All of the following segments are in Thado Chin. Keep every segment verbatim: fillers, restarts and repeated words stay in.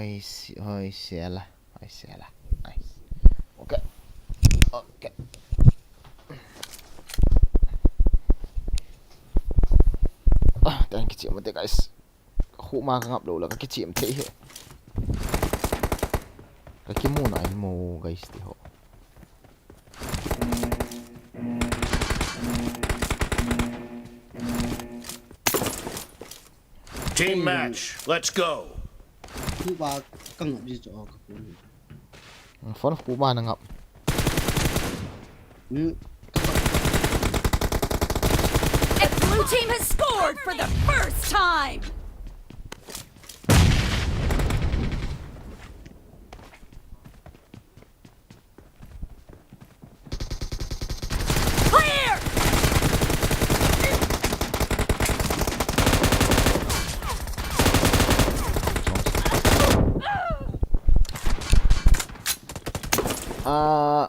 Hoi se, hoi se la, hoi se la. Nice. Okay. Okay. Ah, thank you, guys. Khu ma ka ngap lou la, ka kichim thei he. Ka kimu nai mo, guys, ti ho. Team match, let's go. Khu ba ka ngap ji cho ka khu. Phone khu ba na ngap. Hmm. The blue team has scored for the first time. Clear! Ah,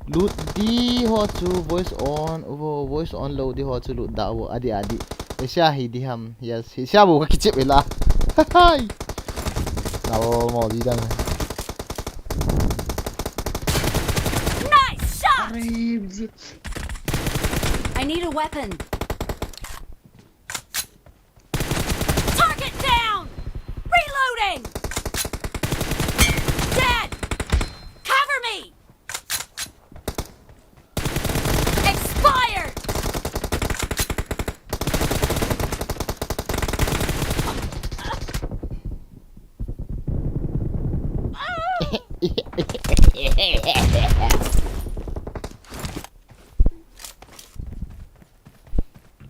lut di ho chu voice on, vo-, voice on lou di ho chu lut da vo, adi, adi. Asia hi di ham, yes, hi sia bu ka kichip ila. Hai. Nal mo di dan. Nice shot! I need a weapon. Target down! Reloading! Dead! Cover me! Expired!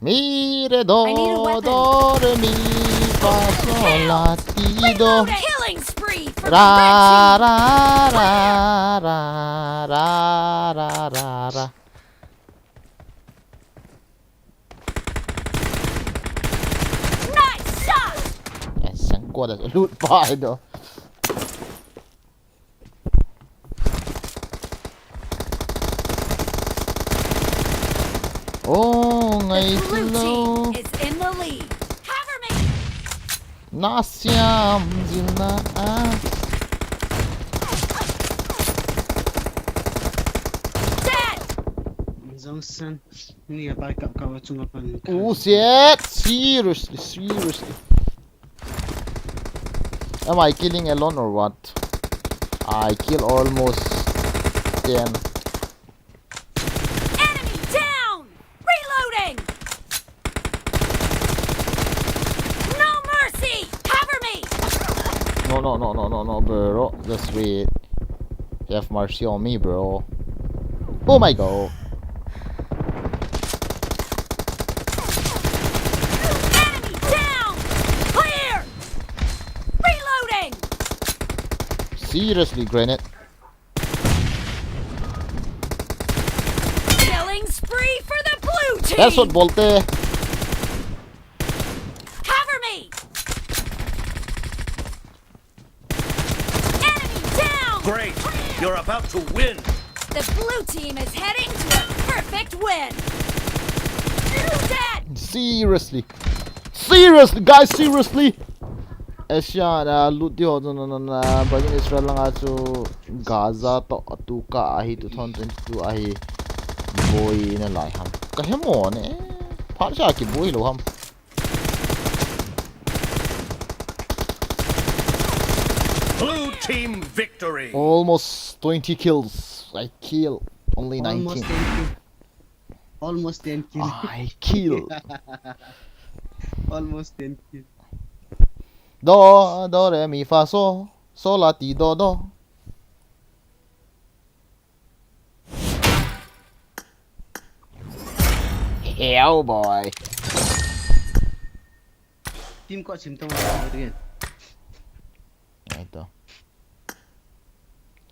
Mi, re, do, I need a weapon. Do, re, mi, fa, sol, la, ti, do. Killing spree for the red team. Ra, ra, ra, ra, ra, ra, ra, ra. Nice shot! Yes, sang ko da lut pa do. Oh, ngai lo. The blue team is in the lead. Cover me. Na siam jin na a. Dead. Jongsan, ni a bai kap kap a chunga pan. Oh, shit. Seriously, seriously. Am I killing alone or what? I kill almost ten. Enemy down! Reloading! No mercy! Cover me! No, no, no, no, no, no, bro. Just wait. You have mercy on me, bro. Oh my God. Enemy down! Clear! Reloading! Seriously, grenade. Killing spree for the blue team! That's what bolte. Cover me! Enemy down! Great! You're about to win! The blue team is heading to a perfect win! Dead! Seriously! Seriously, guys, seriously! Asia na lut di ho chu na, na, na, Biden Israel langa chu Gaza to atu ka ahi two thousand twenty-two ahi boi na lai ham. Ka he mo ne. Phat sa ki boi lo ham. Blue team victory. Almost twenty kills. I kill only nineteen. Almost ten kill. Almost ten kill. I kill. Almost ten kill. Do, do, re, mi, fa, so. So, la, ti, do, do. Hell boy. Team ko sim tong again. Ai to.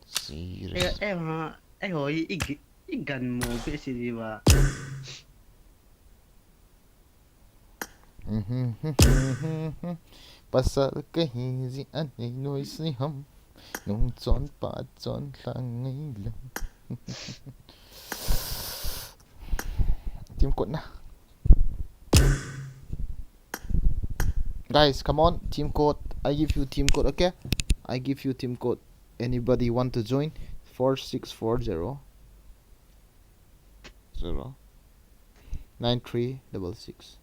Serious. Eh, eh, ha, eh, ho, i, i, i gan mo pe si di ba. Pasal kahi ji an nei noi si ham. Nung chon pa chon lang ngai lang. Team kot na. Guys, come on, team kot. I give you team code, okay? I give you team code. Anybody want to join? Four six four zero zero nine three double six.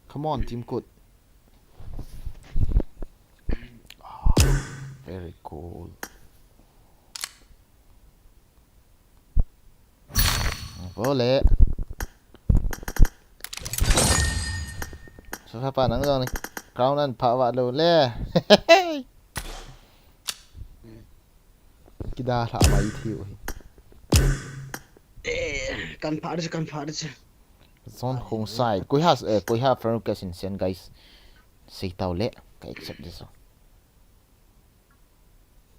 Come on, team code. Ah, very cool. Bole. Sofa pa nang jong ni crown an pha va lo le. Kida hla mai thiu hi. Eh, kan pha de, kan pha de. Zone Khongsai. Koi ha, eh, koi ha friend request in send, guys. Sei tau le, ka accept de so.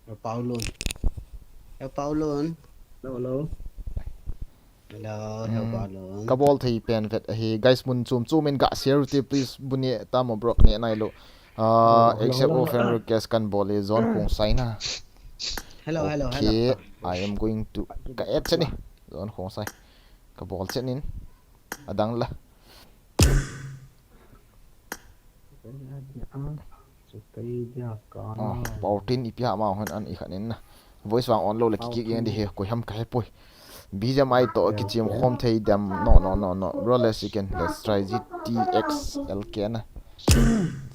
Hello, Paulun. Hello, Paulun. Hello, hello. Hello, hello, Paulun. Ka bol thei pen vet ahi. Guys, mun chom chom in ga share ute, please. Buni tamo bro, ne nai lo. Ah, hello, hello, accept friend request kan bol e, Zone Khongsai na. Hello, hello, hello. Okay, I am going to, ka add chet ni. Zone Khongsai. Ka bol chet nin. Adang la. Ah, Paulun ipi ha ma hon an i khan in na. Voice vang on lo le kiki yang di he, koi ham ka he poi. B G M I to kichim khom thei dem. No, no, no, no. Bro, let's again. Let's try G T X L K na.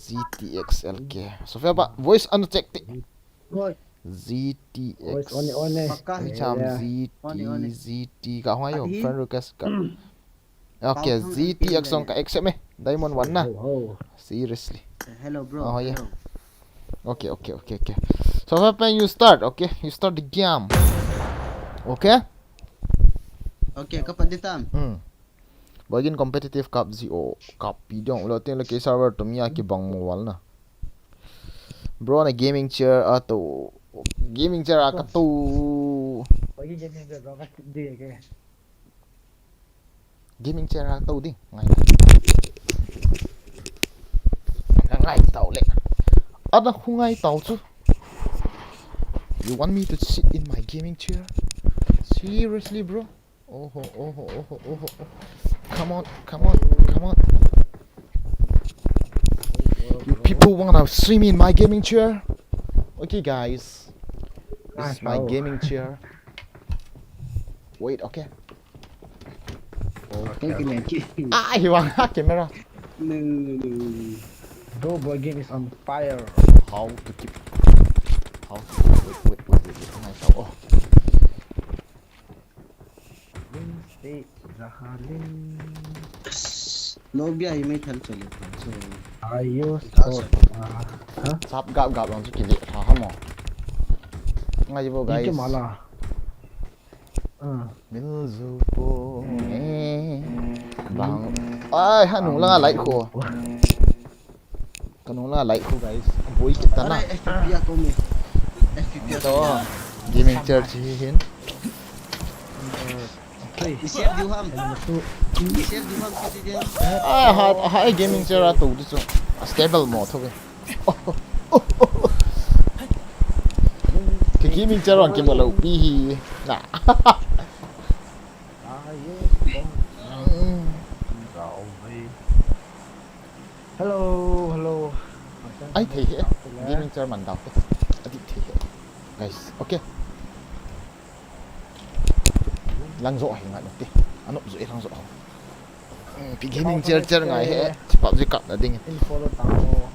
G T X L K. Sofa pa, voice an check ti. Oi. G T X. Oi, on, on, eh. Pakka. Koi cham. Yeah. G T, on, on, eh. G T. Ka hong ayo, ati hi? Friend request ka. Okay, G T X song ka accept me. Diamond one na. Ho, ho. Seriously. Eh, hello, bro. Oh, yeah. Hello. Okay, okay, okay, okay. So, Sofa pa, you start, okay? You start the game. Okay? Okay, kapat di tam. Hmm. Bagi competitive cup zi o cup pi dong. Ulo tin le ke server to mi a kibang mo wal na. Bro, na gaming chair a to. Gaming chair a ka to. Bagi gaming chair bro ka di ke. Gaming chair a to di. Ngai. Ngai tau le. Ada khu ngai tau chu. You want me to sit in my gaming chair? Seriously, bro? Oh ho, oh ho, oh ho, oh ho, oh. Come on, come on, come on. You people wanna see me in my gaming chair? Okay, guys. This is my gaming chair. Wait, okay. Okay. Ah, he wang ha camera. No, no, no, no. Bro, boy game is on fire. How to keep? How to wait, wait, wait, wait, wait. Oh. Lobby a hi mai thal chale. Ayo, stop. Sap gap gap lang chu kile tha ha mo. Ngai bo, guys. Mala. Mil zu po. Bang. Ai, ha nung langa light ko. Ka nung la light khu, guys. Boi kita na. F P P a ko mi. F P P a to. Gaming chair chi hin. Isep diu ham. Isep diu ham chi din. Ah, ha, ha, gaming chair a to di chu. Stable mo tho. Ki gaming chair ang ki mo lo pi hi. Na. Hello, hello. Ai, thei he. Gaming chair man dau te. Adi thei he. Guys, okay. Lang zo hi ngat te. Anop zo lang zo. Pi gaming chair chair ngai he. Chipap ji kap na ding. Follow ta mo.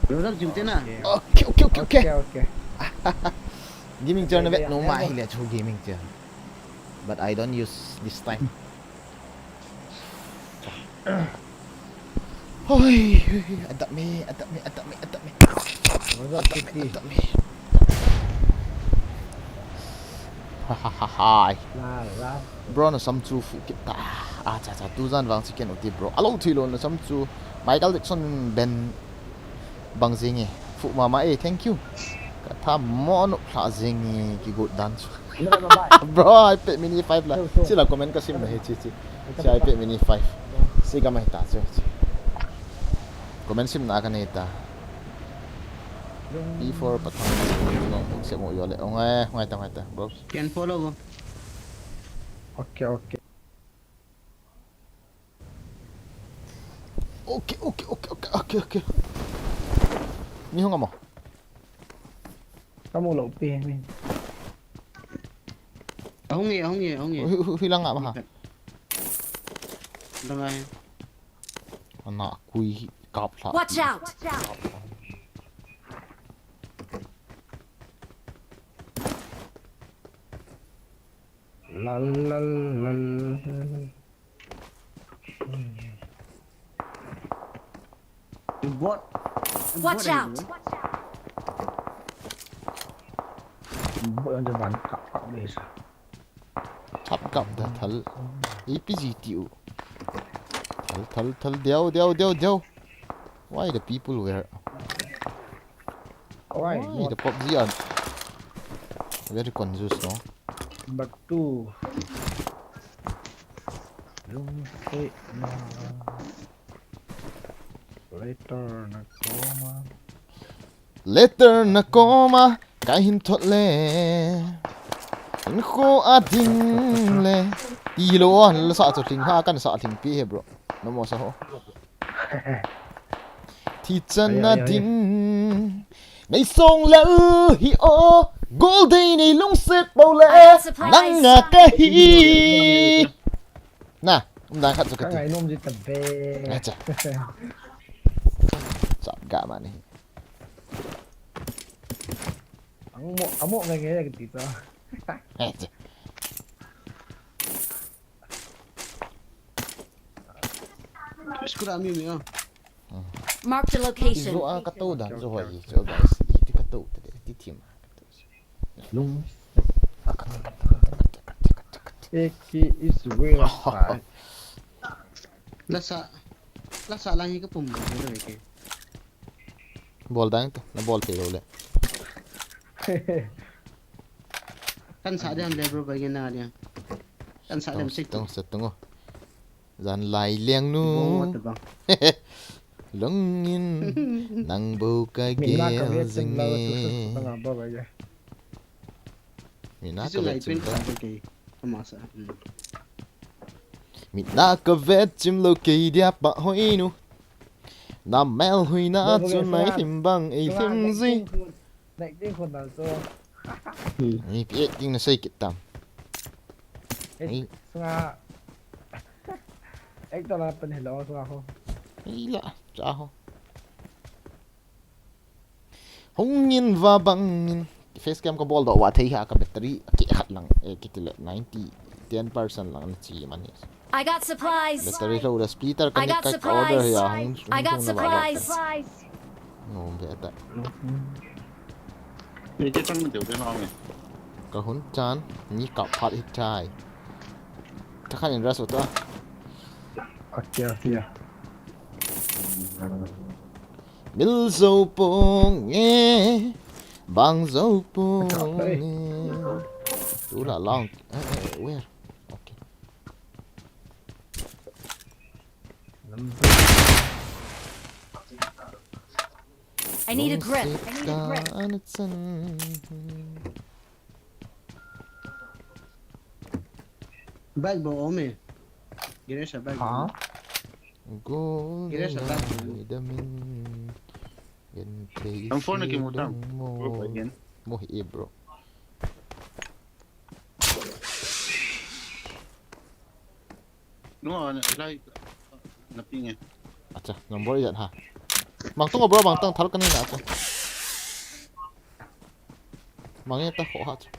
Rodak jum te na. Okay, okay, okay, okay. Gaming chair na vet no ma hi le chu gaming chair. But I don't use this time. Hoi, hoi, hoi, adap me, adap me, adap me, adap me. Adap me, adap me. Ha, ha, ha, hai. Bro, na sam chu fu kit ta. Ah, cha, cha, tu jan vang chicken uti, bro. Alo thi lo na sam chu. Michael Jackson ben Bang jing e. Fu mama e, thank you. Ka tha mo no hla jing e, kigot dan chu. Bro, iPad mini five la. Sila comment ka sim na he chi chi. Si iPad mini five. Si ka mai ta chu. Comment sim na ka nei ta. P four patang. Se mo yo le. Ngai, ngai ta, ngai ta, bro. Can follow go. Okay, okay. Okay, okay, okay, okay, okay, okay. Mi hung amo. Kamu lo pi mi. Ahung e, ahung e, ahung e. Hui, hui, hui lang a ma ha. Lang a he. Ana kui hi kap la. Watch out! Lal, lal, lal. Bot. Watch out! Bot ang jaban kap kap deh sa. Kap kap da thal. A P G ti u. Thal, thal, thal, deo, deo, deo, deo. Why the people were... Why? Why the PUBG are very confused, no? But two. Lungset na. Later na koma. Later na koma. Kahin thot le. Hinkho a ding le. Ti lo, la sa chu thing ha, kan sa thing pi he, bro. No mo sa ho. Thi chan na ding. Nei song lal hi o. Gol dei nei lungset bou le. Nang nga ka hi. Na, um dan khat chu ka ti. Ka ngai nom ji ta be. Acha. Chap ga mani. Amo, amo ngai ngai ka ti ta. Acha. Skura mi mi a. Mark the location. Zo a ka to dan zo hoi, zo guys. Ti ka to te, ti thim. Lung. Eki is real fight. Lasa, lasa lang hi ka pum mo de ke. Bol dang to, na bol te lo le. Kan sa de ham le bro, bai na de. Kan sa de se. Tong se tong. Jan lai leng nu. Lungin nang bou ka gel jing e. Mina ka vet chim lou. Mina ka vet chim lou kei dia pa hoi nu. Na mel hui na chu nai him bang ei him ji. Nek ding khun dan so. Ni pi ek ding na sei kit tam. Ei, sunga. Ek to la pen hello sunga ho. Ei la, cha ho. Hung in va bang in. Face cam ka bol doh va thei ha ka battery. Ki khat lang, eh, ki ti le ninety, ten percent lang na chi man hi. I got supplies. Battery lo da splitter ka ni ka order ya hung. I got supplies. No, be ta. Ni ke tang de de no me. Ka hun chan, ni ka phat hit chai. Ta khan in ras uta. Akia, akia. Mil zo pong e, bang zo pong e. Tu la long, eh, eh, where? Okay. I need a grip. I need a grip. Bag bo ome. Garage a bag. Ha? Garage a bag. M four na kimu tam. Mo hi e, bro. No, na, lai, na ping e. Acha, number ijat ha. Bang tung bro, bang tung thal kani na acha. Bang e ta ho ha acha.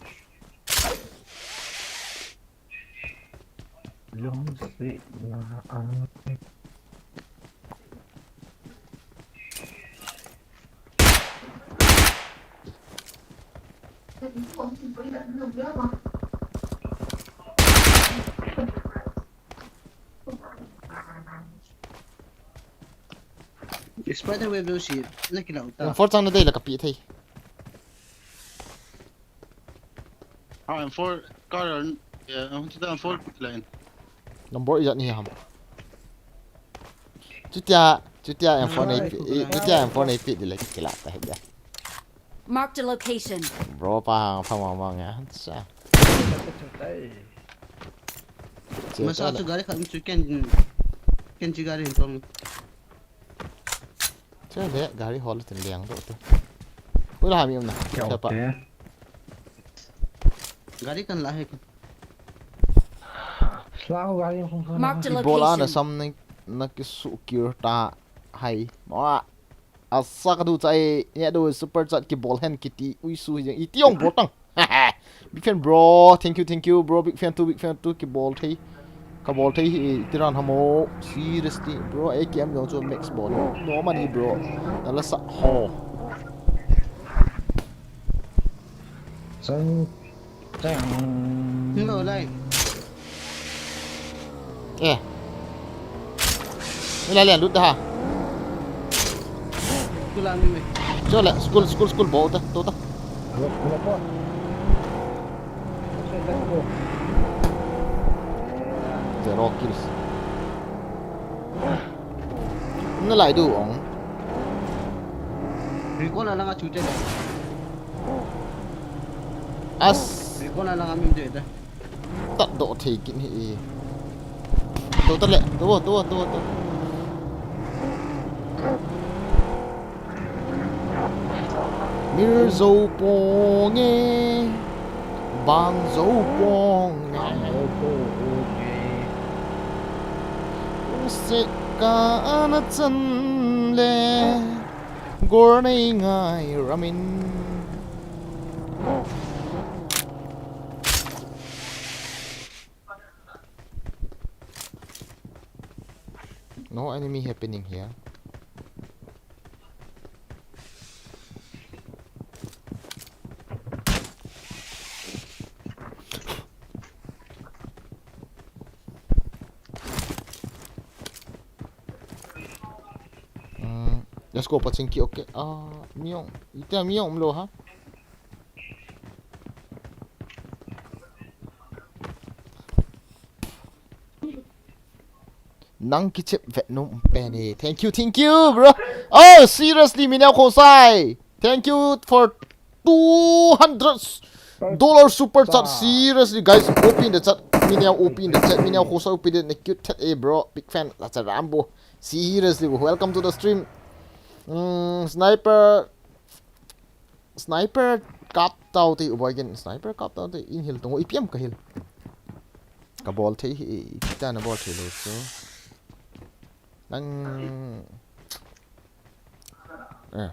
Lungset na ang. Spider web lo si, na kila uta. Four chang na dei la ka pi thei. Ah, M four car, eh, M four line. Number ijat ni ham. Chutia, chutia M four nei pi, chutia M four nei pi dile kila ta he dia. Marked a location. Bro pa hang pha ma ma nga. Sa. Masa chu gari khat chu ken, ken chi gari hin tong. Chale, gari hol tin leng doh te. Ui la mi umna. Kya hote hai? Gari kan la hai kan. Lao gari hung hung. Mark the location. Bol ana sam na, na kisu kir ta hai. Ma. Asa ka du chai, ya du super chat kibol hen kiti. Ui su hi jeng. Iti ong bol tang. Big fan bro, thank you, thank you bro, big fan too, big fan too, kibol thei. Kabol thei hi, tiran hamo, seriously bro, A K M jong chu max bol. No money bro. Nala sa ho. Chang, chang. Hello, lai. Eh. Ila lian lut dah. School ani me. Chole, school, school, school, bol ta, to ta. Hello, hello, po. Zero kills. Nalai du ong. Recall ala nga chute da. As. Recall ala nga mim de da. Tat doh thei kit hi e. To ta le, to, to, to, to. Mir zo pong e, bang zo pong e. Bang zo pong e. Ung se ka ana chan le, gor nei ngai ramin. No enemy happening here. Mm, let's go, paching ki, okay. Ah, miong. Ita miong lo ha. Nang kichep vet nom pen e. Thank you, thank you, bro. Oh, seriously, Mineo Khosai. Thank you for two hundred dollar super chat. Seriously, guys, open the chat. Mineo open the chat. Mineo Khosai open the cute chat, eh, bro. Big fan. That's a Rambo. Seriously, welcome to the stream. Mm, sniper. Sniper kap tau te, u boy gen, sniper kap tau te, in hil tung, ipi ham ka hil. Ka bol thei hi, ipi ta na bol thei lo, so. Nang. Eh.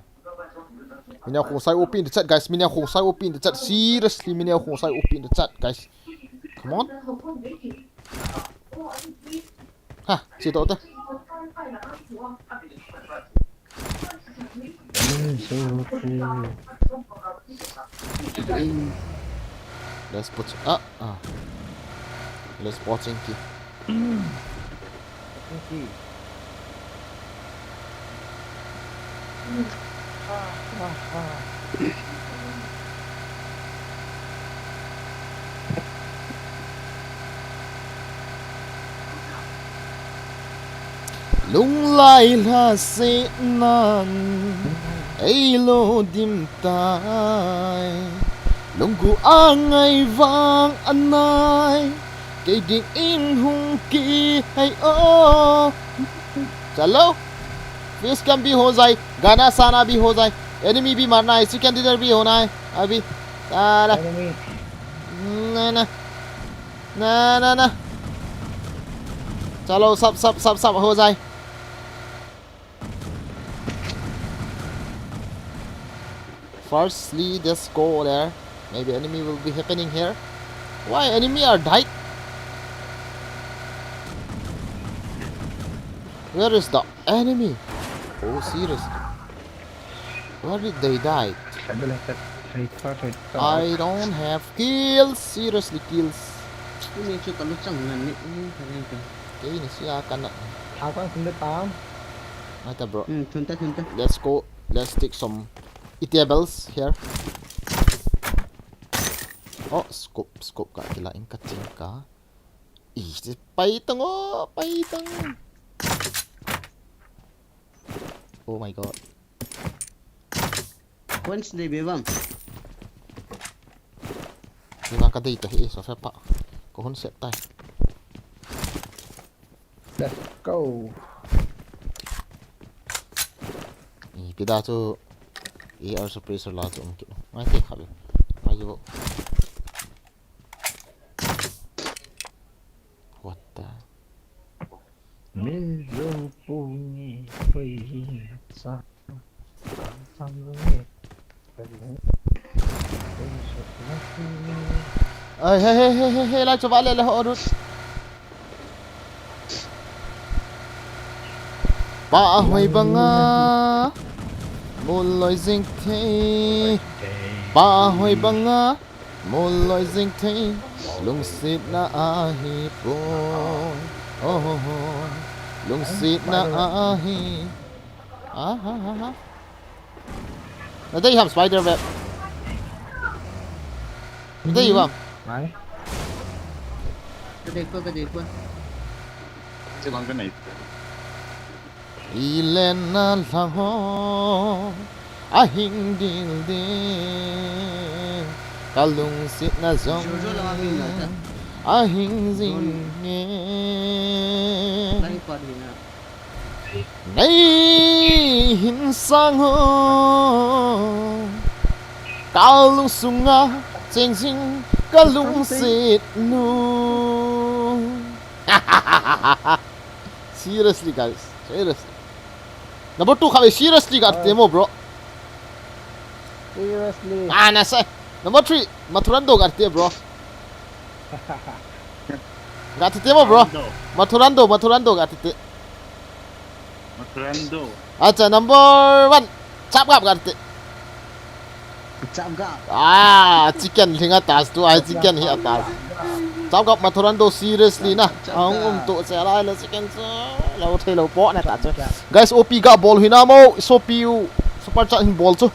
Mineo Khosai open the chat, guys. Mineo Khosai open the chat. Seriously, Mineo Khosai open the chat, guys. Come on. Ha, si to ta. Let's put, ah, ah. Let's put in ki. Lunglai lha se nan ei lo dim tai. Lunggu a ngai vang a nai. Kei ding in hung ki hai o. Chalo. Fish can be ho jai. Gana sana bhi ho jai. Enemy bhi marna hai. Chicken dinner bhi hona hai. Abhi. Sala. Enemy. Na, na. Na, na, na. Chalo, sab, sab, sab, sab ho jai. Firstly, let's go there. Maybe enemy will be happening here. Why enemy are died? Where is the enemy? Oh, serious. Where did they die? I don't have kills. Seriously, kills. Ini chu kalu chang ngan ni, ini kare ka. Kei ni sia kana. Thau kan sum de tam. Mata, bro. Hmm, thunta, thunta. Let's go. Let's take some eatables here. Oh, scope, scope ka kila in ka ching ka. Ih, pai tang o, pai tang. Oh my God. Coins dei be bang. Ni ma ka dei ta hi, so fe pa. Ko hun set tai. Let's go. Kida chu A R suppressor la chu um kit. Ngai te kha be. Ngai jo. What the? Mizo pungi pui sa. Ai, hey, hey, hey, hey, hey, lai chu va le le ho rut. Pa hoi banga mul loi jing thei. Pa hoi banga mul loi jing thei. Lungsetna ahi poi. Oh, oh, oh. Lungsetna ahi. Ah, ha, ha, ha. Na dei ham spider web. Na dei ham. Ngai. Ka dei ko, ka dei ko. Che bang ka nei. Ilen na lha ho. Ahing dil dil. Ka lungsetna jong. Jojo la ka pin la ta. Ahing jing nge. Lai pa di na. Nei hin sang ho. Ka lungsunga cheng jing ka lungset nu. Seriously, guys. Seriously. Number two kha ve, seriously ga ti mo, bro. Seriously. Ah, na sai. Number three, Mathurando ga ti, bro. Ga ti mo, bro. Mathurando, Mathurando ga ti. Mathurando. Acha, number one. Chap gap ga ti. Chap gap. Ah, chicken hinga tas tu, ai chicken hi atas. Chap gap Mathurando seriously na. Ang um tu se lai le chicken se. Lo thei lo po na ta chu. Guys, O P ga bol hina mo, so P U. Super chat hin bol chu.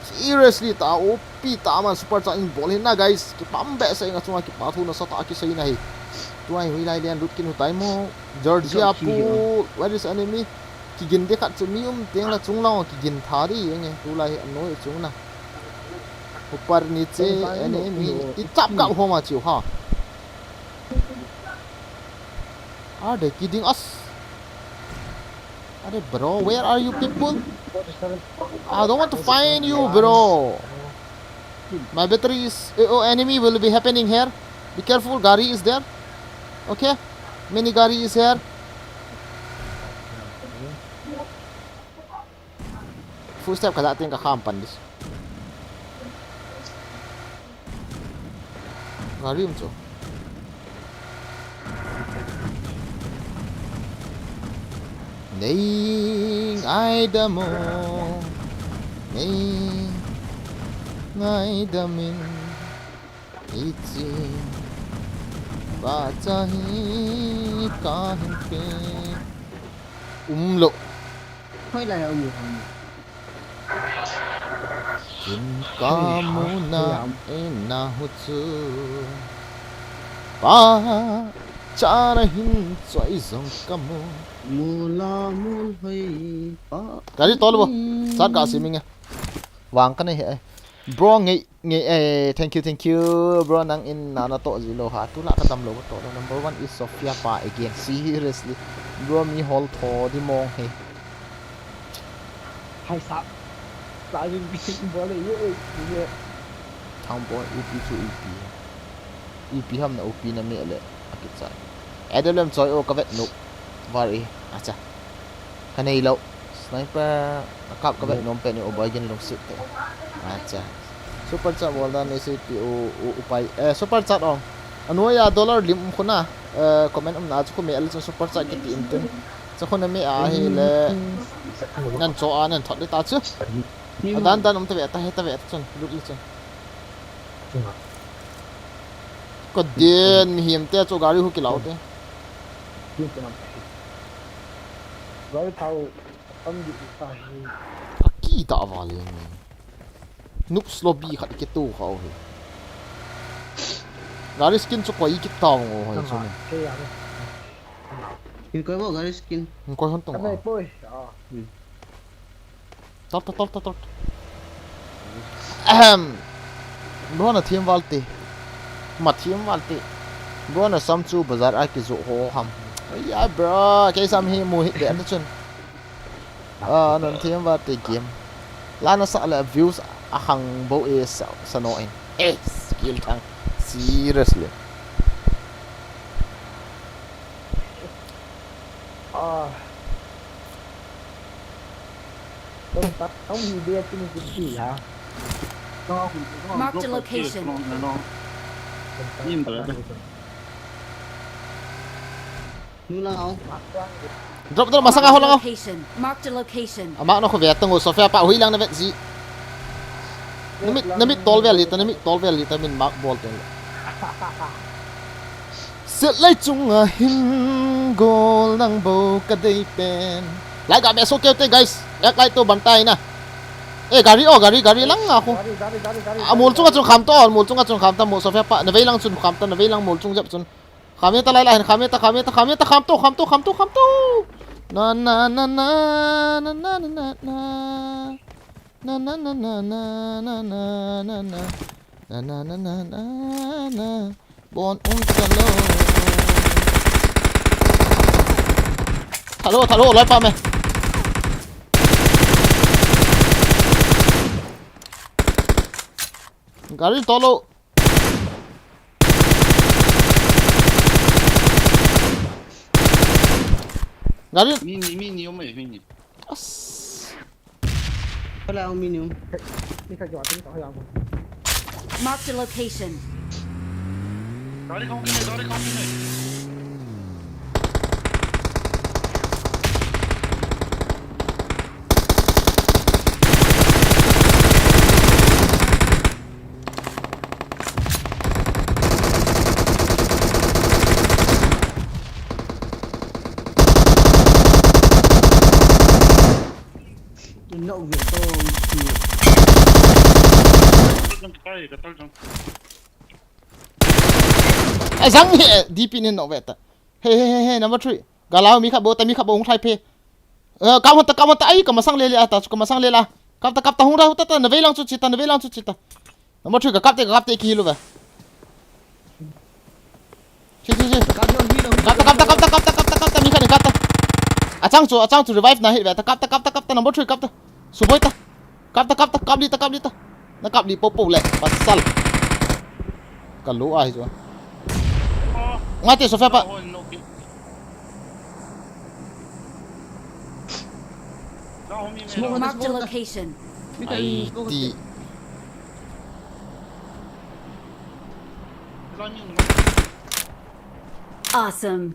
Seriously, ta O P ta man super chat in bol hin na, guys. Kipah behseh, nga chunga kipathu nasa tah kisei na hi. Tua hi hoilai lian lut kin u tai mo. Georgia pu, where is enemy? Kigin de khat chu mi um teng la chung lang kigin tha di enge. Tulai hi anoi chung na. Upar niche enemy. I chap ga homa chiu ha. Are they kidding us? Are, bro, where are you people? I don't want to find you, bro. My battery is. Oh, oh, enemy will be happening here. Be careful, gari is there. Okay? Many gari is here. Footstep kha da ting ka kham pan dis. Gari um chu. Nei ngaidam o. Nei ngaidam in. Ichi. Ba cha hi ka hin pe. Um lo. Hoilai a um u ham? Kin ka mu na e na hu chu. Pa cha ra hin choi jong ka mu. Mula mul hoi pa. Gari tol bo. Chat ka si mi nge. Vang ka nei he. Bro ngei. Nge, eh, thank you, thank you, bro. Nang in na na to ji lo ha. Tu la ka tam lo to lo. Number one is Sophia pa again. Seriously. Bro, mi hol tho di mong he. Hai sa. Sa jing bi sing bo le ye, ye. Thang boy, U P chu U P. U P ham na U P na me le. Akit sa. Adolem choi o ka vet nu. Var e. Acha. Ka nei lo. Sniper, a kap ka vet nom pen u boy gin lungsit te. Acha. Super chat bol dan ni si pi u, u, upai. Eh, super chat ong. Anuia dollar lim um khuna. Eh, comment um na chu khu me al chun super chat kiti in tin. Chu khu na me a hi le. Nan cho a nan thot le ta chu. A dan dan um ta ve ta he ta ve ta chun. Lut le chun. Ka den mihem te chu gari hu kilau te. Gari thau tam di ta hi. Aki ta va le ni. Noobs lobby khat ke tu kha o hi. Gari skin chu koi kit ta vang o hai chu ni. Ke ya. Hin koi bo gari skin. Hin koi hon tong. Ka nei a. Poi. Ah. Hmm. Tot, tot, tot, tot, tot. Ahem. Bro na thim val ti. Ma thim val ti. Bro na sam chu bazar a kijoh ho ham. Aiya, bro, kei sam hi mu hi de an chun. Ah, nan thiam va te game. Lana sa le views a khang bo e sa, sa no in. Eh, skill thang. Seriously. Ah. Tong tak, tong hi dia kini kiti ha. Marked a location. Nim tak ada. Drop, drop, masang ako lang ako. Location. Marked a location. Ama na ko ve tang o Sofia pa hui lang na vet ji. Namit, namit tol vel hita, namit tol vel hita min mark bol tol. Siat lai chunga hin gol nang bo ka dei pen. Lai ga be so keu te guys. Ek lai to ban tai na. Eh, gari o, gari, gari lang ako. Gari, gari, gari, gari. A mol chunga chun kham to, mol chunga chun kham ta, mol Sofia pa. Na vei lang chun kham ta, na vei lang mol chung jep chun. Kham ta lai lai, kham ta, kham ta, kham ta, kham to, kham to, kham to, kham to. Na, na, na, na. Na, na, na, na, na. Na, na, na, na. Na, na, na, na, na. Bon un sa lo. Thalo, thalo, lai pa me. Gari tolo. Gari. Mini, mini, ome, mini. As. Wala akong mini. Marked a location. Gari kau kini, gari kau kini. Knock ve to. Ai, zang hi, eh, D P nin knock ve ta. Hey, hey, hey, hey, number three. Galau mi khat bou ta, mi khat bou hung thai phe. Eh, kap hon ta, kap hon ta, ai, ka masang le le a ta, chu ka masang le la. Kap ta, kap ta, hung ra, hung ta ta, na vei lang chu chi ta, na vei lang chu chi ta. Number three, ka kap te, ka kap te, ki hilu ve. Chi, chi, chi. Kap ta, kap ta, kap ta, kap ta, kap ta, kap ta, mi khat ni kap ta. Achang chu, achang chu revive na hi ve ta, kap ta, kap ta, kap ta, number three, kap ta. Suboi ta. Kap ta, kap ta, kap li ta, kap li ta. Na kap li po po le, pasal. Ka lo a hi chu. Ngai te Sofia pa. Smoke. Marked a location. Ai ti. Awesome.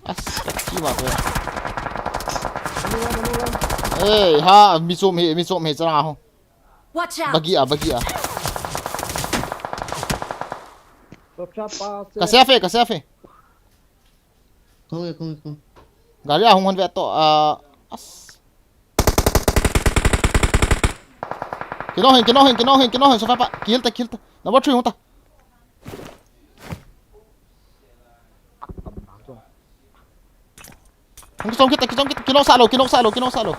As, ka chi wa ko. Hey, ha, mi chom hi, mi chom hi, chang ho. Watch out! Bagi a, bagi a. Ka safe, ka safe. Kong e, kong e, kong. Gari a hung hon ve to, ah, as. Kino hin, kino hin, kino hin, kino hin, Sofia pa. Kill ta, kill ta. Number three hung ta. Hung kichom kit ta, kichom kit ta, kino sa lo, kino sa lo, kino sa lo.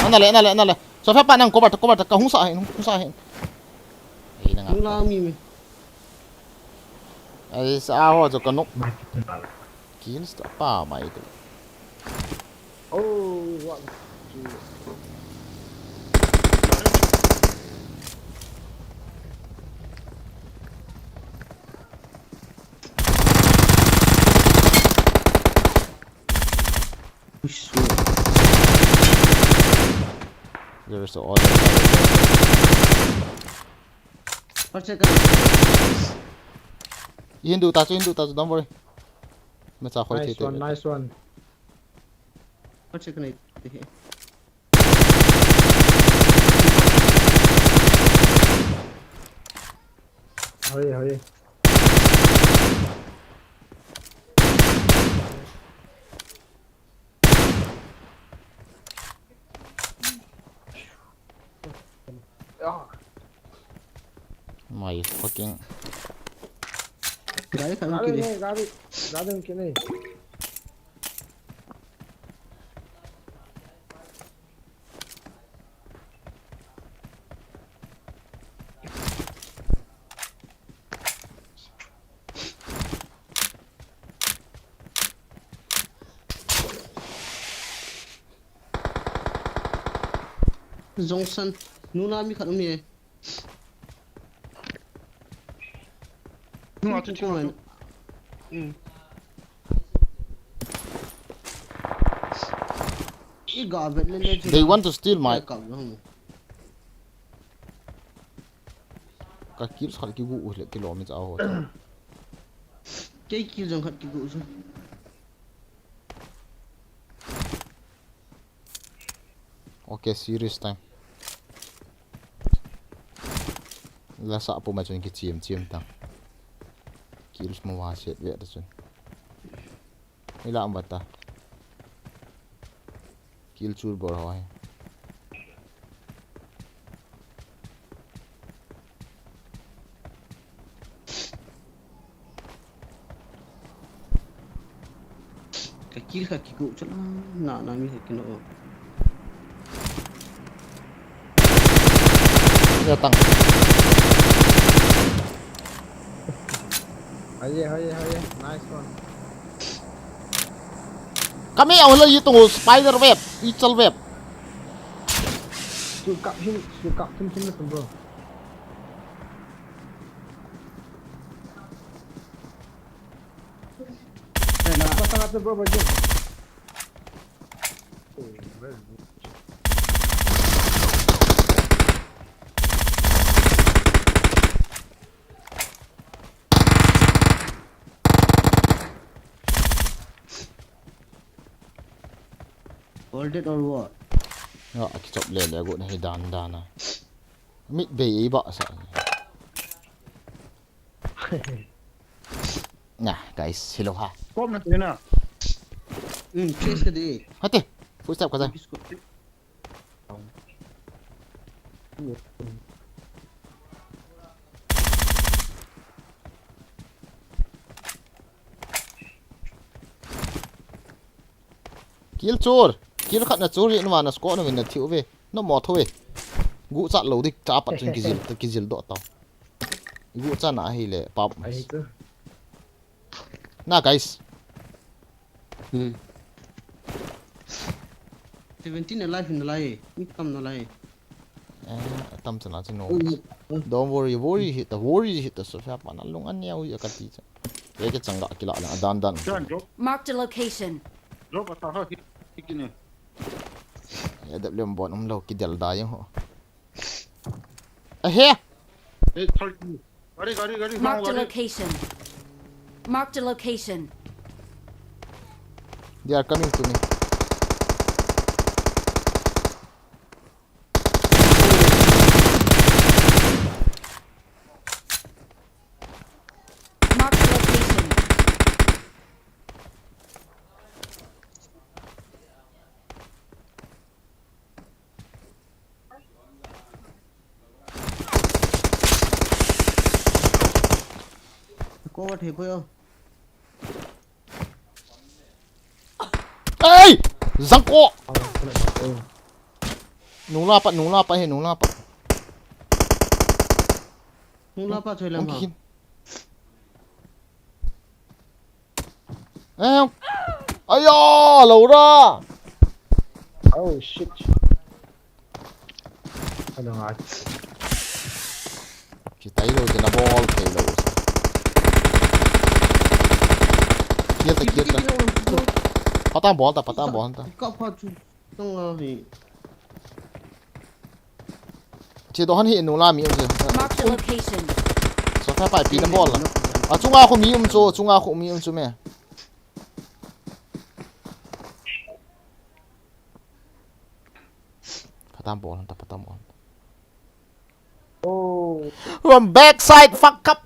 Ana le, ana le, ana le. Sofia pa nang cover ta, cover ta, ka hung sa hin, hung sa hin. Ei, nang. Hung la mi mi. Ai, sa ho chu ka nok. Kills ta pa mai tu. Oh, what? There is the order. Hindu ta chu, Hindu ta chu, don't worry. Macha khoi thei thei. Nice one, nice one. Hoi, hoi. My fucking. Gari khat Gari kile. Nei, gari, gari kine. Jongsan. Nuna mi khat um e. Nuna tu Ko man. Hmm. I ga vet le le chu. They want to steal my. Ka ga hung. Ka kills khat kigu u le kilom cha ho. Kei kill jong khat kigu chu. Okay, serious time. Lasa puma chun kichim chim tang. Kills mo wa set ve ta chun. Ila am bata. Kill chur bor ho hai. Ka kill khat kigu chu la, na na mi khat kino. Ya tang. Hoye, hoye, hoye. Nice one. Kami awla yi tung spider web, ichal web. Su kap him, su kap him him na bro. Tena. Patang atu bro, bro. All dead or what? Ya, akichop le le go na hi dan dan a. Mit bei ei ba sa. Nah, guys, hello ha. Kom na tena. Hmm, chase ka de. Hate, footstep ka sa. Biscuit. Kill chur. Kill khat na chur hi nuwa na score na win na thiu ve. No mo tho ve. Gu chat lo dik cha pat chun kijil kijil do ta. Gu cha na hi le pap. Ai tu. Na guys. Hmm. Seventeen alive in the lie. Ni kam na lie. Eh, tam chana chino. Oh, oh. Don't worry, worry hit the worry hit the so fa pa na lung an ya u ya ka ti cha. Ye ke changa kila la dan dan. Jan drop, Marked a location. drop ata ha hit kine. Ya dab lem bon um lo kidel da yang ho. Ahe. Eh, thirty. Gari, gari, gari. Marked a Gari. Location. Marked a location. They are coming to me. Marked a location. Ko wat he ko yo. Ei! Zangko! Nula pa, nula pa he, nula pa. Nula pa choi lam ha. Eh, aya, Laura. Oh shit. Ano nga. Kitai lo, tina bol, tai lo. Kieta, kieta. Patang bol ta, patang bol ta. Ka pa chu. Tong a hi. Che do han hi nula mi um che. Marked a location. So fa pai pi na bol la. A chunga khu mi um chu, chunga khu mi um chu me. Patang bol ta, patang bol. Oh. From backside, fuck up.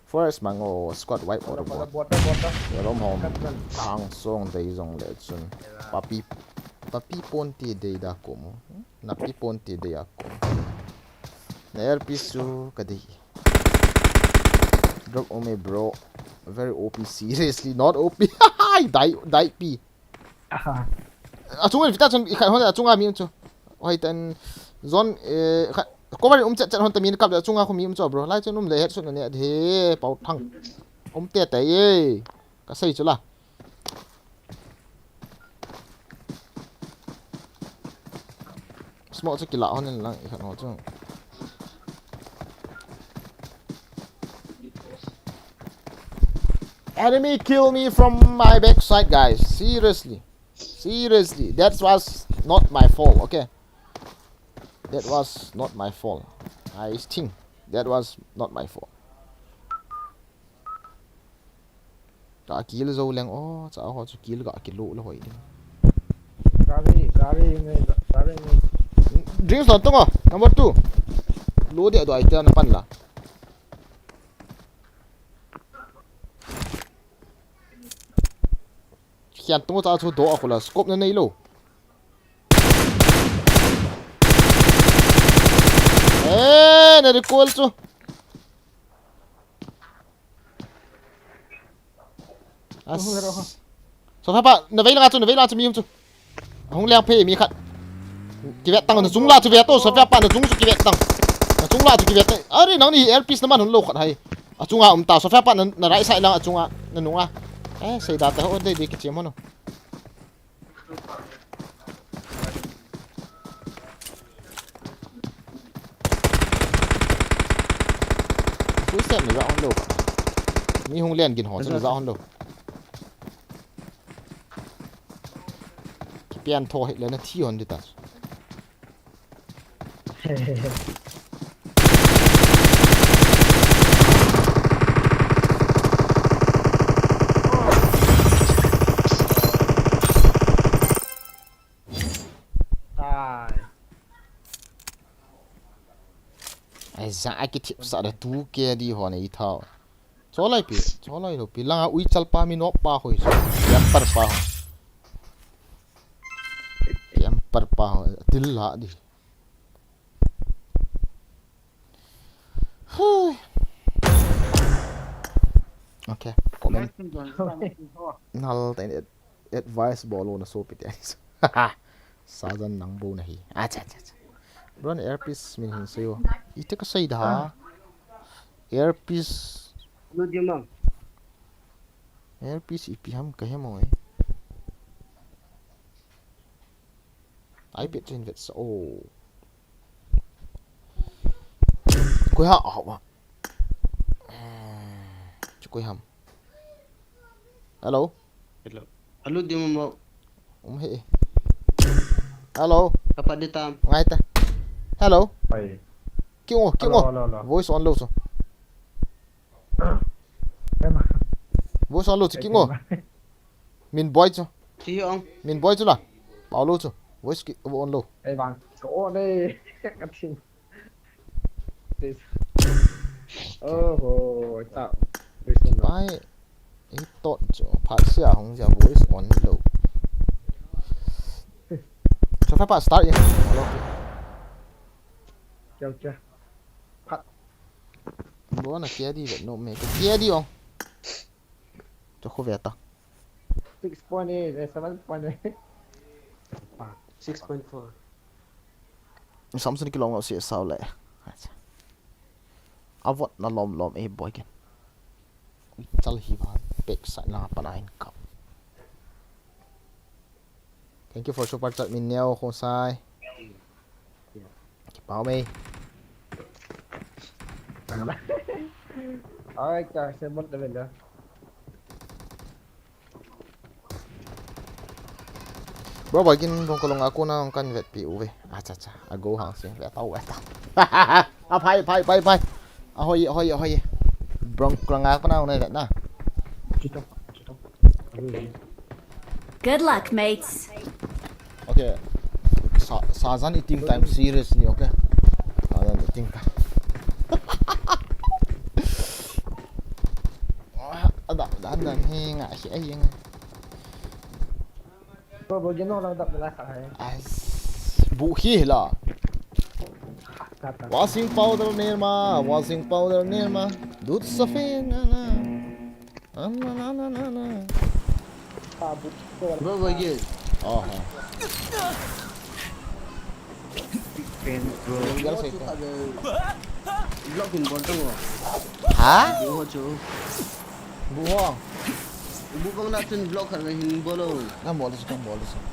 First mango squad wipe or Bota, bot. bota, bota. Rom hom. Cut man. Hang song dei jong le chun. Papi, papi pon ti dei da ko mo. Na pi pon ti dei a ko. Na earpiece chu ka dei. Drop on me, bro. Very O P, seriously, not O P. Dai, dai pi. Aha. Achunga vita chun i khat hon achunga mi um chu. Hoi tan zone, eh, khat cover um chet chet hon ta mi kap le achunga khu mi um chu, bro. Lai chun um le het sun ne he pau thang. Um te te ye. Ka sei chu la. Smoke chu kila hon in lang i khat ho chu. Enemy kill me from my backside, guys. Seriously. Seriously. That was not my fault, okay? That was not my fault. I think that was not my fault. Ka kill zo leng o, cha ho chu kill ka kill lo hoi ding. Gari, gari nge, gari nge. Drinks lon tung o, number two. Lo dia do ai te na pan la. Khian tung cha chu do a khula scope na nei lo. Eh, na recoil chu. As. Ahung leh ro. Sofa pa, na vei langa chu, na vei langa chu mi um chu. Ahung leng phei mi khat. Kivet tang na chung la chu ve to, Sofa pa na chung chu kivet tang. Na chung la chu kivet tang. Are nangni earpiece na man hon lo khat hai. Achunga um ta, Sofa pa na, na right side lang achunga, na nunga. Eh, sei da ta ho dei dei kichem hon. Full set ni round lo. Mi hung len gin ho chu ni round lo. Kipian tho hi le na thi hon di ta. Ai. Ai za a kithip sa da tu ke di ho nei thao. Cholai pi, cholai lo pi. Langa ui chal pa mi no pa hoi so. Camper pa ho. Camper pa ho. Til la di. Hui. Okay, comment. Nal ta in ad-, advice bol lo na sopi te. Sajan nang bo na hi. Acha, acha, acha. Bro, na earpiece min hin seiyo. Ite ka sei da. Earpiece. Lu di mang. Earpiece ipi ham ka he mo e. iPad chu hin vet sa o. Koi ha, ah, wa. Chu koi ham. Hello? Hello. Hello, di mo mo. Um he. Hello? Kapa di tam. Ngai ta. Hello? Pai. Ki ngo, ki Hello, ngo. Hello, hello. Voice on lo chu. Ema. Voice on lo chu, ki ngo. Ema. Min boi chu. Chi ong. Min boi chu la. Pau lo chu. Voice ki on lo. Ei bang. Ko on ei. Ka thin. Please. Oh ho, ta. Please no. Pai. Ei tot chu. Phat sia hong sia voice on lo. Chu fa pa start in. Hello. Kya kya. Phat. Bo na kia di vet no me. Kia di ong. Cho khu ve ta. Six point eight, eh, seven point eight. Ah, six point four. Samsung kilong lo si sao le. Acha. Avot na lom lom e boy ken. Chal hi ba pek sa na pa na in ka. Thank you for super chat, Min Neo, Khosai. Kipau mei. Alright, guys, I'm on the window. Bro, boy, kin dong kolong aku na kan vet pi uve. Acha, acha. Ago hang sing vet tau vet tau. A phai, phai, phai, phai. Ahoi, ahoi, ahoi. Bro, kolong aku na vet na. Good luck, mates. Okay. Sa, Sajan eating time, seriously, okay? Sajan eating time. Ada, ada, ada, hinga, hi, hinga. Bro, bro, gino lang dap na ka hai. As, bu hi la. Washing powder nema, washing powder nema. Dut safe na na. Na na na na na. Bro, bro, ye. Oh ha. Pen, bro. Gal se. Block in bottom. Ha? Buho chu. Buho. Bu bang na chun block khat hin bolo. Kan bol ding, kan bol ding.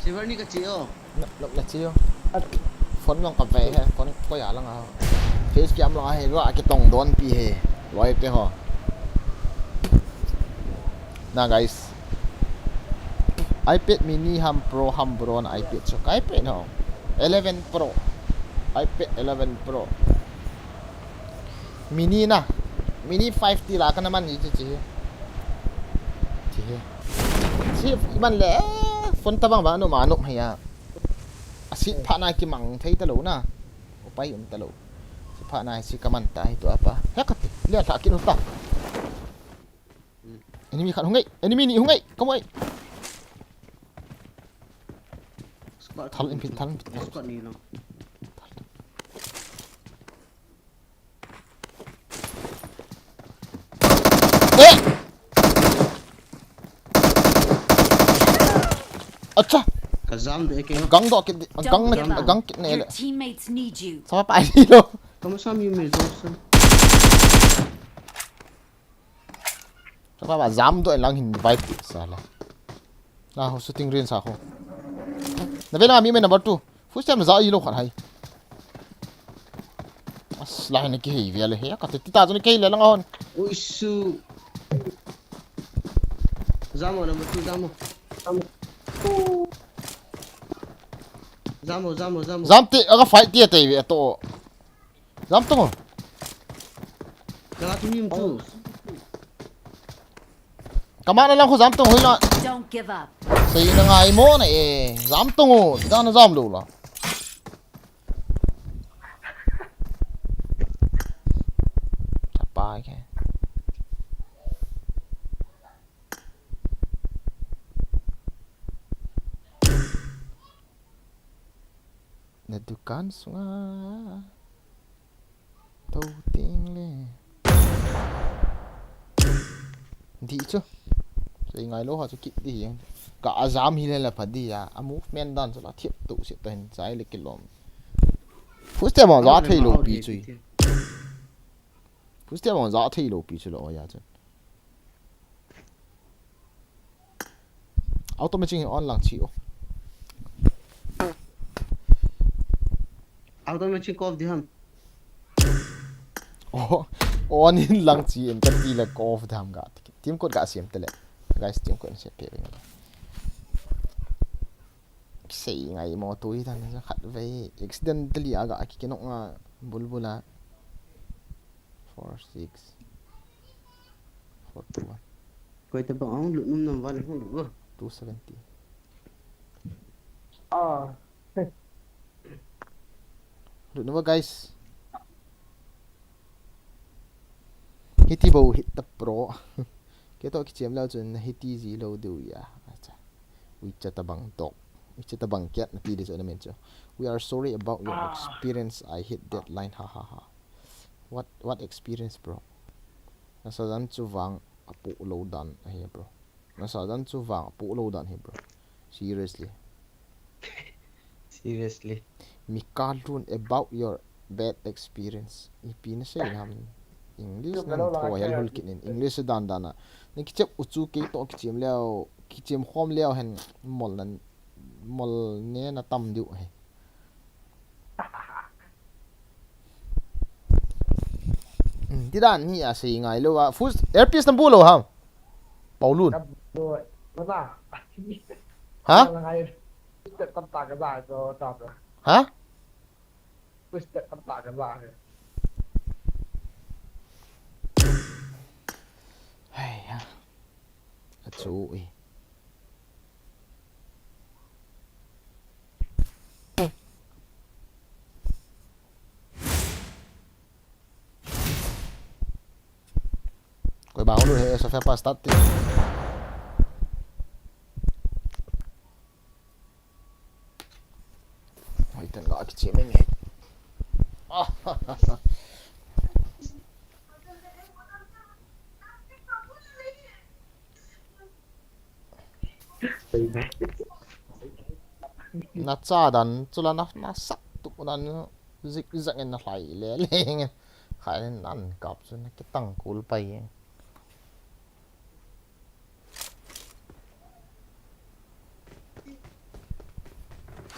Silver ni kachi o. Na, na, na chi o. Phone lang kave he, phone ko ya lang a. Face cam lang a he, lua kitong don pi he. Loi te ho. Na guys. iPad mini ham pro ham bro na iPad so kai pe no. Eleven Pro. iPad eleven Pro. Mini na. Mini five ti la kana man ni chi chi. Chi he. Chi iman le phone tabang ba no ma no he ya. Asit pha na kimang thei talou na. Upai um talou. Chi pha na chi kaman ta hi tu apa. He kati. Le tha kinu ta. Enemy khat hung ngai. Enemy ni hung ngai. Kamai. Thal in pit, thal in pit. Squad ni lo. Eh! Acha! Ka jam de ke. Gang do kit, gang Don't ne, give up. Gang kit ne Your le. Teammates need you. Sama pa ni lo. Kama sa mi me zo sa. Sama pa jam do lang hin vibe sa la. Na ho shooting range sa ho. Na ve na mi me number two. First time za i lo khat hai. As la hin ki hei ve le he ka te ti ta zo ni ke le lang hon. Ui su. Jamo number two, jamo. Jamo, jamo, jamo. Jam te aga fight te te ve to. Jam to. Kala tu mi tu. Kamana lang ko jam to hoi na. Don't give up. Sei na ngai mo na e. Jam to ngo. Da na jam lo la. Apa ke? Na dukan sunga. To ting le. Di chu. Sei ngai lo ha chu kit di. Ka a jam hi le la pha di ya. A movement dan chu la thiep to se to hin chai le kilom. First time a za thei lo pi chu. First time a za thei lo pi chu lo ya chu. Auto matching on lang chi o. Auto matching ko off di ham. Oh, on in lang chi in ka ti le ko off dam ga. Team code ga siam te le. Guys, team code siam pe. Sei ngai mo tu hi dan khat ve. Accidentally aga ki kinok nga bulbula. Four six. Four two one. Koi ta bang ang lut num nam van hung lut. Two seventy. Ah. Lut num guys. Hiti bo hit ta pro. Ke to kichiam leo chun hiti ji lo du ya. Acha. Ui cha ta bang dok. Ui cha ta bang kiat na ti de chu na men chu. We are sorry about your experience. I hit that line. Ha ha ha. What what experience, bro? Nasa dan chu vang apu lo dan ahi, bro. Nasa dan chu vang apu lo dan hi, bro. Seriously. Seriously. Mi kalun about your bad experience. Ipi na sei nam English nan tho hel hul kit in English dan dan a. Ni kichep u chu ke to kichim leo kichim khom leo hen mol nan mol ne na tam diu he. Ti dan ni a sei ngai lo a. Full earpiece na bu lo ham. Paulun. Ha? Ha? Hai ha. Achu e. Koi bang lu he, sa fa pa start ti. Na cha dan chu la na, na sat tu dan zik zak in na hlai le le nge. Khai nan kap chu na kitang kul pai.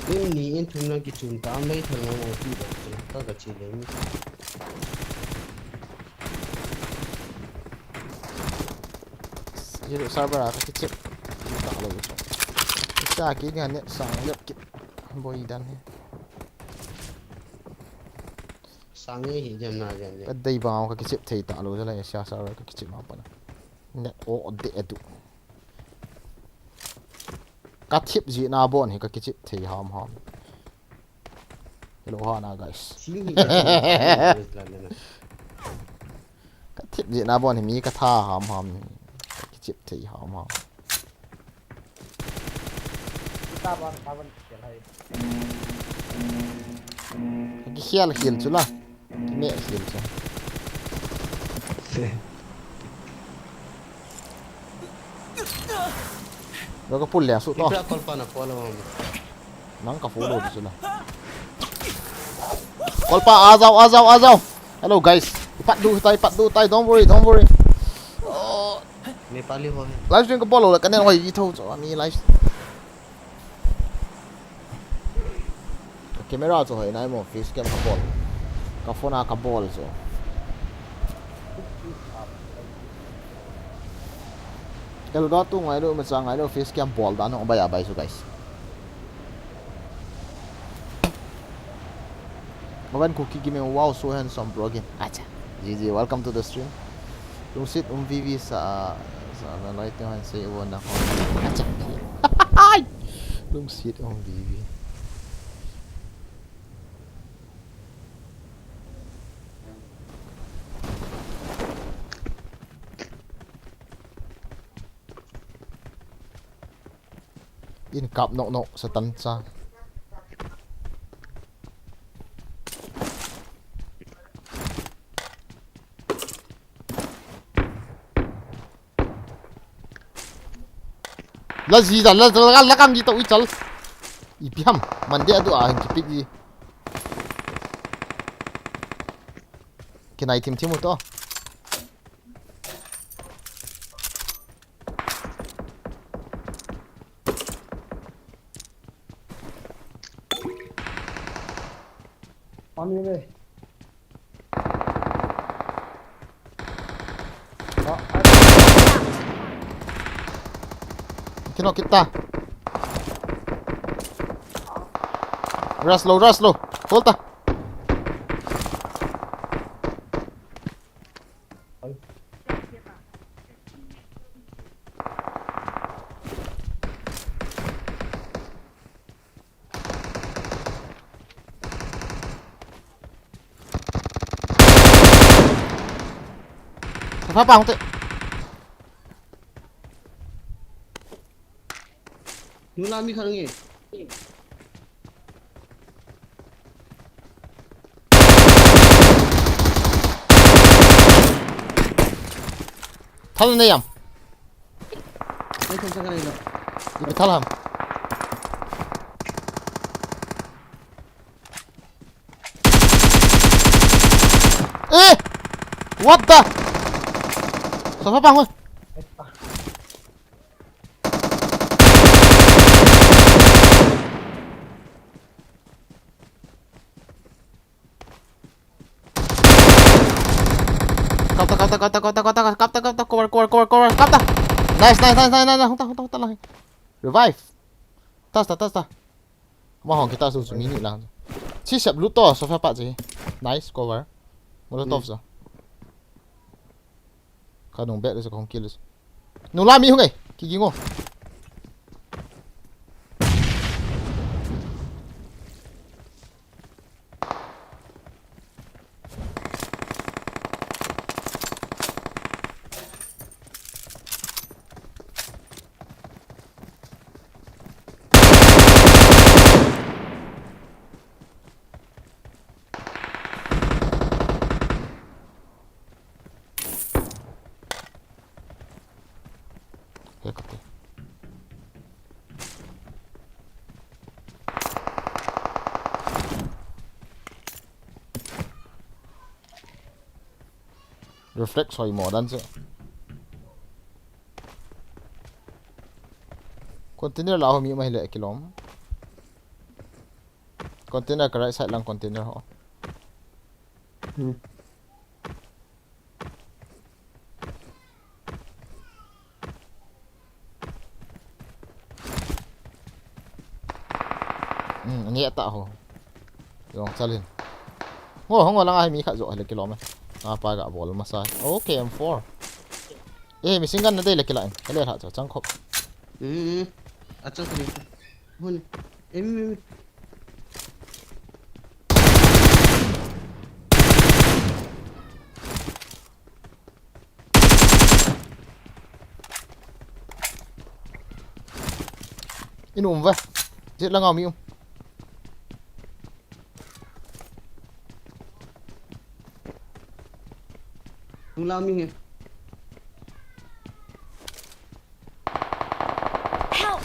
Lim ni in thum lang kichun ta, mei thang lang ong ti ba chu ka ka chi le ni. Zero server a ka kichep ta lo chu. Sa ki ni ne sang lep kit. Boi dan he. Sang ye hi jam na jam le. Ka dei bang ka kichep thei ta lo jala Asia server ka kichep ma pa na. Net o de edu. Ka thip ji na bon hi ka kichep thei ham ham. Hello ha na guys. Sing hi ka sing ka sing ka sing ka sing. Ka thip ji na bon hi mi ka tha ham ham. Ka kichep thei ham ham. Kita ban ka ban kichep hai. Ka kikhel khel chu la. Ki me khel chu. Lo ka pul le su to. Ipra kol pa na pol mo. Nang ka follow chu la. Kol pa, आ जाओ, आ जाओ, आ जाओ. Hello guys. Ipat du tai, ipat du tai. Don't worry, don't worry. Oh. Nepali ho hai. Live stream ka bol lo la ka nen hoi ji tho chu mi live. Ka camera chu hoi nai mo, face cam ka bol. Ka phone a ka bol chu. Elga tu ngai lo, macha ngai lo, face cam bol dan hung bai a bai chu guys. Owen Kuki Gaming, wow, so handsome, bro, again. Acha. G G, welcome to the stream. Lungsit um V V sa, sa na lai te han sei wo na ho. Acha. Lungsit um V V. In kap nok nok Satan cha. La ji da, la, la, la, la kam ji to i chal. Ipi ham, man de adu a hin kipi ji. Kinai thim thim u to. Ani ve. Kino kita. Rush lo, rush lo. Hold ta. Ka pha pa hung te. Nula mi khat nge. Thal nei am? Nei thal sa ka nei lo. Ipi thal ham? Eh! What the? Sofa pang oi. Kap ta, kap ta, kap ta, kap ta, kap ta, kap ta, cover, cover, cover, cover, kap ta. Nice, nice, nice, nice, nice, hung ta, hung ta, hung ta lang. Revive. Tas ta, tas ta. Ma hong kita su su mini lang. Chi sep lut to, Sofa pa chi. Nice, cover. Molotov sa. Ka nung bet sa kong kill. Nula mi hung ai. Kiki ngo. He kate. Reflect soi mo dan chu. Container lah ho mi um ahile kilom. Container ka right side lang container ho. Hmm. Hmm, ani ata ho. Jong chalin. Ngo, ngo lang ai mi khat jo le kilom e. Apa ga bol masa. Okay, M four. Eh, machine gun na dei le kila in. Kale ha cho chang khop. Hmm. Achang khop. Hun. Em, em. In um ve. Jet langa mi um. Nula mi he. Help!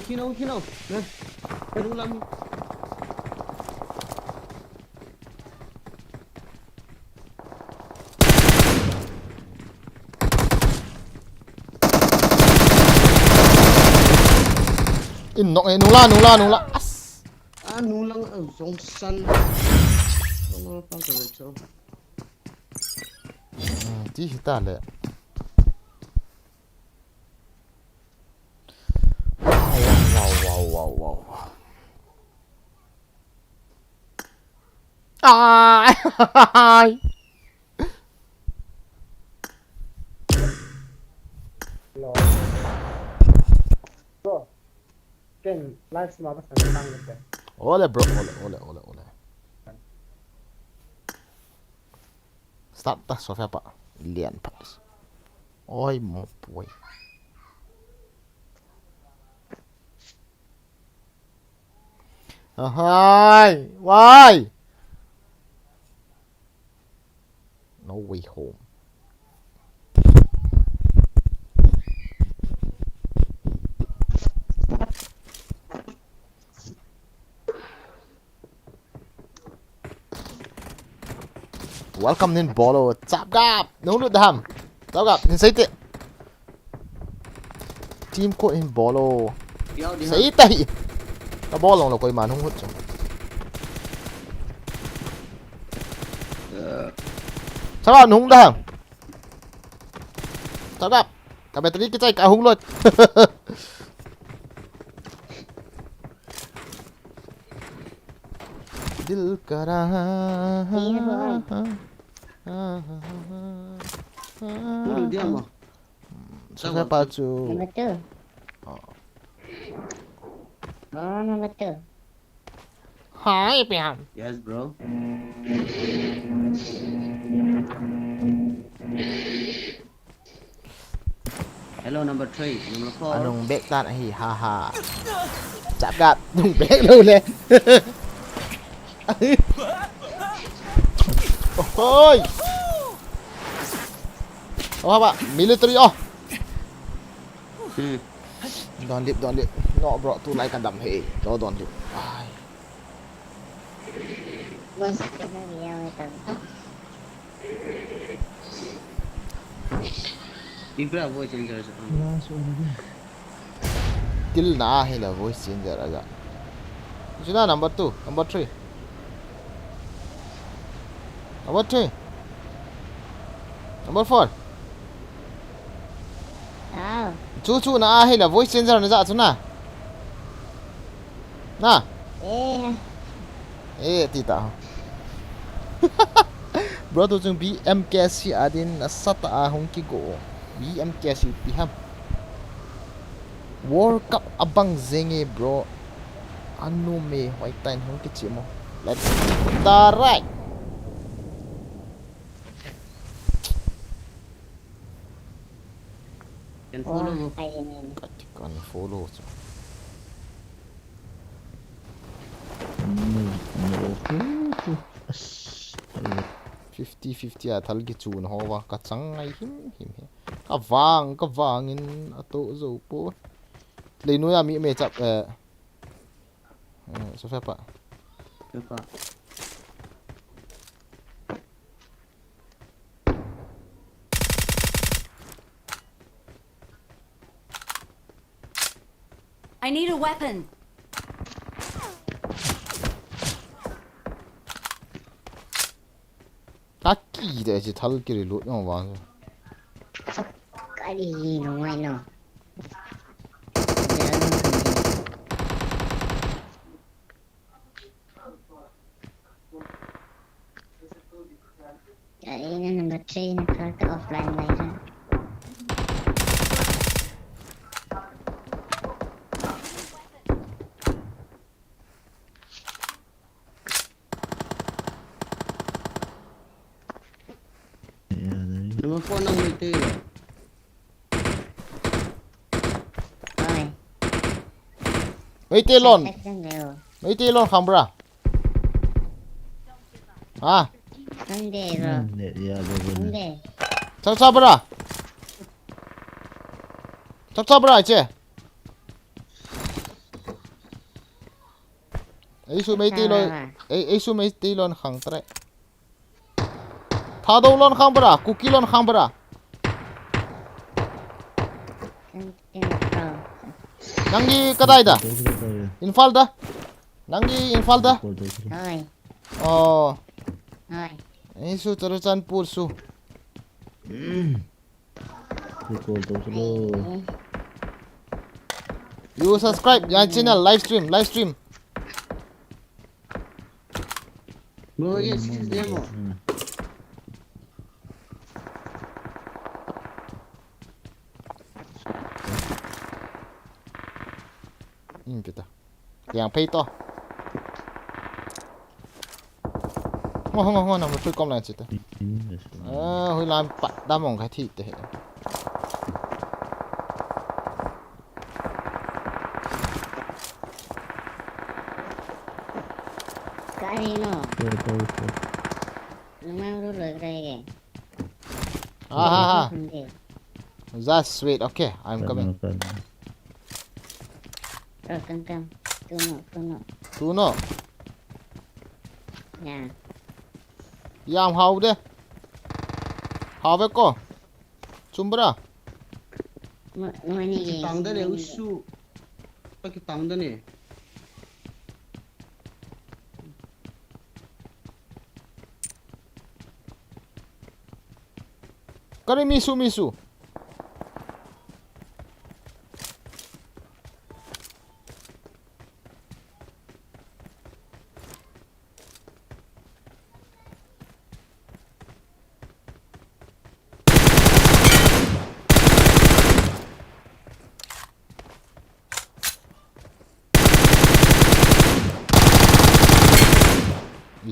Kino, kino. Ne. Kino lami. In nok e, nula, nula, nula. As. Ah, nula, ah, jong san. Ano pa ka cho. Hmm, ti hita le. Wow, wow, wow, wow, wow. Ai. Hello. Bro. Ken live stream apa sana tang gitu. Ole bro, ole, ole, ole, ole. Start ta, Sofia pa. Lian pa. Oi, mo poi. Ahai, why? No way home. Welcome nin bolo. Chap gap. Nung lut dam. Chap gap. Nin sei te. Team code hin bolo. Yau di ha. Sei ta hi. Ka bolo lo koi man hung hut chu. Chap gap nung dam. Chap gap. Ka battery kichai ka hung lot. Dil kara. Iya, Bang. Nung dia mo. Sasa pa chu. Number two. Oh. Oh, number two. Hi, Pam. Yes, bro. Hello, number three, number four. Anung bek tan ahi, ha ha. Chap gap, nung bek lo le. Oi. Oh, haba, military oh. Hmm. Don't leave, don't leave. No, bro, tu lai ka dam he. Don't, don't leave. Ai. Bos, kena dia macam. Ibra voice changer sa. Kill na hi la voice changer aja. Sina number two, number three. Number three. Number four. Wow. Chu chu na hi la voice changer na ja chu na. Na. Eh. Eh, ti ta. Bro, tu chung B M K C adin na sat a hung kigo. B M K C pi ham. World Cup abang jenge, bro. Anu me hoi tain hung kichi mo. Let's start right. Can follow mo. Ai, ni. Kati kan follow chu. Ni, ni, chu, chu. As, ai. Fifty fifty a thal kichun ho va ka chang ngai him him hi. Ka vang, ka vang in a to zo po. Lei noi a mi me chap, eh. Eh, so fe pa. Fe pa. I need a weapon. Ka ki de ji thal ki reload no wa. Ka ri no ngai no. Ka ina number three na ka offline lai ra. Number four nang Meitei. Oi. Meitei lon. Sa sa leo. Meitei lon khang bra. Ha? Khang de ro. Hmm, de, ya, de, de, de. Khang de. Chap chap bra. Chap chap bra che. Ei su Meitei lon. Ei, ei su Meitei lon khang tre. Thadou lon khang bra, Kuki lon khang bra. Nangdi kadai da? Imphal da? Nangdi Imphal da? Hoi. Oh. Hoi. Ei su Churachandpur su. You subscribe my channel, live stream, live stream. Bro, yes, yes, demo. Hmm, pita. Yang phei to. Ngo, ngo, ngo, nang tui kom lang chita. Ah, hui lam pat da mong khai thi te. Kani no. Nang mang ru loi kai ke. Ah, ha, ha. Just wait, okay, I'm coming. Oh, come, come. Tuno, tuno. Tuno. Ya. Yam hao de. Hao ve ko. Chumbra. Mo-, mo ni ye. Kitang da ne usu. Pa kitang da ne. Kari misu misu.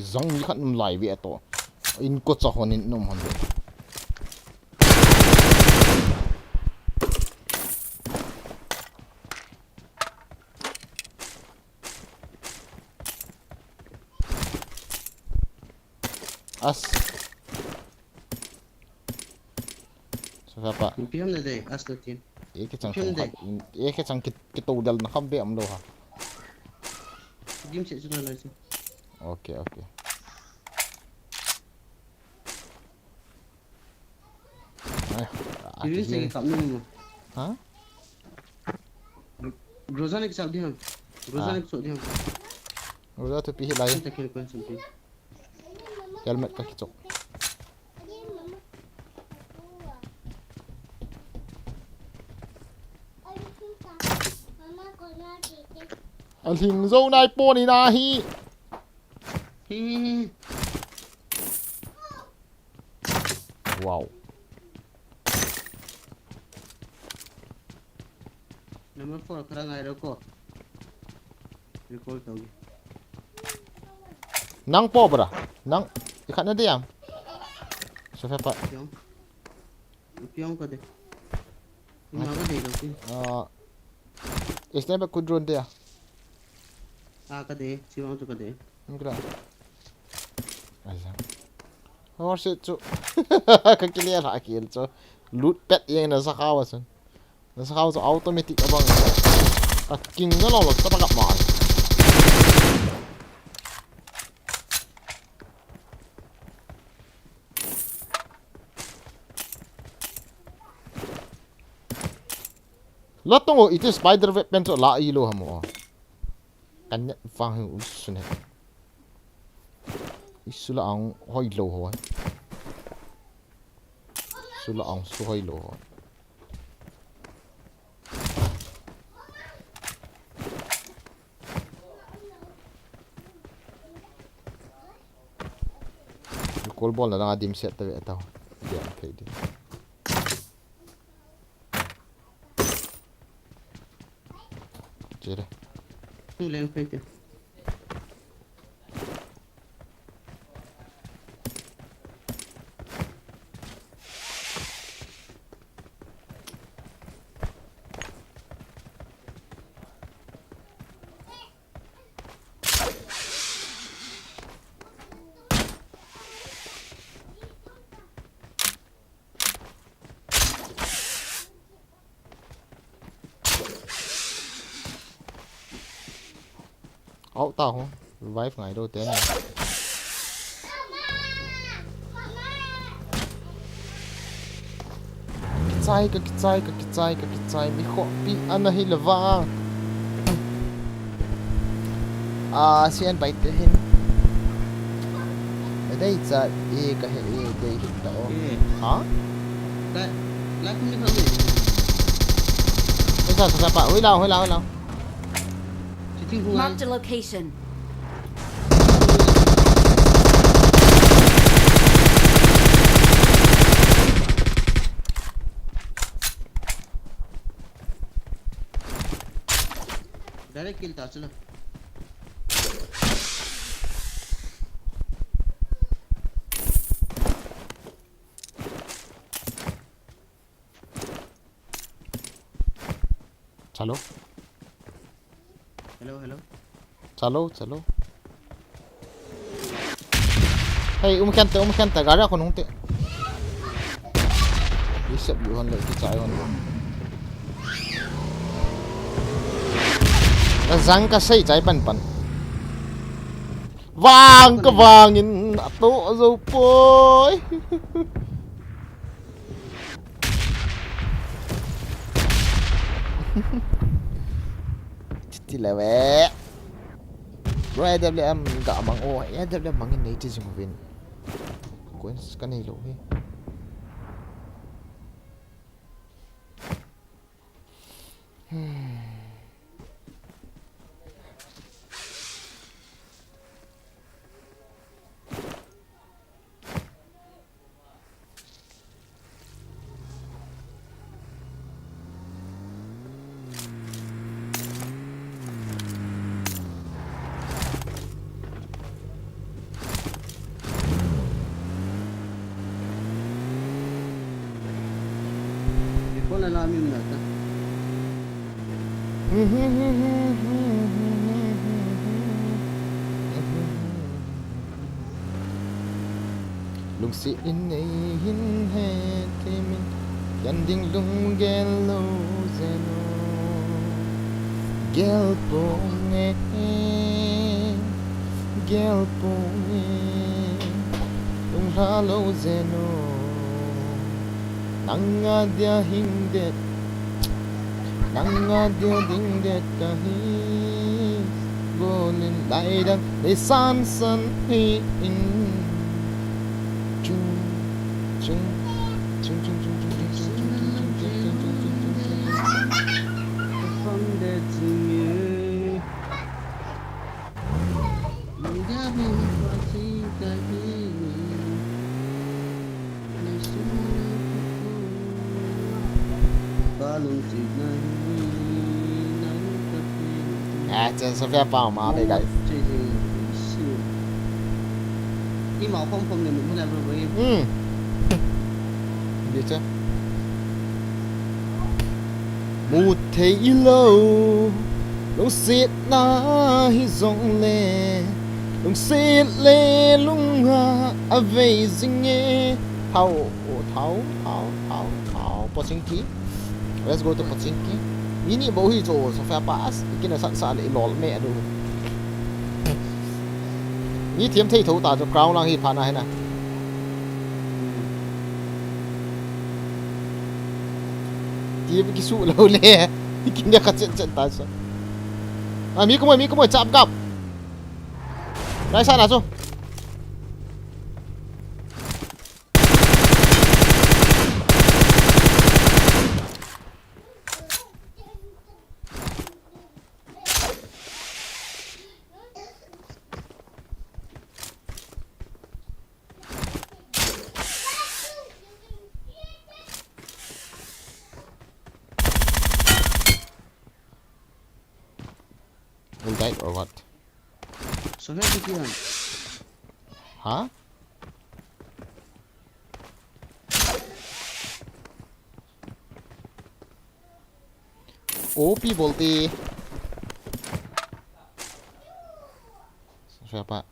Zang ni khat num lai ve to. In ko cha hon in num hon ve. As. Sasa pa. Piam na de, as na tin. Eke chang. Piam de. Eke chang kit, kit to dal na kham be am lo ha. Dim se suna lai se. Okay, okay. Ai, ah, Green se kap ni mo. Ha? Groza ne kisap di ham. Groza ne kisap di ham. Groza tu pi hi lai. Kita kira kau sampai. Helmet ka kichok. Alhing zo nai pon in ahi. Hi, hi, hi. Wow. Number four, khara ngai ro ko. Recall tau. Nang po bra. Nang ikhat na diam. Sofa pa. Piong. Piong ko de. Ima ko de ro ki. Ah. Isne ba ku drone dia. Ah, ka de, si wang tu ka de. Ngra. Aja. Horse chu. Ka kile la kil chu. Loot pet jeng na sa khawa sun. Na sa khawa chu automatic abang. Ka king na lo lo ta ka mal. La tongo iti spider web pen chu la i lo hamo. Kan net vang hi u sun he. Isu la ang hoi lo ho. Isu la ang su hoi lo ho. Kol bol na dang a dim set ta ve ta. Ya, okay di. Che le. Tu le, okay, okay. Au ta ho. Revive ngai do te na. Kichai ka, kichai ka, kichai ka, kichai mi khopi ana hi le vang. A, sian bai te hin. Na dei cha e ka he e dei hin ta o. Eh. Ha? La, la kung ni kang ni. Oi sa sa pa. Oi la, oi la, oi la. Sitting kung. Marked a location. Direct kill ta chalo. Chalo. Hello, hello. Chalo, chalo. Hey, um khen te, um khen te, gari a khonung te. Isep yu hon le, kichai hon. Ka jang ka sei chai pan pan. Vang ka vangin, ato a zo poi. Titi le ve. Bro, A W M ga mang o, A W M mangin nei ti jing uvin. Coins ka nei lo hi. Hmm. Iko na la mi na ta. Lungset in nei hin he temin, khen ding lunggel lo jeng o. Gel ponge, gel ponge, lunglha lo jeng o. Nang a dia hing det, nang a dia ding det kahi. Golin lai dang, nei san san hi in. Chung, chung, chung. Ah, chen sa via pa ma le, guys. Ima khom khom le mun hila bro bro. Hmm. Dia cha. Mu thei lo. Lo sit na hi jong le. Lungset le lunga avei jing e. Thao, oh, thao, thao, thao, thao. Pochinki. Let's go to Pochinki. Mi ni bou hi chu, Sophia Pass. Kina san sa le lol me adu. Mi thiam thei tho ta chu crown lang hi pha na hi na. Ti kisu lo le. Kina ka chen chen ta chu. A, mi kumoi, mi kumoi, chap gap. Nai sa na chu. All died or what? Sophia, kikihan. Ha? O P bolte. Siapa?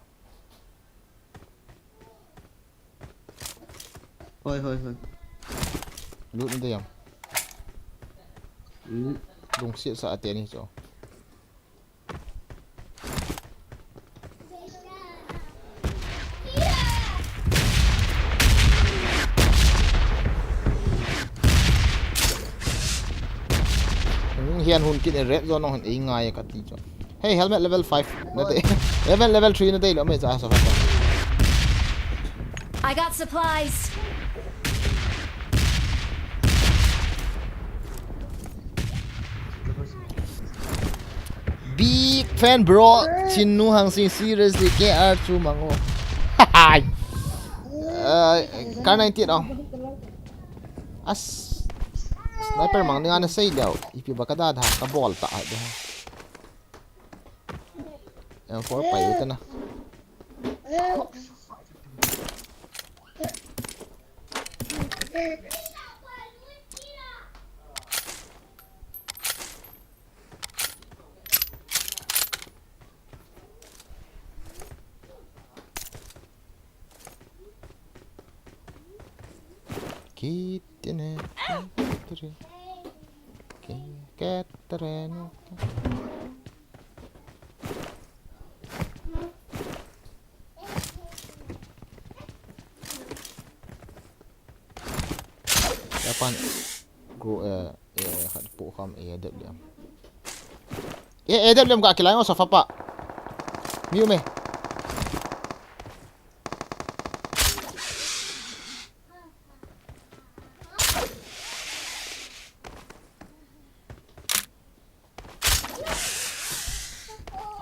Hoi, hoi, hoi. Lut na dayam. Hmm. Lungsiat sa ate ni cho. Hung hian hun kit e, red zone hung hin ei ngai e ka ti chu. Hey, helmet level five. Na te. Helmet level three na te lo me cha sa fa. I got supplies. Big fan, bro. Chinnu Hangsing, seriously, K R chu mango. Hai. Uh, kar ninety-eight oh. As sniper mang ni ana sei leo. Ipi ba ka da da ka bol ta ha de. M four pai u te na. Kitene, kitene, ki-, keterenu. Japan, go, eh, eh, khat pu kham, eh, A W M. Eh, A W M ka kilai ngo sa fa pa. Miu me.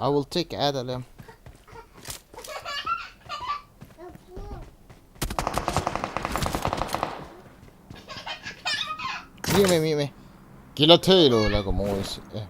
I will take Adalem. Mi me, mi me. Kila thei lo la ko mo si. Eh.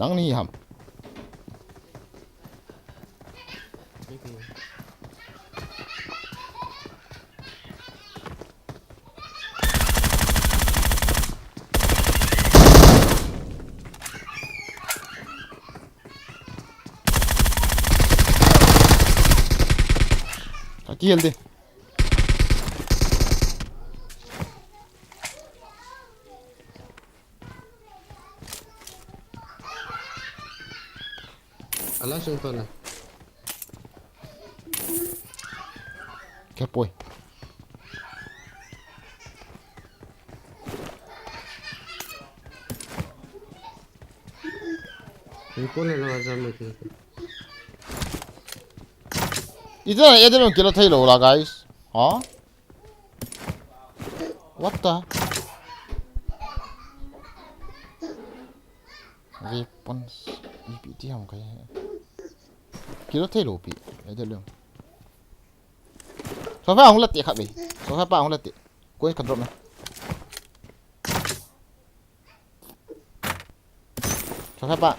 Nang ni ham. Ka kihel de. Ala sung pala. Kya poi? Ni pon na la jam ni. Ita na edit lom kilo thei lo la, guys. Ha? What the? Weapons. Ipi ti ham kai. Kilo thei lo pi. Edit lom. Sofa hung lati khat ve. Sofa pa hung lati. Coins ka drop me. Sofa pa.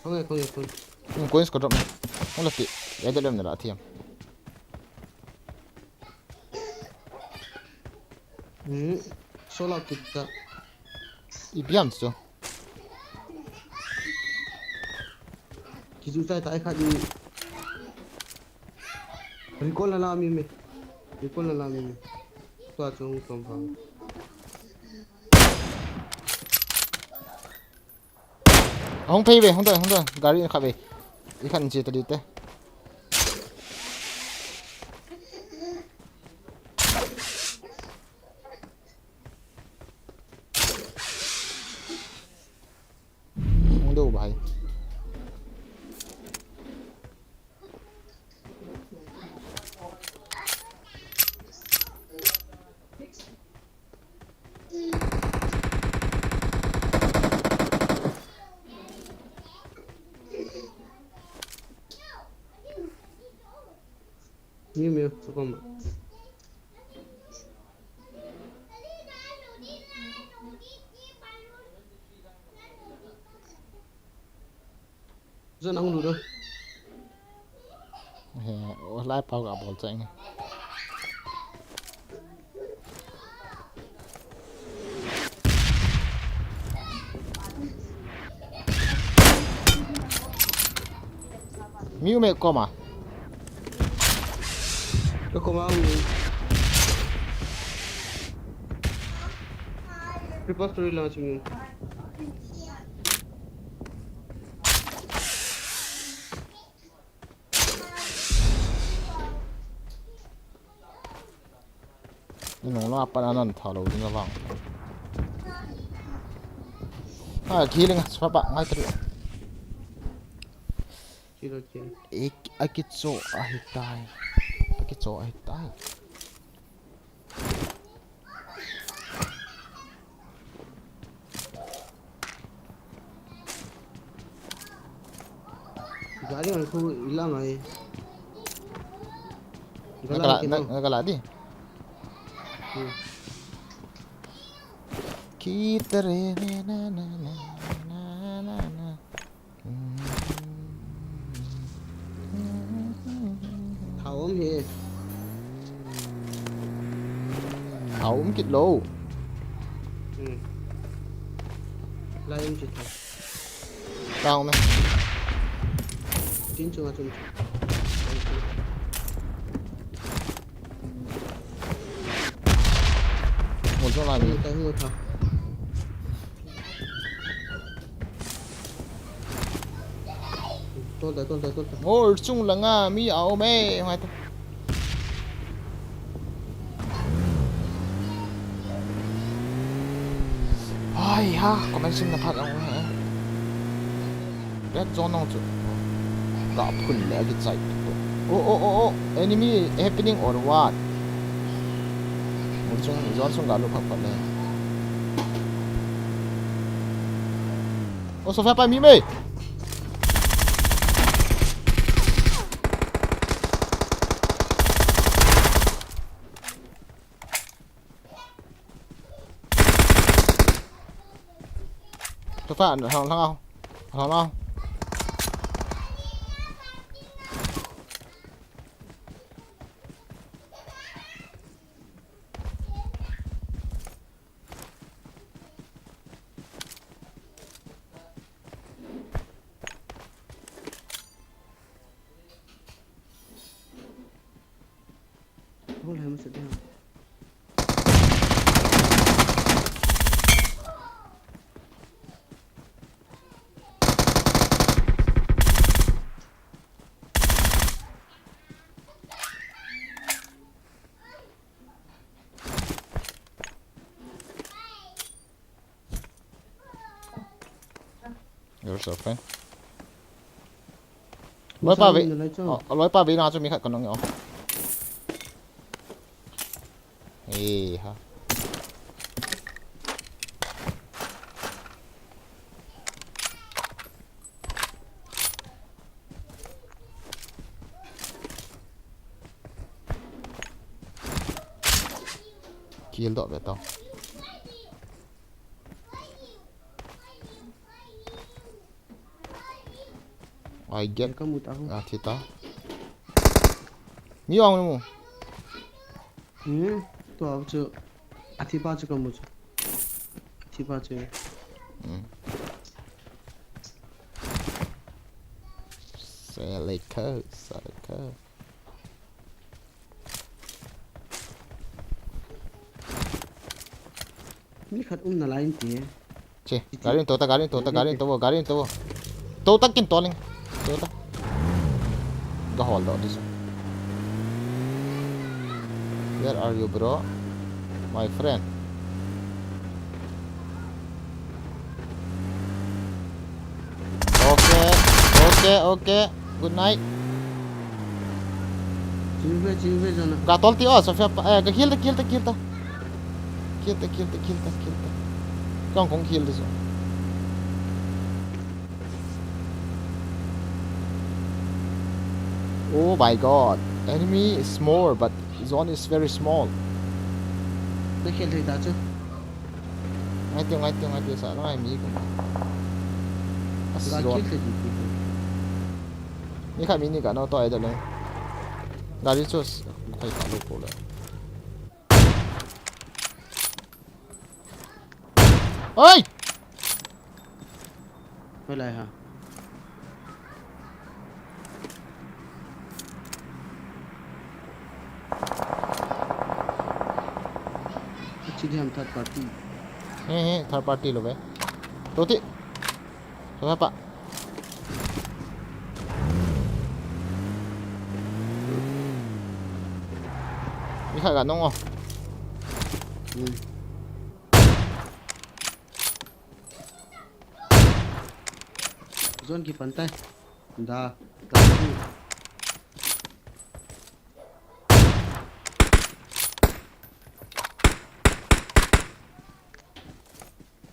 Không nghe, không nghe, không. Hmm, coins ka drop me. Hung lati. Edit lom na la thiam. Hmm. Solo kita. Ipi ham chu. Kichu chai tai khat ni. Recall na la mi me. Recall na la mi me. Tua chung tom pha. Hung phei ve, hung doi, hung doi. Gari khat ve. I khat che ta di te. Hung doi bhai. Ni me, sokoma. Zan ang lu do. He, o lai pau ka bol chang. Miu me koma. Ka koma mi. Repository launch mi. Nung la pa nan tha lo ding avang. Ah, killing, sapa ngai tari. Kilo, kilo. Ik, akicho ahitai. Akicho ahitai. Gari ang ko ilang ai. Gala Nagala, kito. Nag-, nagala di. Hmm. Kita re ne na na na na na na. Thao um hi. Thao um kit lou. Hmm. Lai um kit thao. Tao me. Tin chunga chun. Mo chunga mi. Hung tai, hung tai. Tol tai, tol tai, tol tai. Mo chung langa mi a um e, hung tai. Ai ha, comment section na phat ang he. Red zone ang chu. Ka phun le agi chai. Oh, oh, oh, oh. Enemy happening or what? Mun chung zone chung ga lu phat phat le. Oh, Sophia pa mi me. Sophia, hang, hang, hang, hang. Hol hai masa dia. You're so fine. Loi pa ve. Masa ni na lai chu. Oh, loi pa ve na chu mi khat ka nong yo. Eh, ha. Kill doh ve tao. I get. Ka mu ta ho. Ah, thi ta. Mi ong mu. Hmm, tua chu. A thi pa chu ka mu chu. A thi pa chu. Hmm. Select code, select code. Mi khat um na lai in ti. Che, gari in to ta, gari in to ta, gari in to, gari in to. To ta kin to ling. To ta. Ga hol do this. Where are you, bro? My friend. Okay, okay, okay. Good night. Chiu ve, chiu ve, jana. Ga tol ti o, Sofia pa, eh, ga heal ta, heal ta, heal ta. Heal ta, heal ta, heal ta, heal ta. Kong kong heal ta so. Oh my God. Enemy is small, but zone is very small. Te khel thei ta chu. Ngai teu, ngai teu, ngai teu, sa ngai mi kum. As ga zone. Kill thei ti ti. Ni kha mi ni ka no to ai da le. Gari chu s-, khai kha lo ko le. Oi! Hoilai ham? Achi di ham third party. He, he, third party lo ve. To ti. To pa. Mi khat ga nong o. Hmm. Zone kipan tai. Da. Da.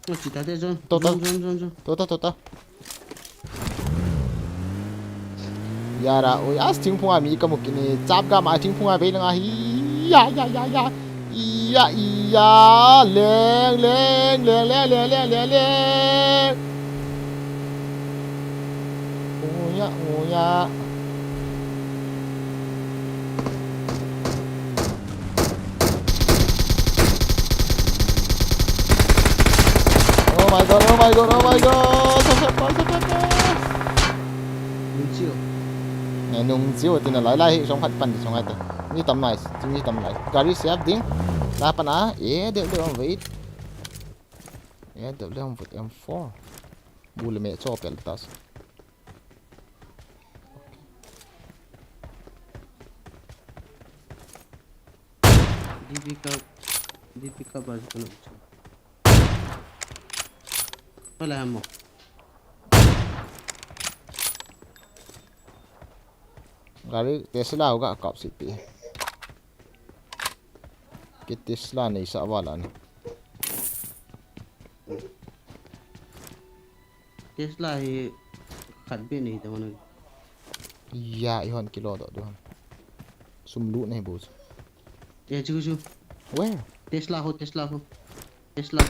Achi ta te zone. To ta. Zone, zone, zone, zone. To ta, to ta. Yara, oi, as thingphung a mi ka mu kit e, chap ga ma thingphung a vei lang a hi. Ya, ya, ya, ya. Iya, iya. Leng, leng, leng. Oya, oya. Oh my God, oh my God, oh my God. Sa, sa, sa, sa, sa, sa. Nung chiu. Eh, nung chiu, tina lai lai hi, song khat pan, song khat. Mi tam lai, mi tam lai. Gari siap ding. La pan a, eh, deu, deu, wait. Eh, deu, deu, wait, M four. Bu le me cho pel tas. D P ka, D P ka ba kana ucha. Wala mo. Gari Tesla hoga kap si pi. Ki Tesla nei sa wala ni. Tesla hi khat beh nei ta mana. Ya, i hon kilo do do. Sum lu nei bu. Ye chu chu. Where? Tesla ho, Tesla ho. Tesla ho.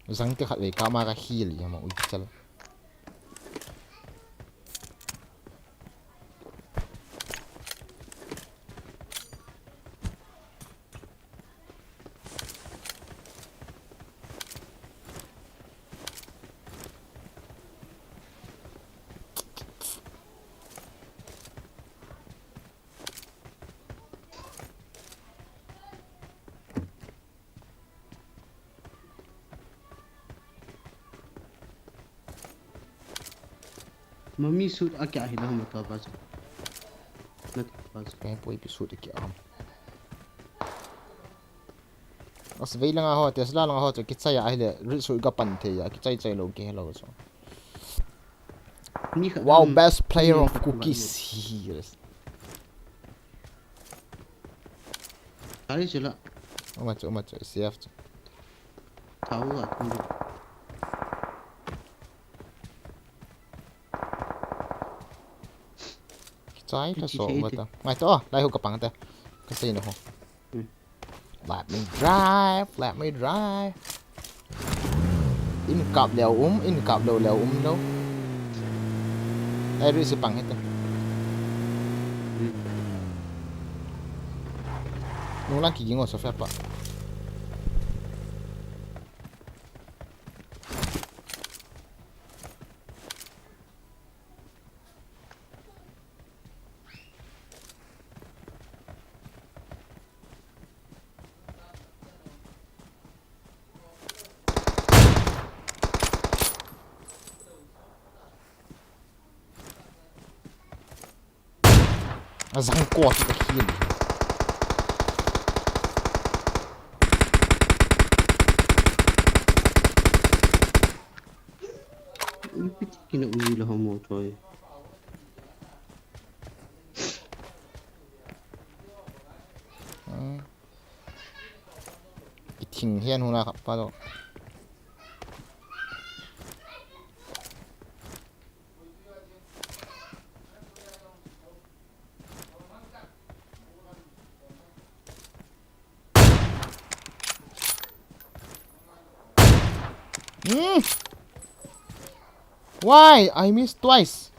Zang te khat ve ka ma ka heal ya ma ui chal. Mami suit a kya hi na hum ta ba. Na ta ba. Kaya po episode kya hum. As vei langa ho, Tesla langa ho chu kichai a ahile, rit sui ka pan thei a, kichai chai lou kihe lou chu. Mi khat Wow, ham, best player mi of khat cookies. Hi, yes. Tari chu la. Uma chu, uma chu, C F chu. Thau la, thau la. Kichai ta so ma ta. Ngai to, lai ho ka pang ta. Ka sei na ho. Hmm. Let me drive, let me drive. In kap leo um, in kap leo leo um lou. Ai ri si pang hita. Hmm. Nung lang kiging o sa fe pa. Azang ko ti ka khil. Ipi ti kina ui la homo toi. Hmm. Ithing hian huna kha pa lo. Hmm. Why? I missed twice.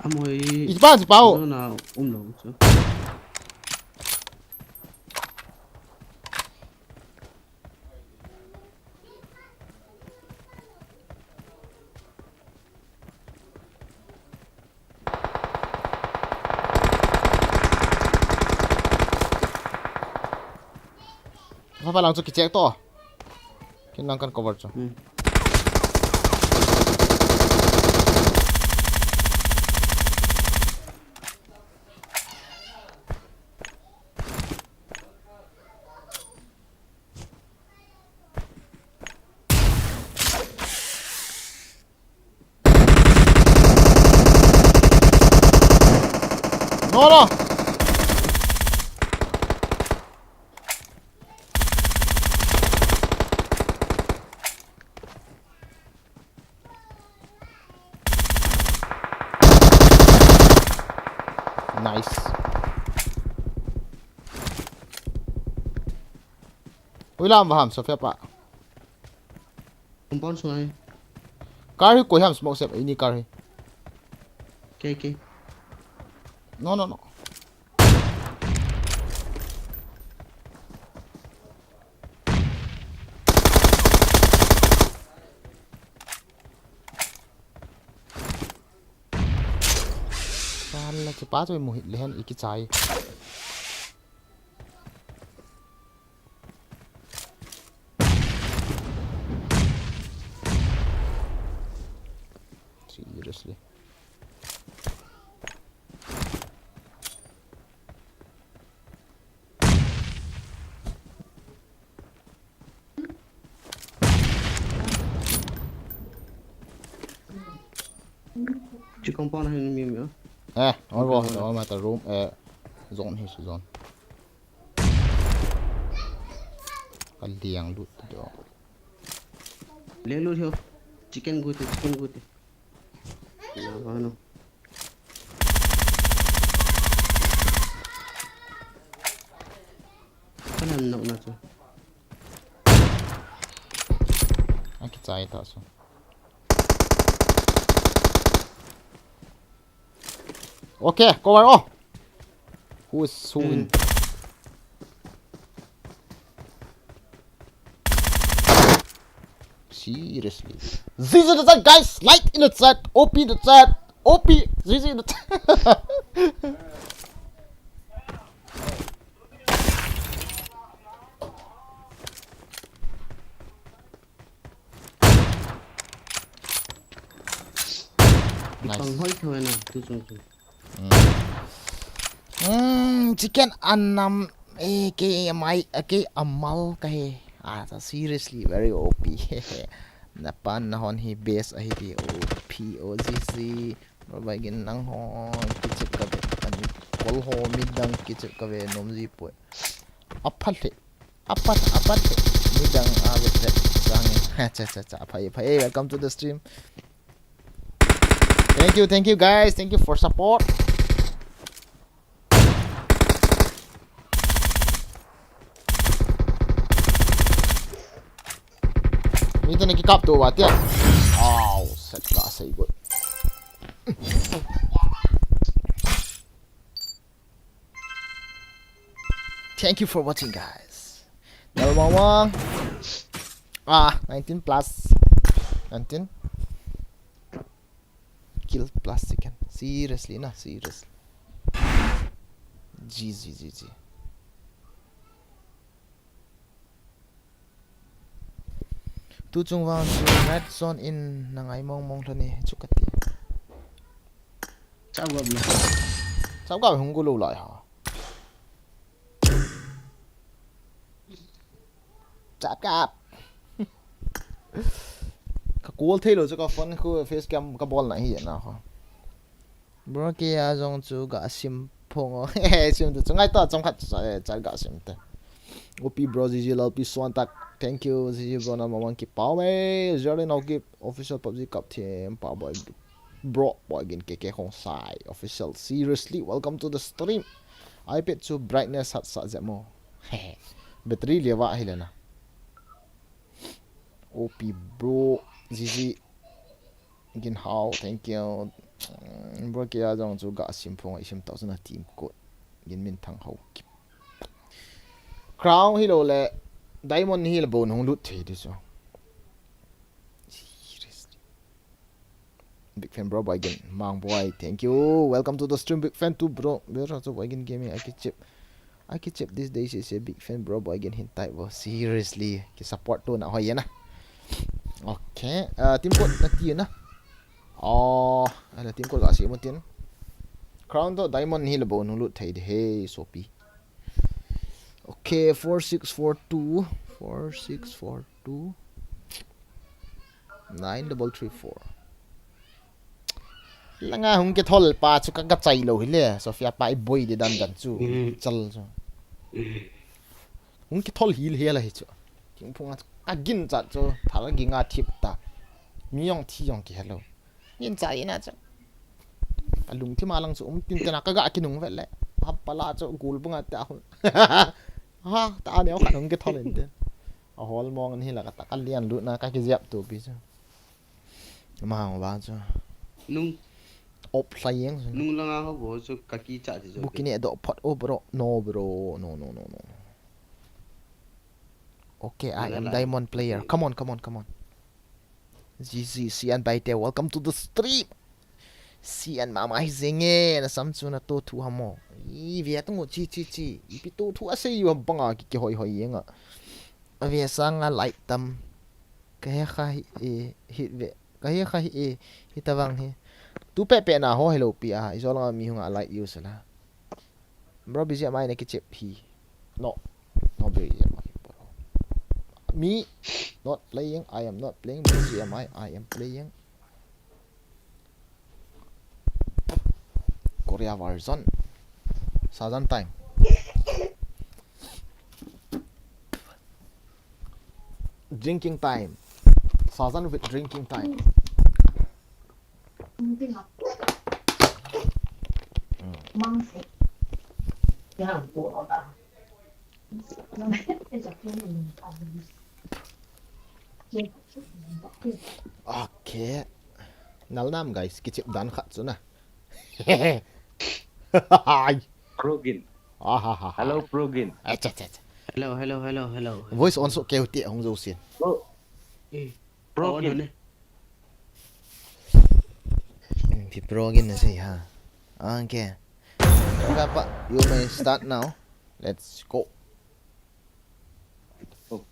Amoi. Iba, iba. Ano na umlo so. Papa lang chu kichek to. Kin lang kan cover chu. Hmm. No, no. Nice. Ui lam vaham, Sophia pa. Compound sungai. Car hi koi ham smoke sep, ini car hi. Ke, ke. No, no, no. Sala, kipa chu mu hit lehen i kichai. Seriously. Chi compound hin mi mi. Eh, all room, all matter room, eh, zone hi si zone. Ka liang lut do. Liang lut hio. Chicken gute, chicken gute. Na ba no. Kanan nok na chu. Aki chai ta so. Okay, cover, oh. Who is who in? Hmm. Seriously. G G in the chat, guys. Like in the chat. O P in the chat. O P. G G in the chat. Hmm, chicken anam, eh, ke amai, eh, ke amal kahe. Ah, ta seriously, very O P. Napan nahon hi best ahi ti O P O G C. Bro Baigin nang ho kichep kave. Ani kol ho midang kichep kave nom ji poi. Aphat le. Aphat, aphat le. Midang a vet vet sang. Cha, cha, cha. Aphai, aphai. Hey, welcome to the stream. Thank you, thank you guys. Thank you for support. Mi tana kikap to ba tia. Aw, set ka sei got. Thank you for watching, guys. Nalmawang. Ah, nineteen plus. Nineteen. Kill plus second. Seriously, na, serious. G G, G G. Tu chung vang chu red zone in na ngai mong mong thani chu kati. Chau gap le. Chau gap hung gu lo lai ha. Chau gap. Ka call thei lo chu ka phone khu face cam ka bol na hi na kho. Bro, kei a jong chu ga sim phong o. Sim tu chu ngai ta chom khat cha, eh, cha ga sim te. O P bro, G G Lalpi Suantak. Thank you, G G bro, na mamang ki pau me. Jerry Nokip, official PUBG Cup team, pa boy. Bro, boy gin K K Khongsai, official. Seriously, welcome to the stream. iPad chu brightness hat sa je mo. Battery lewa hi le na. O P bro, G G. Gin Hao, thank you. Mm, bro, kei a jong chu ga sim phong, i sim tau chu na team code. Gin Min Thang Hao. Crown hi lo le, diamond hi le bon hung lut thei di chu. Seriously. Big fan bro, boy gin. Mang boy, thank you. Welcome to the stream, big fan too, bro. Bro, chu boy gin gaming, I can chip. I can chip this day, she say big fan bro, boy gin hin tai bo. Seriously, ki support tu na hoi na. Okay, uh, team code na ti na. Oh, ala team code ga si mo tin. Crown to diamond hi le bon hung lut thei di he sopi. Okay, four six four two, four six four two, nine double three four. Langa hung kithol pa chu ka, ka chai lo hi le. Sophia pa i boi di dan dan chu. Mm. Chal chu. Mm. Hung kithol hi le hi la hi chu. King phung a chu ka gin chat chu. Thal ging a thip ta. Mi jong thi jong ki hello. Gin cha ina chu. Ka lungthim a lang chu um tin tena ka ga kinung vet le. Hap pala chu gul bunga ta hun. Ha, ta neo ka hung kithol in te. A hol mong ni la ka ta ka lian lut na ka kiziap tu pi chu. Mang ba chu. Nung. Op hlai jeng chu. Nung langa ho bo chu ka ki cha ti chu. Bu kine do phot o bro. No bro. No, no, no, no. Okay, I am diamond player. Come on, come on, come on. G G, Sian Baite, welcome to the stream. Sian mama hi jenge, na sam chu na to thu hamo. I via tungu chi, chi, chi. Ipi to thu a sei yu banga ki, ki hoi hoi jenga. A via sanga light tam. Ka he kha hi, e, hit ve. Ka he kha hi, e, hit avang hi. Tu pe pe na ho hello pi a. Izol nga mi hunga light use la. Bro, B G M I na kichep hi. No. No B G M I, bro. Me, not playing. I am not playing B G M I. I am playing Korea Warzone. Sajan time. Drinking time. Sajan with drinking time. Okay. Nalnam guys, kichep dan khat chu na. Hi. Progin. Ah, ha, ha, ha. Hello, Progin. Acha, acha, acha. Hello, hello, hello, hello. Voice on so keu ti hung jo sin. Pro. Eh. Progin. Pi Progin na sei ha. Okay. Papa, you may start now. Let's go. Oh.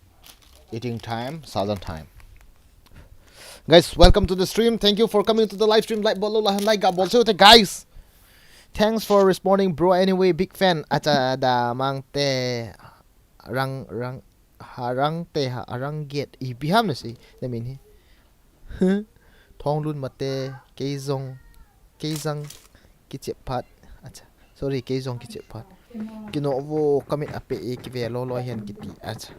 Eating time, Sajan time. Guys, welcome to the stream. Thank you for coming to the live stream. Like bol lou, like, like ga bol sou te, guys. Thanks for responding, bro. Anyway, big fan. Acha da mang te. Rang, rang, harang te ha, arang get. Ipi ham na sei, na min hi. Thonglun Mate, Keijong, Keijang, kichep phat. Acha. Sorry, Keijong kichep phat. Kino vo kamit ape e kive lolo hian kiti. Acha.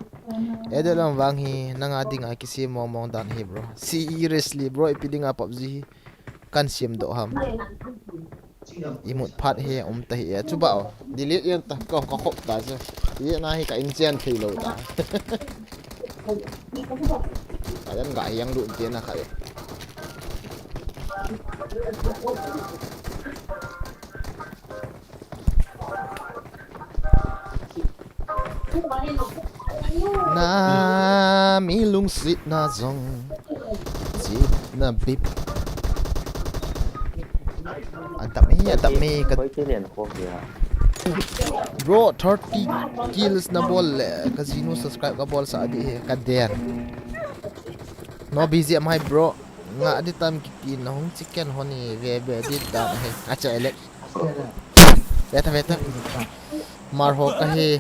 Ede lam vang hi nanga dinga kisem mong mong dan hi, bro. Seriously, bro, ipi dinga PUBG hi kan siam doh ham. Imut phat hi um ta hi e. Chuba o. Delete yan ta. Ka, ka khop ta chu. Ye na hi ka in chian thei lo ta. Ka yan ga yang lut te na kha e. Na mi lungsit na zong zit na bip. Adap mi, adap mi ka. Koi te len ko ya. Bro, thirty kills na bol le ka jinu subscribe ka bol sa di he ka den. No busy am hai, bro. Nga di tam ki tin na hung chicken honi ve ve di tam he. Acha elek. Veta, veta. Mar ho ka he.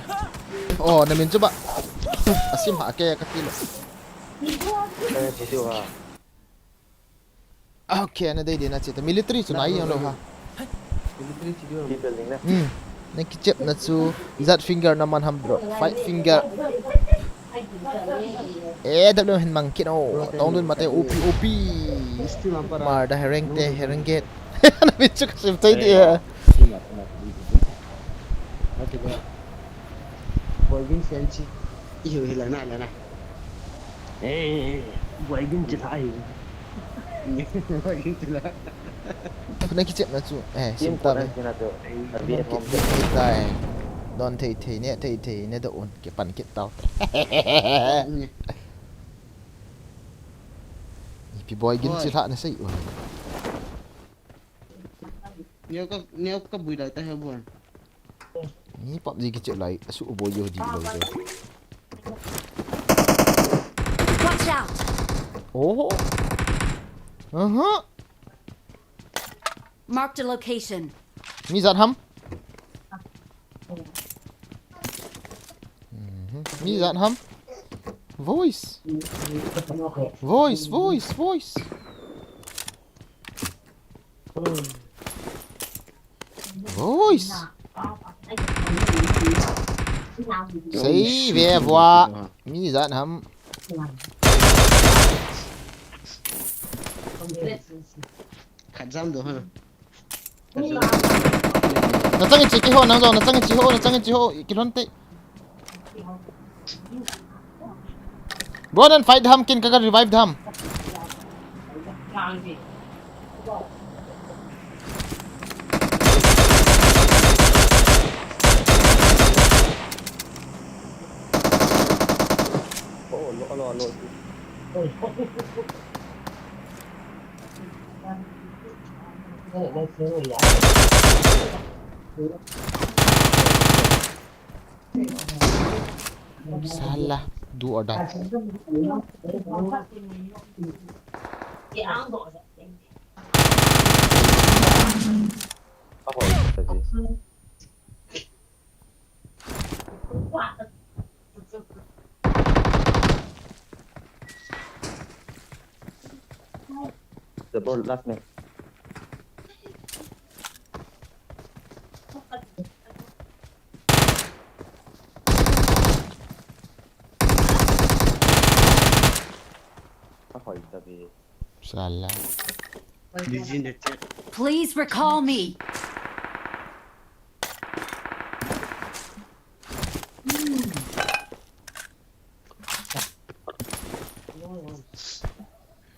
Oh, na min chu ba. Asim ha ke ka ti lo. Eh, video ha. Okay, na dei dei na chita. Military chu na i lo ha. Military video. People ding na. Hmm. Na kichep na chu zat finger na man ham, bro. Five finger. Eh, W hin mang kit o. Tong dun mate O P, O P. Mar da hereng te, hereng get. Na min chu ka sim thei di ha. Boy, gin senchi. Iyo, hila na, la na. Eh, boy, gin chila ai. Boy, gin chila. Na kichep na chu. Eh, sim ta ve. Don thei thei ne, thei thei ne da un. Kipan kit tau. Ipi boy gin chila na sei un. Neo ka, neo ka bui lai ta he boy. Ni PUBG kichep lai, asu boi yo di lo jo. Watch out! Oh. Aha. Marked a location. Mi zat ham? Mhm. Mi zat ham? Voice. Voice, voice, voice. Voice. Sei ve vua. Mi zat ham. Khat jam do ha. Na chang chi ki ho, nang jo, na chang chi ho, na chang chi ho, ki lon te. Bro, then fight ham kin ka revive ham. Oh, no, no, no. Salah, do or die. The ball, last man. Salah. Busy in the chat. Please recall me.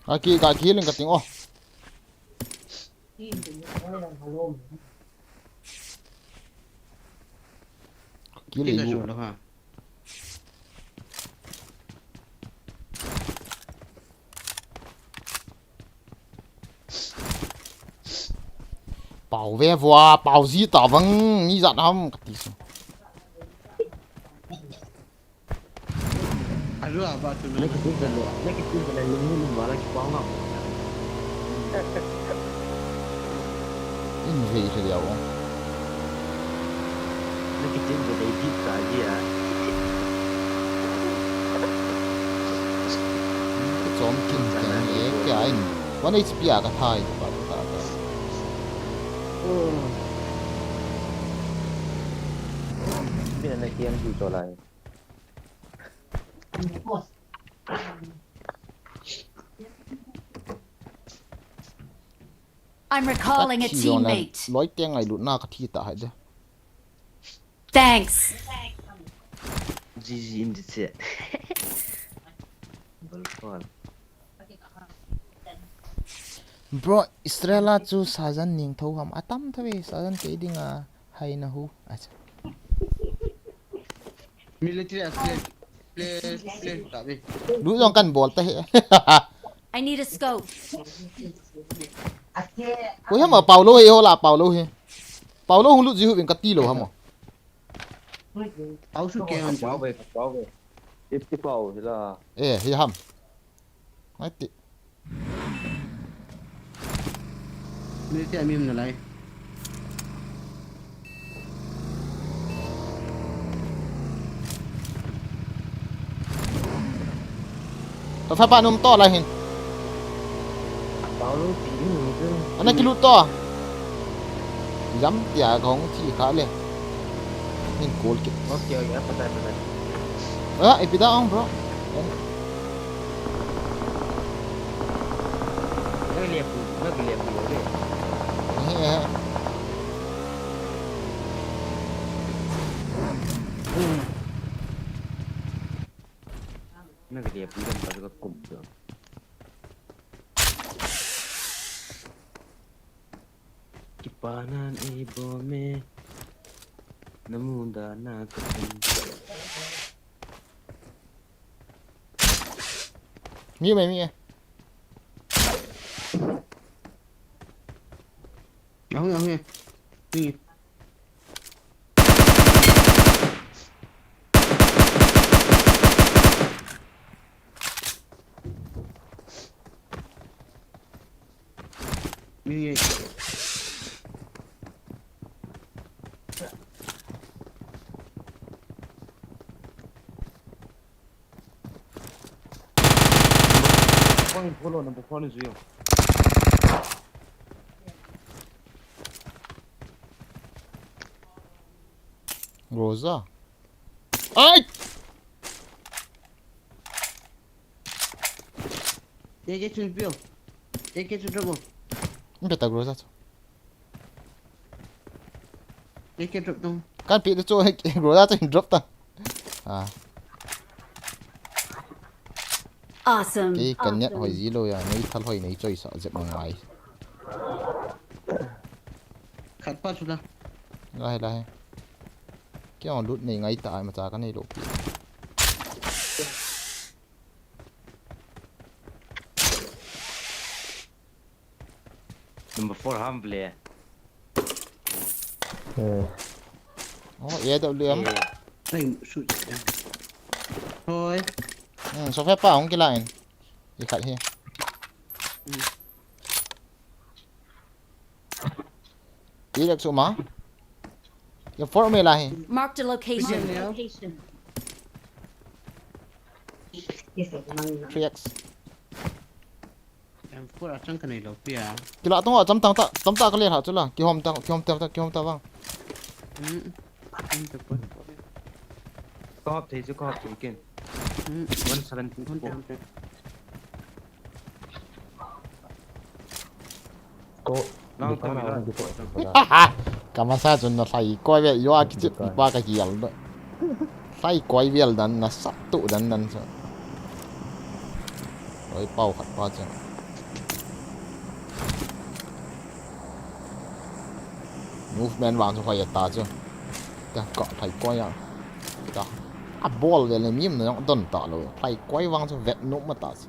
Aki ka kill ka ting o. Kill. Kill bu. Pau ve vua, pau ji ta vang, ni zat ham, kati su. Ru aba tu na. Naki tu le, naki tu le, lung lung wala ki pao nga. In vei se dia wo. Naki tu le, di ka dia. Ki chom kin ken ye kya in. One H P a ka thai pa ta ta. Bina na kiam tu to lai. I'm recalling a Ka thi jong le, teammate. Loi teng ai lut na ka thi ta hai de. Thanks. G G in the chat. Bol bol. Bro, Israela chu sajan ning tho ham atam tho ve, sajan kei dinga hai na hu. Acha. Military a play, play, play ta ve. Lu jong kan bol ta he. I need a scope. Ko hama Paulo he ho la Paulo he. Paulo hung lut ji hu vin ka ti lo hamo. Pau su ke an Pau jo. Ve, Pau ve. Ip ti Pau hi la. Eh, hi ham. Ngai ti. Ni ti ami na lai. To fa pa num to lai hin. Paulo ti ni tu. Ana ki lut to. Jam tia gong thi kha le. Min kol ki. Okay, okay, patai, patai. Ah, ipi da ong, bro. Nang liap pu, nang liap pu, okay. He, he. Nang liap pu, nang pa ka kum tu. Kipanan e bom e. Namuda na ka kum. Mi mai mi e. Ahung, ahung e. Mi. Mi. Point follow number four ni zuyo. Rosa. Ai! Ye ke chun pio. Ye ke chun drop. Nda ta Rosa chu. Ye ke drop dong. Kan pi chu Rosa chu drop ta. Ah. Awesome. Kei kan net hoi ji lo ya, nei thal hoi nei choi sa jep ngai. Khat pa chu la. Lai lai. Kei ong lut nei ngai ta ai ma cha ka nei lo pi. Number four ham ble. Eh. Oh, A W M. Eh. Ai, shoot. Hoi. Hmm, so fa pa hung kila in. I khat hi. Hmm. Direct suma. Yung four may lahi. Marked a location. Location. Three X. M four a chang ka nei lo pi a. Kila tung a cham tang ta, cham ta ka le ha chu la. Ki hom tang, ki hom tang, ki hom tang bang. Hmm. Hmm, te pon. Ko hop thei chu, ko hop thei ken. Hmm. One seventy four. Hom tang te. Ko, Nang dukan tumi a la. Hong kiko. Ka masa chun na hlai koi ve, yo a kichep pa ka hial do. Hlai koi vel dan na sat tu dan dan sa. Oi pau khat pa chun. Movement vang chu hoi ta chu. Ta ka hlai koi a. Ta. A bol vel le mim na jong don ta lo. Hlai koi vang chu vet nuam ta chu.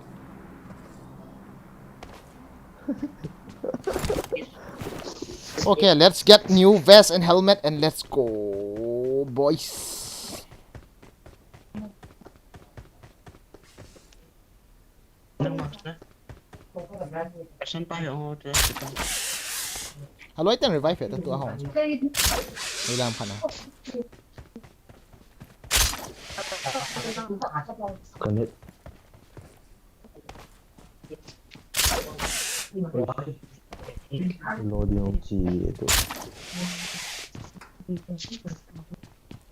Okay, let's get new vest and helmet and let's go, boys. Action pa he o te. Aloi ten revive he ta tu a hong. Hoi lam phan a. Connect. Loading chi tu.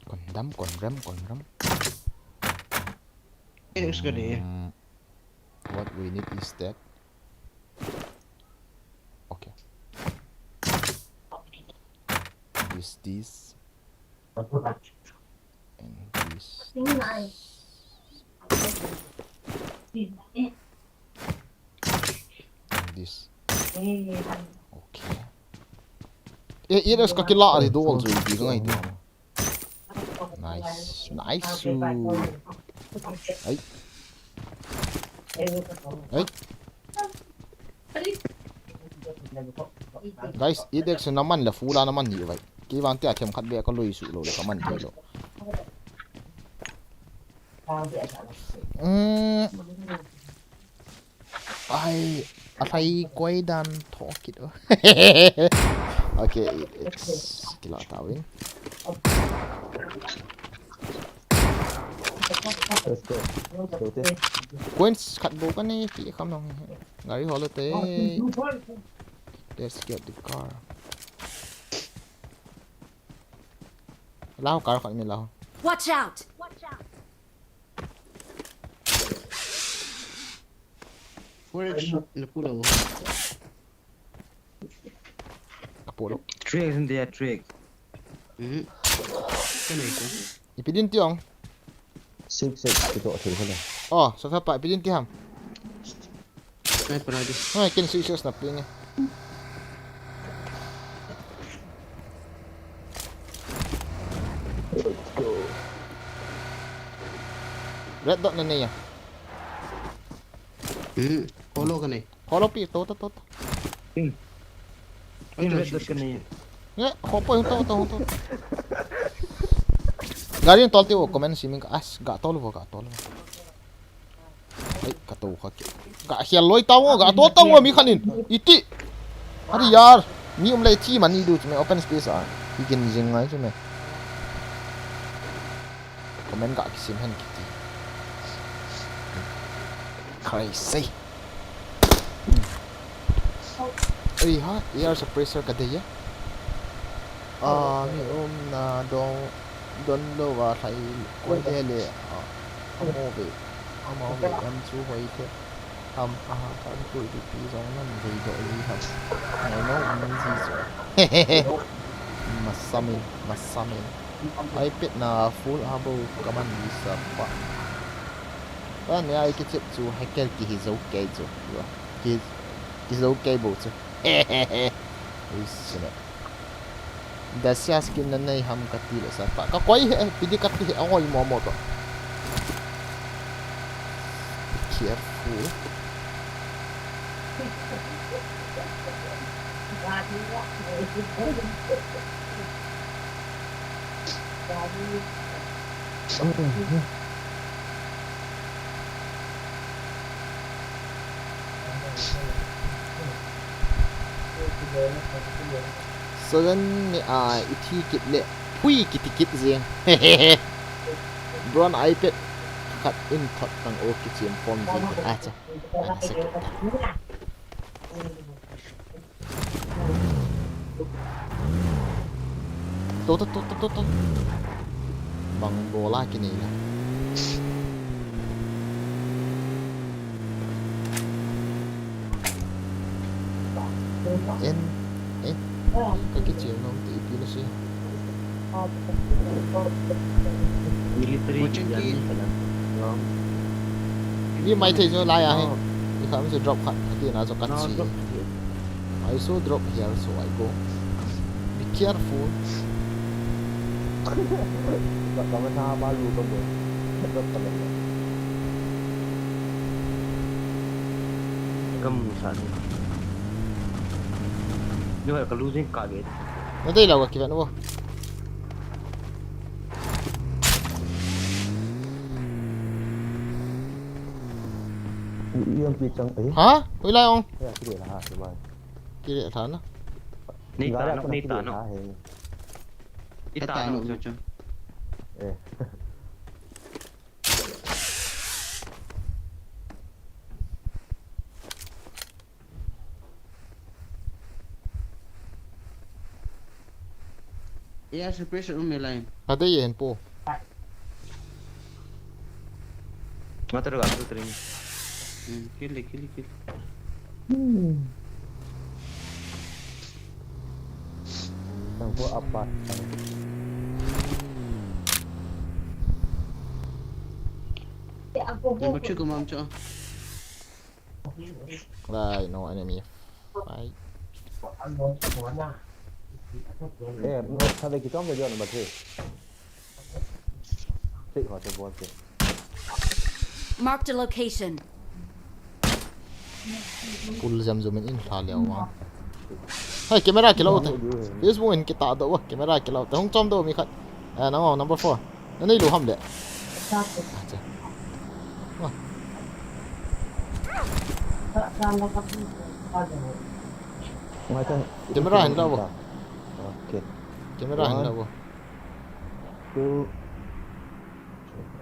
Kon dam, kon rem, kon rem. Looks good here. Mm, what we need is that. Okay. This, this. And this, this. And this. Okay. Eh, eh, das ka kila ari do also di ka ngai di. Nice. Nice. Ai. Ai. Guys, i dek se naman le full a naman ni vai. Kei vang tia them khat be ka lui su lo le ka man thei lo. Mm. Ai, a hlai koi dan tho kit o. Okay, it, it's kila tawin. Let's go. Let's go, this. Coins khat bo ka nei, ki kham nong. Gari holo te. Let's get the car. Lao car khat mi lao. Watch out! Four X na pu lo. Ka pu lo. Three X in there, three X. Mhm. Ka nei ko. Ipi din ti ong. Six X kito thei ko le. Oh, so fa pa ipi din ti ham. Sniper adi. Hai, ken six X na ping e. Let's go. Red dot na nei ya. Hmm. Holo ka nei. Holo pi, to, to, to, to. Hmm. Ai, red dot ka nei. Nge, ho poi, hung to, hung to, hung to. Gari tol ti o, comment si ming ka, as, ga tol vo, ga tol vo. Ai, ka to kha ki. Ga hial loi tao, ga to tao, mi khan in. Iti. Ari yar. Mi um lei thi mani du chu me open space a. Hi kin jing ngai chu me. Comment ga kisim hen kiti. Crazy. Ei ha, air suppressor ka dei a. Ah, mi um na dong, don lo va hlai koi le le. Ah, amo ve, amo ve, em chu hoi the. Ham, aha, kan tu di pi zong nan ve do li ham. Ngai no, um ji zo. Masamin, masamin. Ai pet na full abo kaman di sa pa. Ba ne ai kichep chu hacker ki hi zo kei chu. Ki, ki zo kei bo chu. Ui, sine. Dacia skin na nei ham ka ti le sa pa. Ka koi he, pidi ka ti he, a hoi mo mo to. Be careful. Seven ni a ithi kit le pui kiti kit jeng. Bron iPad khat in thot tang o kichem form ji hi acha. Ana se kit ta. To, to, to, to, to, to. Bang bola kinei la. En, eh, ka kichel nom ti ipi na si. Military. Watching yan ki. Ni mai thei jo la ya he. Oh. Ni kha mi se drop khat, ati na jo kan si. Drop. I saw drop here, so I go. Be careful. Ka mu sa ni. Ni wa ka losing ka ge. Na dei la wa ki van wo. Iang pi chang, eh? Ha? Hoilai ong? Ya, kile la, ha, kile. Kile la na. Nei ta no, nei ta no. Nei ta no. Eh. Air suppression um e line. Ate yen po. Mata ga tu tring. Hmm, kill, kill, kill. Hmm. Tang po apa. Number two ko mam cho. Right, no enemy. Right. Eh, no, sabe que estamos de number three. Take hot the ball. Marked a location. Pul jam jam in la leo ma. Hey, camera kilo te. Facebook in kita do, camera kilo te. Hung chom do mi khat. Eh, no, number four. Nanei lou ham le. Acha. Wah. Ngai ta. Camera hin la bo. Okay. Camera hin la bo. One, two.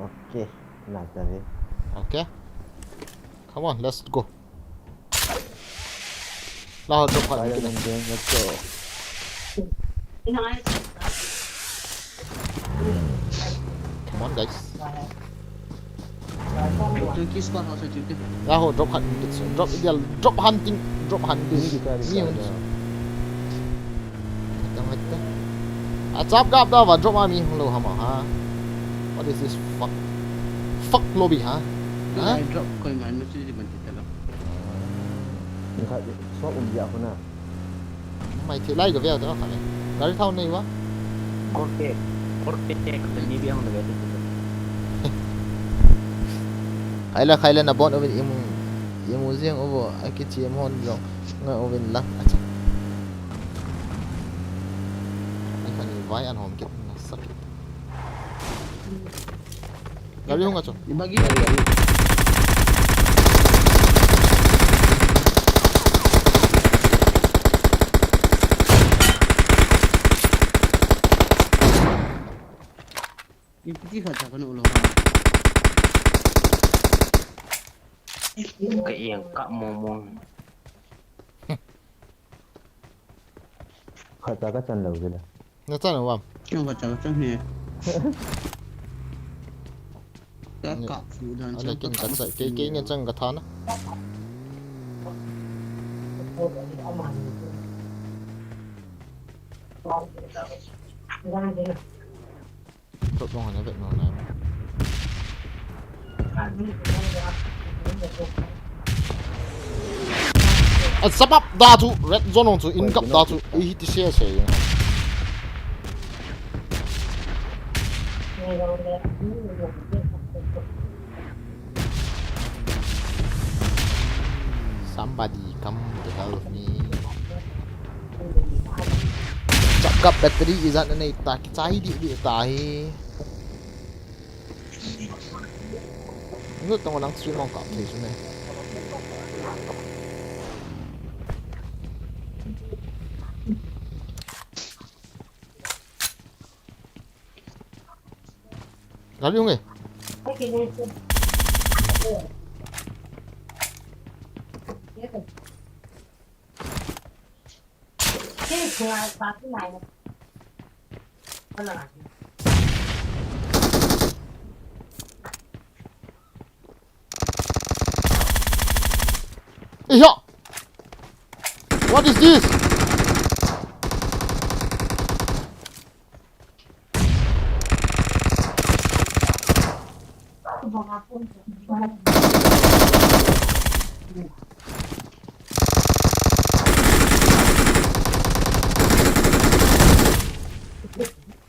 Okay. Ngai ta ve. Okay. Come on, let's go. Laho drop khat. Let's go. Come on, guys. Laho drop khat. Drop, drop hunting, drop hunting. Ni un. Tang hetta. A chap gap da va drop a mi hung lou ham a ha. What is this fuck? Fuck lobby ha? Ha? Ai drop koi man ma chi di man ti ta lo. Ni kha so um dia ko na. Mai thi lai ka vea ta kha le. Gari thau nei va? Korte. Korte te ka ni vea hung da vea ti ta. Khaila khaila na bon uvin imu. Imu jeng uvo a kichi em hon jong. Nga uvin lang. Acha. Ni kha ni vai an hom kit na sak kit. Gari hung a chu. Bagi. Ipiti kha cha kanu lo. Ka iang ka momong. Khat ta ka chan lou vela. Na chan lou am? Kei khat ta ka chan he. Ka ka fu dan. Ala kin ka chai, kei, kei nge chang ka tha na. Top long na vet no na. A sabap da chu, red zone chu, in kap da chu, i hit se se. Somebody come to help me. Chap kap battery ijat na nei ta, kichai di di ta hi. Nut tang nang stream on kap thei chu ne. Gari hung e. Iya. What is this?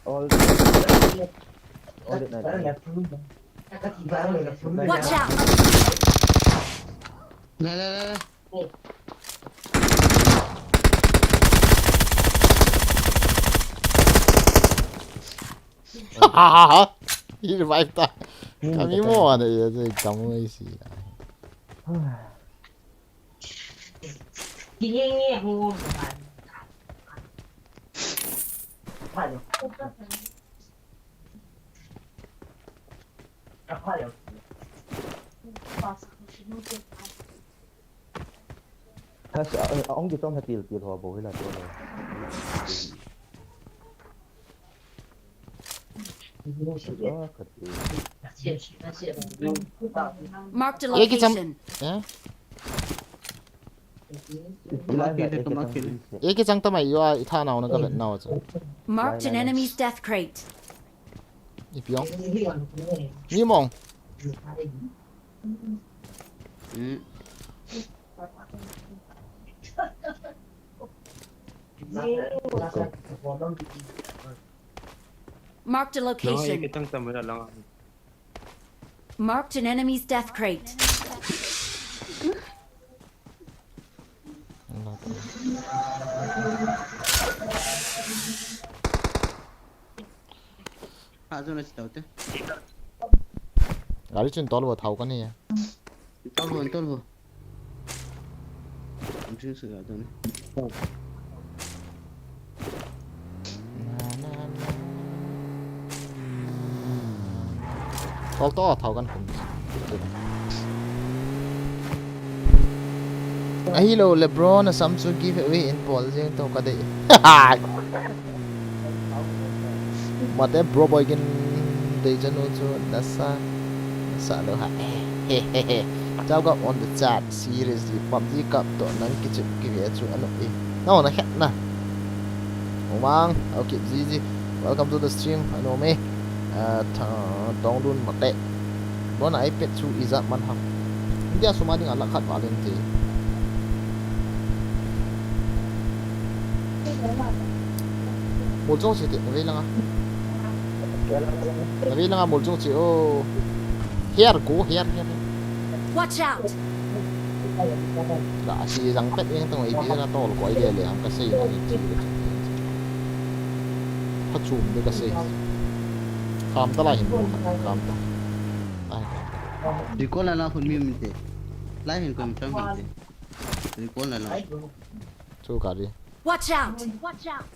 All, all the night. Watch out! La, la, la, la. He revive ta. Kami mo ana ya, kamo isi. Has, a, a, ong kitom ha til, til ho bo hila to lo. Ah, kati. Marked a Ye ki cham- location. Eh? Ila ila, ila, ila, ila. Ye ki chang tamai yo a itha nau na ka vet nau chu. Marked an enemy's death crate. Ipi ong? Ni mong. Hmm. Marked a location. Marked an enemy's death crate. Gari chun tol bo thau ka ni ya. Tol bo, tol bo. Ang chun sa gari ni. Tol to thau kan kum. Ahilo le bro, na sam chu give away in bol jeng to ka dei. Mate bro boy kin dei chanu chu nasa nasa lo ha. He he he. Chao ka on the chat seriously. PUBG kap to nang kichip kive chu anu e. No na khat na. Umang, okay, G G. Welcome to the stream. Anu me. Ah, tha, tong dun mate. Bro na iPad chu ijat man ham. India suma ding a lakh khat val in ti. Mul jong si ti, na vei langa. Na vei langa mul jong si, oh. Here, go, here, here. Watch out! La, si jang pet yang tong, ipi na tol ko, ile le, ham ka sei na, ipi le. Pha chum de ka sei. Kham ta la hin, kham ta. Ai, kham ta. Recall la la hun mi mi te. Lai hin kon chang mi te. Recall la la. Chu ka ri. Watch out! Watch out!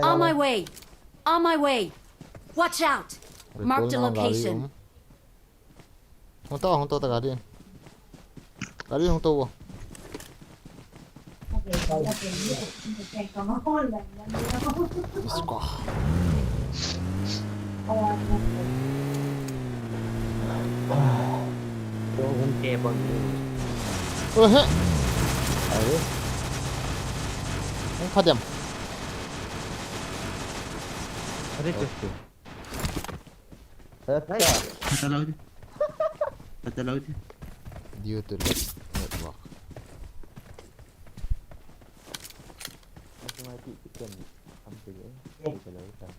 On my way! On my way! Watch out! Marked a location. Hung to, hung to ta gari. Gari hung to bo. Isko. Hung te bang ni. Ohe. Ai. Hung kha dem. Are to. Nice. Kata lau dia. Kata lau dia. Due to lag network. Masih mati chicken. Sampai je. Kata lau dia.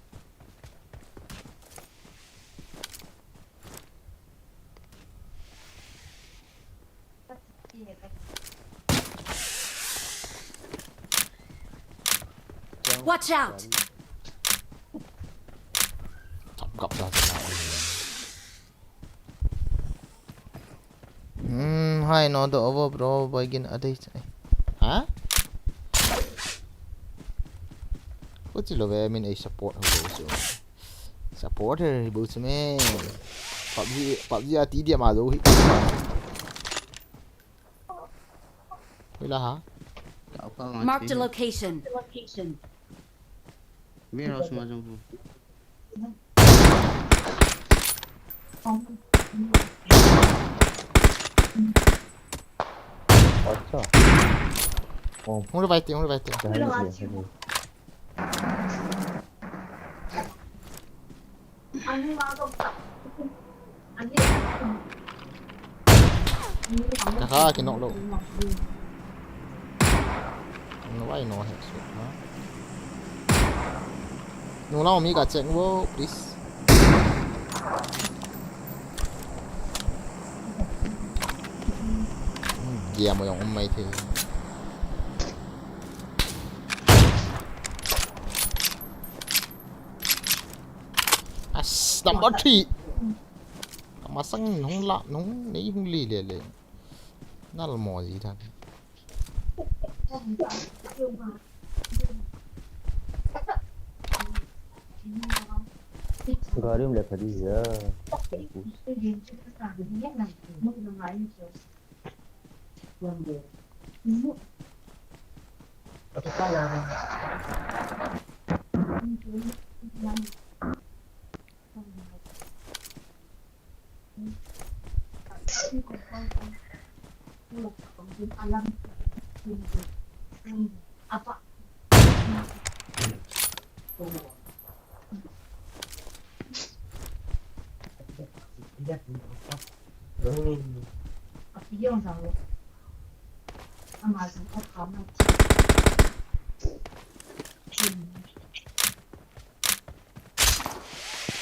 Watch out! Chop gap dah sana. Hmm, hai no do over bro, boy gin adei chai. Ha? Ko chi lo ve min ei support ho lo chu. Supporter hi bol chu me. PUBG, PUBG a ti dia ma lo hi. Hoi la ha. Marked a location. Warehouse ma jong ho. Acha. Oh. Hung revive te, hung revive te. Jai jai. Ka kha, ki knock lou. No, why no headshot, ha? No, la mi ka check wo, please. Hmm, game jong um mai thei. Number three. Kamasang nung la, nung nei hung li le le. Nal mo ji than. Gari um le phadi ya.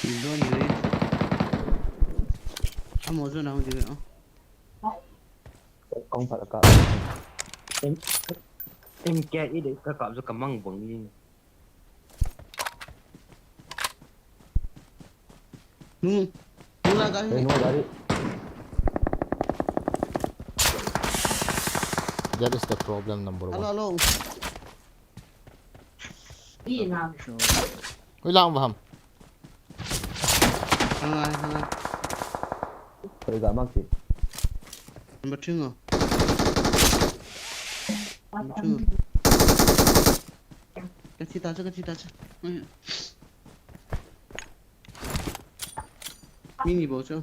Zone hi. Amo zone ahung ding, oh. Kong phat ka. Em, em kya i de ka kap jo ka mang bang ni. Hmm. Nula gari. Eh, nula gari. That is the problem number one. Hello, hello. Ui, lang vaham. Hangai, hangai. Koi ga mak si. Number two ngo. Number two. Ka chi ta cha, ka chi ta cha. Mini bo cho.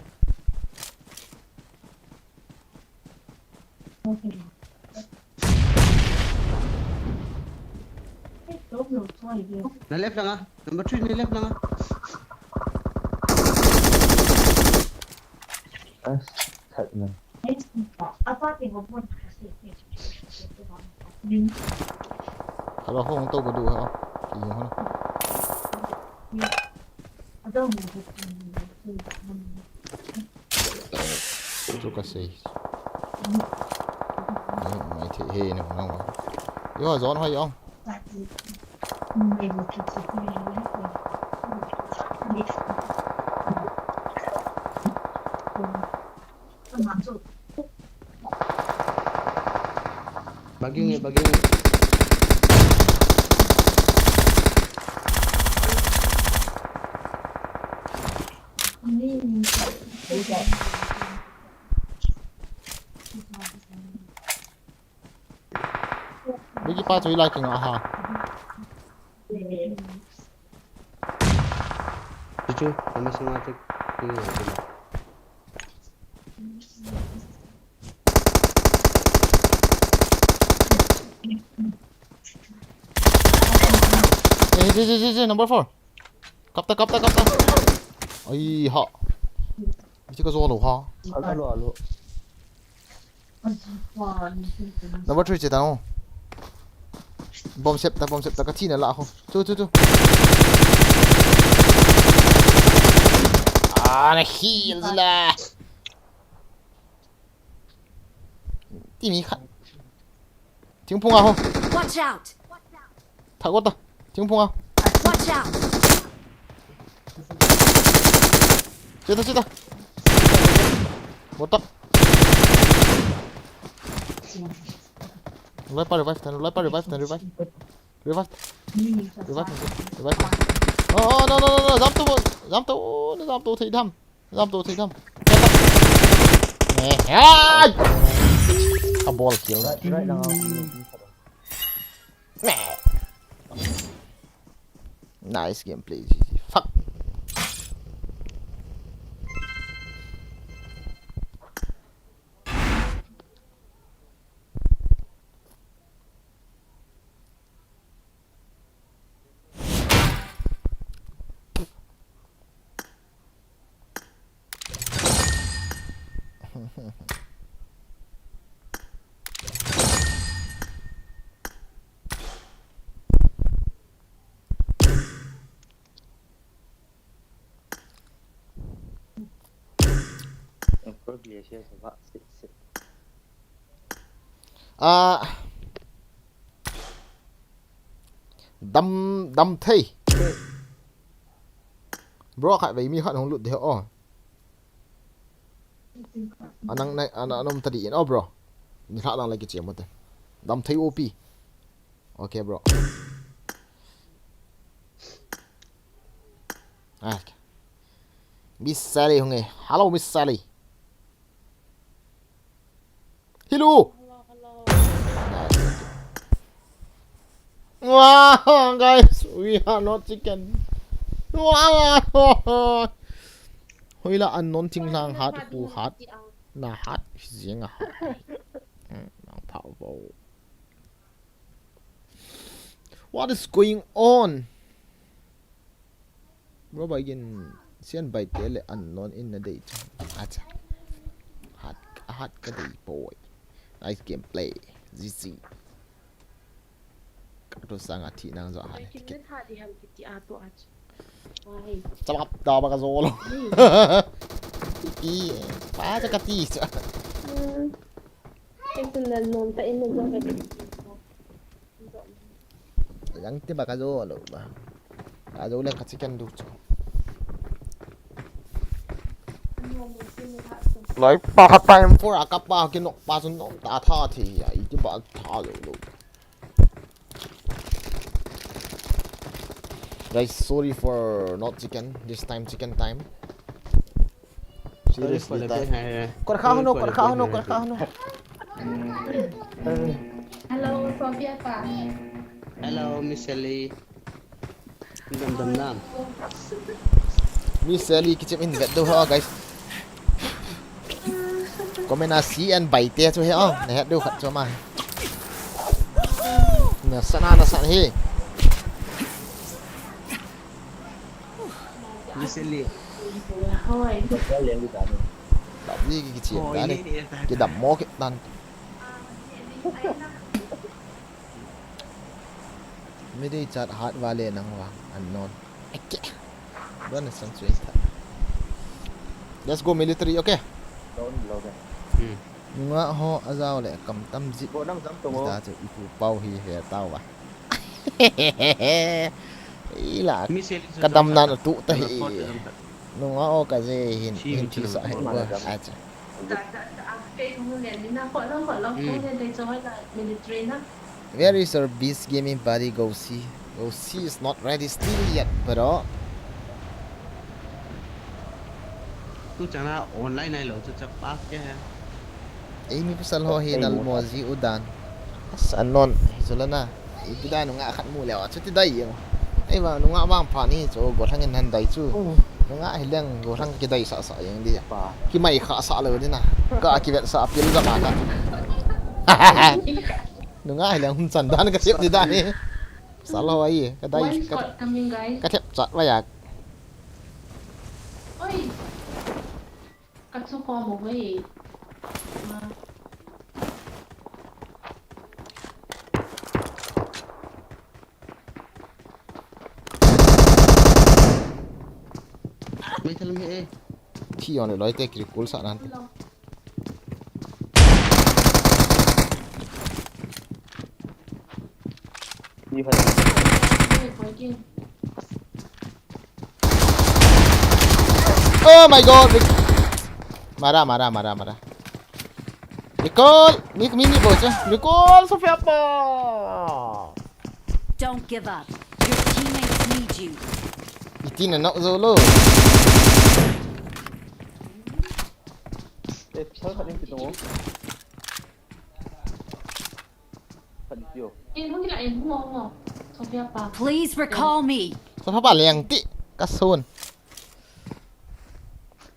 Na left langa. Number three, na left langa. As, that man. Hello, hong to ba du ha. Ki hong. Chu ka sei. Mai thei he ne hung nang. Yo, zone hoi ong. Baging e, baging e. Bagi pa chu ila kinga ha. Chu chu, kami singa chu kinga chu. Eh, je, je, je, je, number four. Kapta, kapta, kapta. Ai ha. Iti ka zo lo ha. Alo, alo. Number three che ta no. Bomb sep ta, bomb sep ta, ka thi na la ho. Chu, chu, chu. Ah, na heal la. Ti mi khat. Thingphung a ho. Watch out! Tha ko ta. Thingphung a. Watch out! Che ta, che ta. Botak. Revive pa, revive tan, revive pa, revive tan, revive. Revive. Revive, revive, revive. Oh, oh, no, no, no, no. Jam to, jam to, oh, no, jam to, thei dam. Jam to, thei dam. Eh, ai! A ball kill. Right, right now. Nice gameplay, G G. Fuck. Ah, dam, dam thei. Bro, khatvei mi khat hung lut de o. Anang nai, ana, anom tadi in o, bro. Ni khat lang lagi che mo te. Dam thei o pi. Okay, bro. Ah. Miss Sally hung e. Hello, Miss Sally. Hello. Hello, hello. Wow, guys, we are not chicken. Wow. Hoila unknown thing lang hat, hu hat. Na hat, jing a hat. Hmm, nang phao bo. What is going on? Bro, bai gin sian bai te le unknown in na dei chu. Acha. Hat, hat ka dei boy. Nice gameplay. G G. Ka tu sang a thi nang zo ha. Bai gin le tha di ham kiti a to ach. Why? Chalap da ba ka zo lo. Ti, pa cha ka ti cha. Hmm. Ken tun nan nom ta in na zo ka ti. Yang ti ba ka zo lo ba. Ka zo le ka chicken du chu. Lai pa ka time for a ka pa ki nok pa chu nom ta tha thi ya. I ti ba tha lo lo. Guys, sorry for not chicken. This time, chicken time. Seriously, ta. Kor kha hono, kor kha hono, kor kha hono. Hello, Sophia pa. Hello, Miss Sally. Dam dam dam. Miss Sally kichim in vet do ha, guys. Comment a si an bai te chu he o. Na het do khat chu ma. Na sana na san hi. Miss Sally. Hoi. Dam ni ki kichim da ni. Ki dam mo ki dan. Midei chat hat vale nang va unknown. Okay. Don san suin tha. Let's go military, okay? Down below there. Hmm. Nunga ho ajao le kam tam ji. Go nang jam to mo. Ita chu ipu pau hi he tau va. Ila. Miss Sally chu ka dam nan tu ta hi. Nunga o ka je hin, hin thi sa hin. Acha. Where is your beast gaming buddy? Go see. Go see is not ready still yet, bro. Tu chana online ai lo chu chapa ke hai. Ei mi pasal ho hi nal mo ji u dan. As unknown hi chu la na. Ipi dan nunga khat mu leh a, chuti dai jeng. Ei vang nunga vang pha ni chu, gollhang in han dai chu. Nunga hi leng gollhang kidai sah sah jeng di. Kimai kha sah lou di na. Ka kivet sah pil ja ka ka. Nunga hi leng hun chan dan ka sep di dan ni. Salo ai, ka dai, ka, ka thep chat va ya. Oi. Ka chu ko mo hoi. Mai thalam he e. Thi on le loi te kiri kul sa nan te. Oh my God! Rec-, mara, mara, mara, mara. Recall! Mi, mi, mi, boss, eh? Recall, Sophia pa! Don't give up. Your teammates need you. Iti na knock zo lo. Eh, pasal khat ding kito mo. Khat ding kito. Eh, hung kila, eh, hung mo, hung mo. Sophia pa. Please recall me. Sophia pa leng ti. Kasun.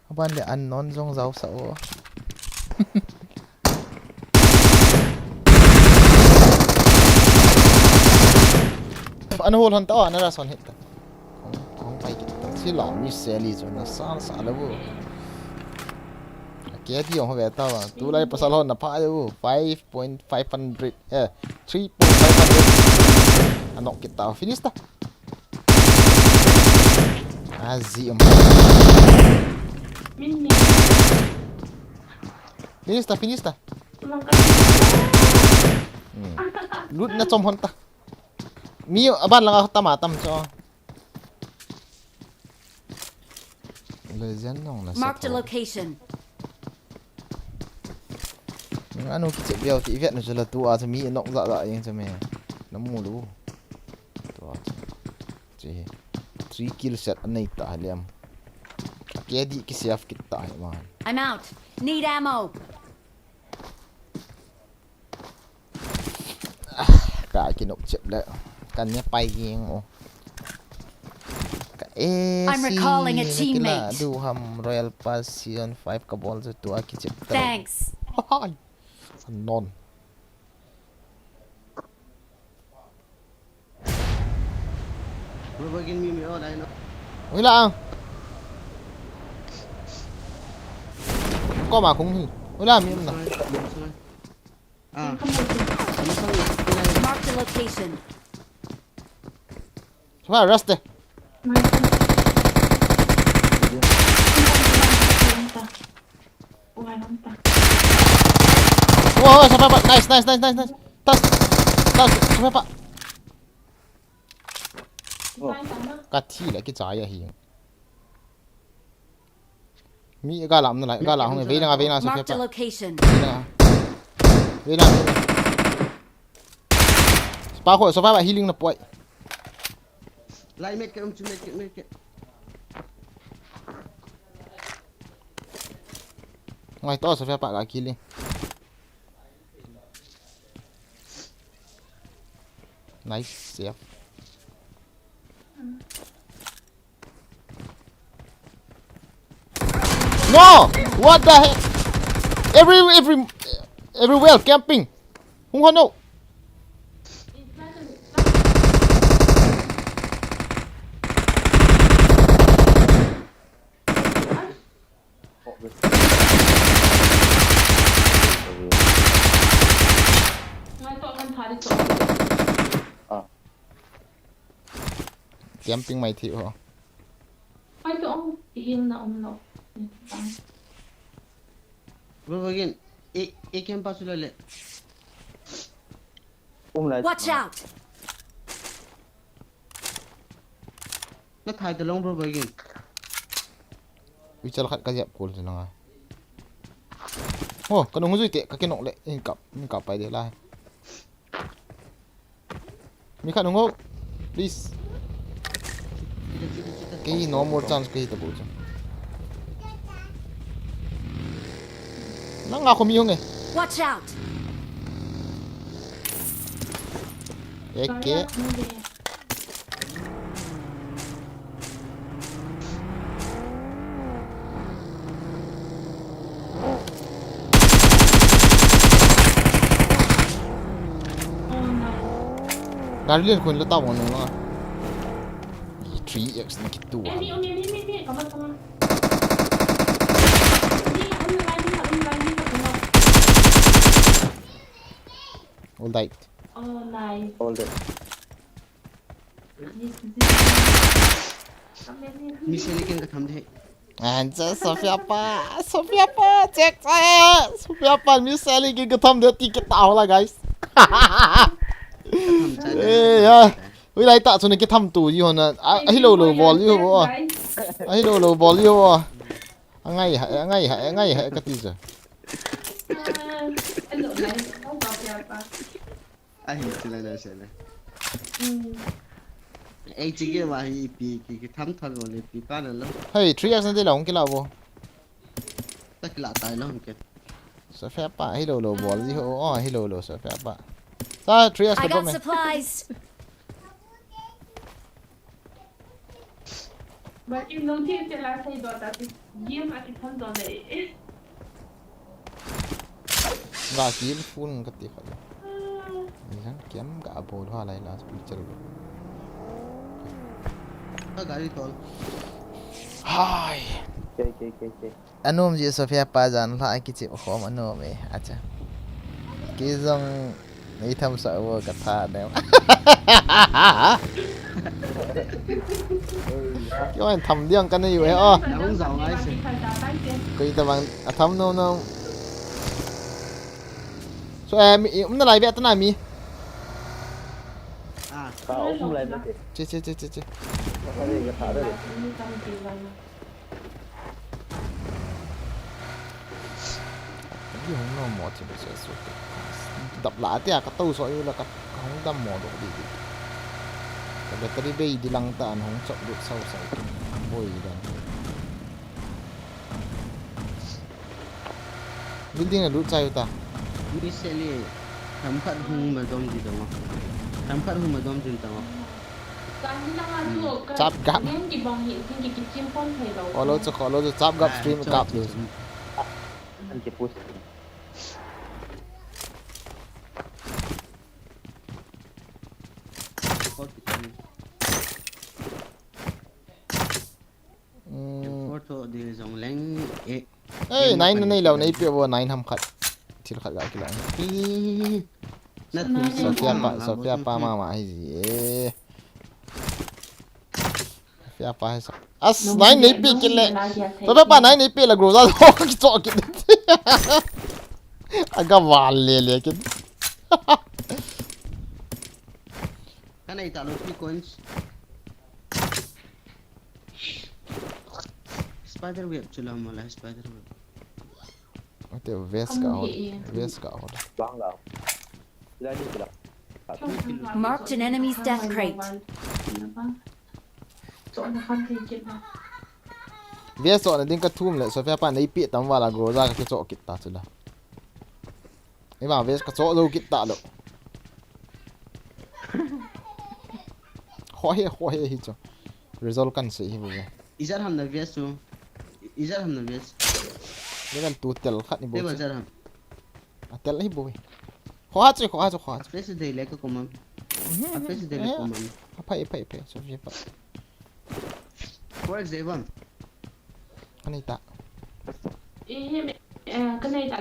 Aban le unknown jong jao sa o. Ana hol hon ta o, ana ra son hit ta. Kong, kong pai kit ta. Sila mi seli jo na sa sa lo. Ke ti jong ho ve ta ba. Tulai pasal hon na pha jo. Five point five hundred. Eh, three point five hundred. Anok kita. Finish ta. Aji um. Finish ta, finish ta. Hmm. Lut na chom hon ta. Mi aban langa tama tam cho. Legend nong na sa tho. Marked a location. Anu kichep bia ti vet nu chu la tu a chu mi nok za za ing chu me. Na mu lu. Tu a chu. Chi. Three kill set anei ta liam. K D ki save kit ta hi man. I'm out. Need ammo. Ka kinok chep le. Kan ne pai ging o. Ka A C. I'm recalling a teammate. Du ham Royal Pass season five ka bol chu tu a kichep ta. Thanks. Hai. Anon. Ui la ang. Ko ma khung hi. Ui la mi um na. Ah. Marked a location. Sapa rest de. Wah, wah, sapa pa. Nice, nice, nice, nice, nice. Tas, tas, sapa pa. Ka thi le kichai ahi. Mi ga lam na lai, ga lam hung, vei lang, vei lang, Sophia pa. Marked a location. Vei lang. Vei lang, vei lang. Sapa ko, Sophia pa healing na poi. Lai, medkit um chu, medkit, medkit. Ngai to, Sophia pa ga healing. Nice save. No! What the heck? Every, every, everywhere camping. Hung hon no. Camping mai thi ho. Bro, again. E, e camp pa chu la le. Um lai. Watch out! Na thai ta long, bro, again. Vichal khat ka jep kul chu nanga. Ho, ka nung zui te, ka kinok le, in kap, in kap pai de lai. Mi khat hung o. Please. Kei no more chance kei ta bu chu. Nanga kho mi hung e. Watch out. Eke. Gari len khun la ta wang nung la. Three X ni kitu. All right. All right. Mi seli kin ka tham de. And just Sophia pa, Sophia pa, check sa. Sophia pa, mi seli kin ka tham de ti kita hola, guys. Eh, ya. Ui lai ta chun ki tham tu ji hon a. Ahi lo lo bol ji ho. Ahi lo lo bol ji ho. Angai ha, angai ha, angai ha ka ti chu. Ahi, sila na sila. Ei, chige ma hi pi ki, ki tham tham mo le pi pa na lo. Hey, three X na de la hung kila bo. Ta kila tai lo hung ke. Sophia pa, hi lo lo bol ji ho, oh, hi lo lo Sophia pa. Ta three X I ka got me. Supplies. But you know, this is the last time that this game I can come down there. Ga kill full ka ti kha. Ni jang kiam ga bol ha lai last picture. Ka gari tol. Hai. Ke, ke, ke, ke. Anom ji Sophia pa jan la kichi khom anom e. Acha. Ki jong nei tham sa wo ka tha ne. Kio en tham diang ka nei ve o. Koi ta bang a tham nom nom. So, eh, mi, um na lai ve ta na mi. Ah, ka um lai ve. Che, che, che, che, che. Ka lai ve ka tha ve. Hung nom mo chin se su. Dap la tia ka tou so yu la ka, ka hung dam mo do di di. Ka battery bei di lang ta an hung chop lut sau sau. Boi dan. Building a lut chai ta. Mi se li. Tham khat hung ma dom di dong. Tham khat hung ma dom di dong. Chap gap. Kholo chu, kholo chu, chap gap stream kap chu. An kipush. Mm. Report to di jong leng, eh. Ei, nine na nei lou, nei pe bo, nine ham khat. Thil khat ga kila. Eh. Na thum Sophia pa, Sophia pa mama hi ji, eh. Sophia pa hi sa. As, nine nei pe kit le. Sophia pa nine nei pe la Groza ho ki cho kit. Aga wal le le kit. Ka nei ta lo pi coins. Spider web chu la mo la spider web. Ate vest ka hol. Vest ka hol. Bang la. Ila ni kila. Marked an enemy's death crate. Vest so na ding ka thum le Sophia pa nei pe tam wala Groza ka kicho kit ta chu la. Ima vest ka cho lo kit ta lo. Ho he, ho he hi chu. Result kan se hi bu. Ijat ham na vest chu. Ijat ham na vest. Level two tel khat ni bo. Level chu. Ijat ham. A tel hi bo. Ho ha chu, ho ha chu, ho ha chu. Space dei le ka komam. Mhm, a space dei le eh, komam. A phai, phai, phai. So, phai, phai. Four X dei bam. Ka nei ta. Eh, eh, ka nei ta.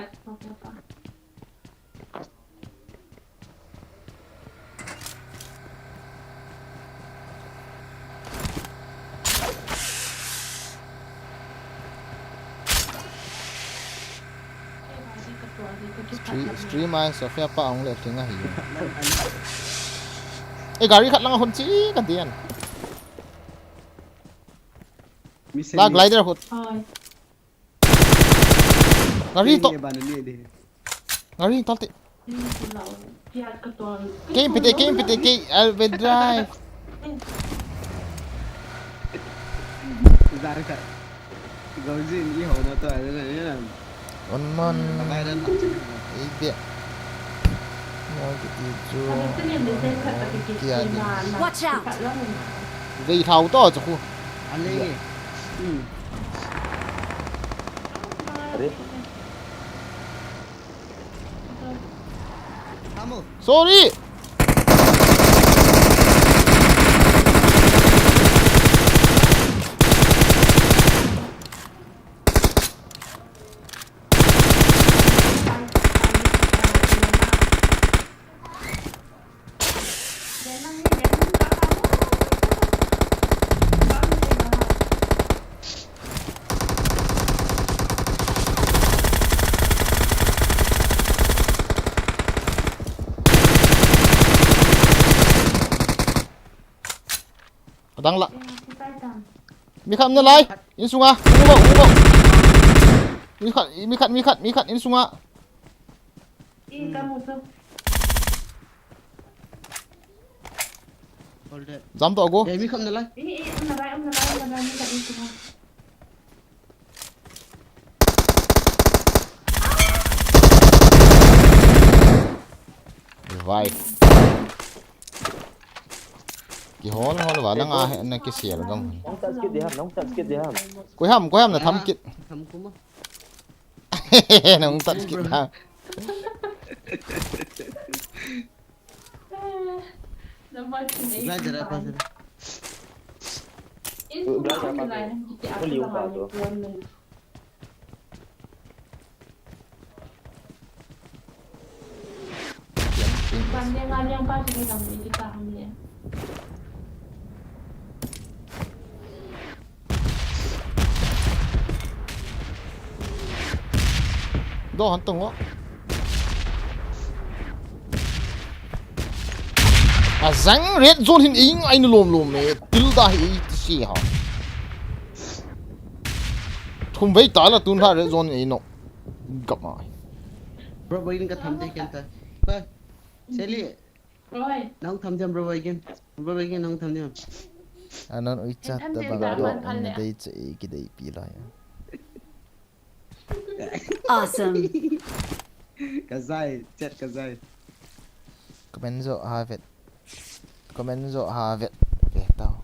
Stream, stream a Sophia pa ong le thing ahi. Eh, gari khat lang hon chi ka dian. La glider hot. Gari to. Gari to te. Kei pite, kei pite, kei, I will drive. Zar ka. Gaujin i ho na to, ai na, na. On man. Ai na. Ei be. Mo ki ti chu. Watch out. Vei thau to chu khu. Ale. Hmm. Are. Sorry. Adang la. Mi khat na lai. Insunga. Ungo, ungo. Mi khat, mi khat, mi khat, mi khat insunga. Jam to go. Eh, mi khat na lai. Revive. Kihol hol va nanga he na kisel gam. Nong touch kit diham, nong touch kit diham. Koi ham, koi ham na tham kit. Tham kuma. Nong touch kit ha. Do han tong o. Ajang red zone hin ing ai nu lom lom e. Tilda hi ti si ha. Thum vei ta la tun ha red zone e no. Gap mai. Bro, boy, ka tham de ken ta. Ka. Seli. Oi. Nang tham jam, bro, boy, ken. Bro, boy, ken nang tham jam. Anon ui chat ta bang do ang na dei che e ki dei pi lai. Awesome. Ka zai, chat ka zai. Comment jo ha vet. Comment jo ha vet. Ve tao.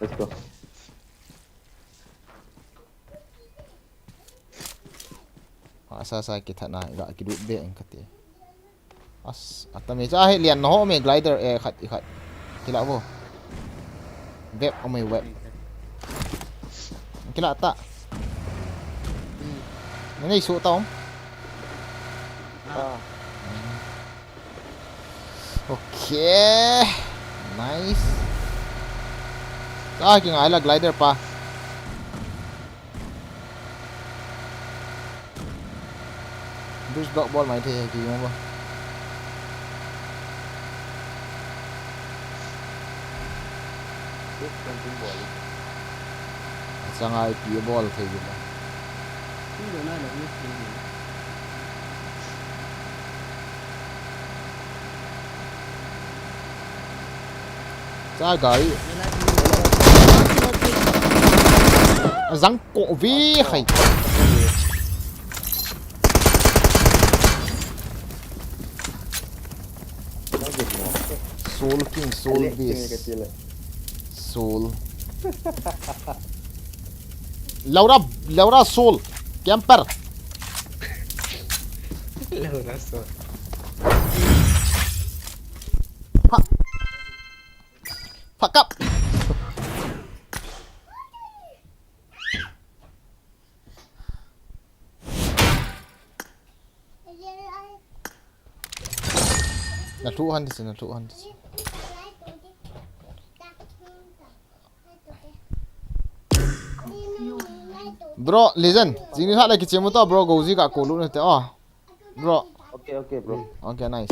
Let's go. Asa sa kithat na ga kilut be ang kati. As, atam e cha he lian na ho me glider e khat i khat. Kila bo. Web o me web. Kila ta. Nene isu ta om. Ah. Okay. Nice. Ah, kingai la glider pa. Bridge block bol mai thei ki mo ba. Sangai pi bol thei ki ba. Cha gari. Zang ko ve khai. Soul King, Soul Beast. Soul. Laura, Laura Soul. Camper. Laura Soul. Fuck. Fuck up. Na thu han ti si, na thu han ti si. Bro, legend. Jing ni tha le kichemu to, bro. Gozi ka ko lu ne te, oh. Bro. Okay, okay, bro. Okay, nice.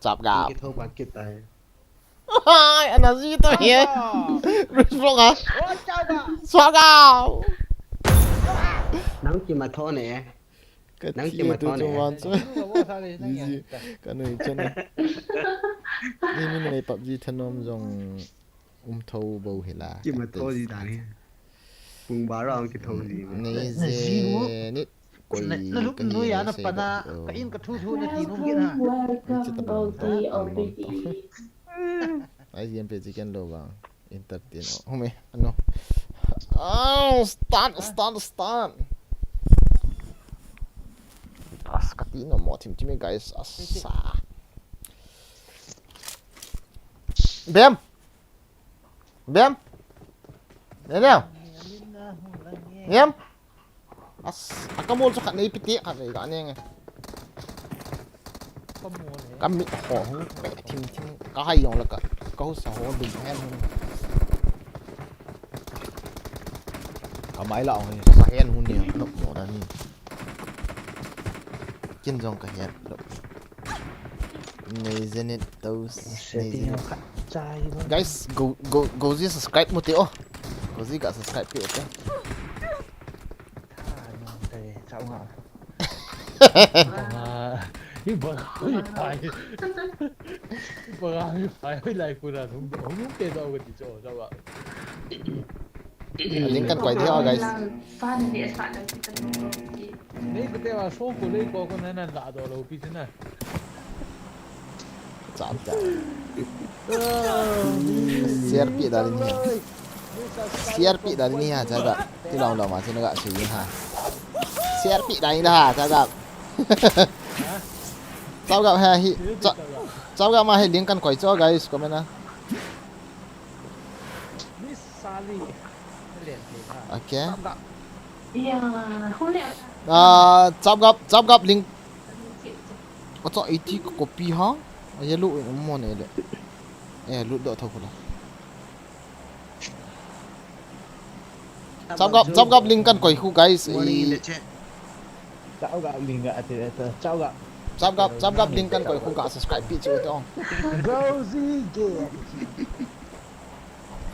Chap ga. Kitho ba kitai. Hai, ana ji to he. Rus vlog ha. Swaga. Nang kimatho ne. Nang kimatho ne. Wan chu. Ji ji. Ka nui chan. Ni min nei PUBG thanom jong um tho bo hila. Kimatho ji da ni. Pung baro ang kitho ji. Nei je ni. Koi na, na lup ka nui a na pana, ka in ka thu thu na ti nung gin ha. Welcome, Gozi O P P. Ai, G M P chicken lo bang. Entertain. Home, ano. Oh, stun, stun, stun. As ka ti no mo thim thim guys. Asa. Bem. Bem. Daniel. Bem. As, aka mol chu khat nei piti khat vei ga neng e. Ka mit ho hung pe thim thim ka hai jong la ka, ka husa ho dum hen hung. Ka mai la hung sa hen hung ni nop mo da ni. Kin jong ka het lo. Nei zenit tos, nei zenit. Guys, go, go, go ji subscribe mo te o. Go ji ga subscribe pe o te. Hi banga hi pai. Hi banga hi pai, hoi lai kuna hung, hung te dau ka ti cho, cho ba. Link kan koi dia, guys. Nei ka te wa so ko lei ko ko na na la do lo pi na. Chap chap. Share pi da ni ha. Share pi da ni ha, chaga. Ti long long ma, chaga, si ha. Share pi da ni ha, chaga. Chaga ha hi. Chaga ma hi link kan koi cho, guys, comment na. Okay. Ah, chap gap, chap gap link. Acha, eighty ka copy ha. A yellow in mo ne le. Eh, lut do tho kula. Chap gap, chap gap link kan koi khu, guys. Chap gap link a te, chap gap. Chap gap, chap gap link kan koi khu ga subscribe pi chu to. Gozi ge.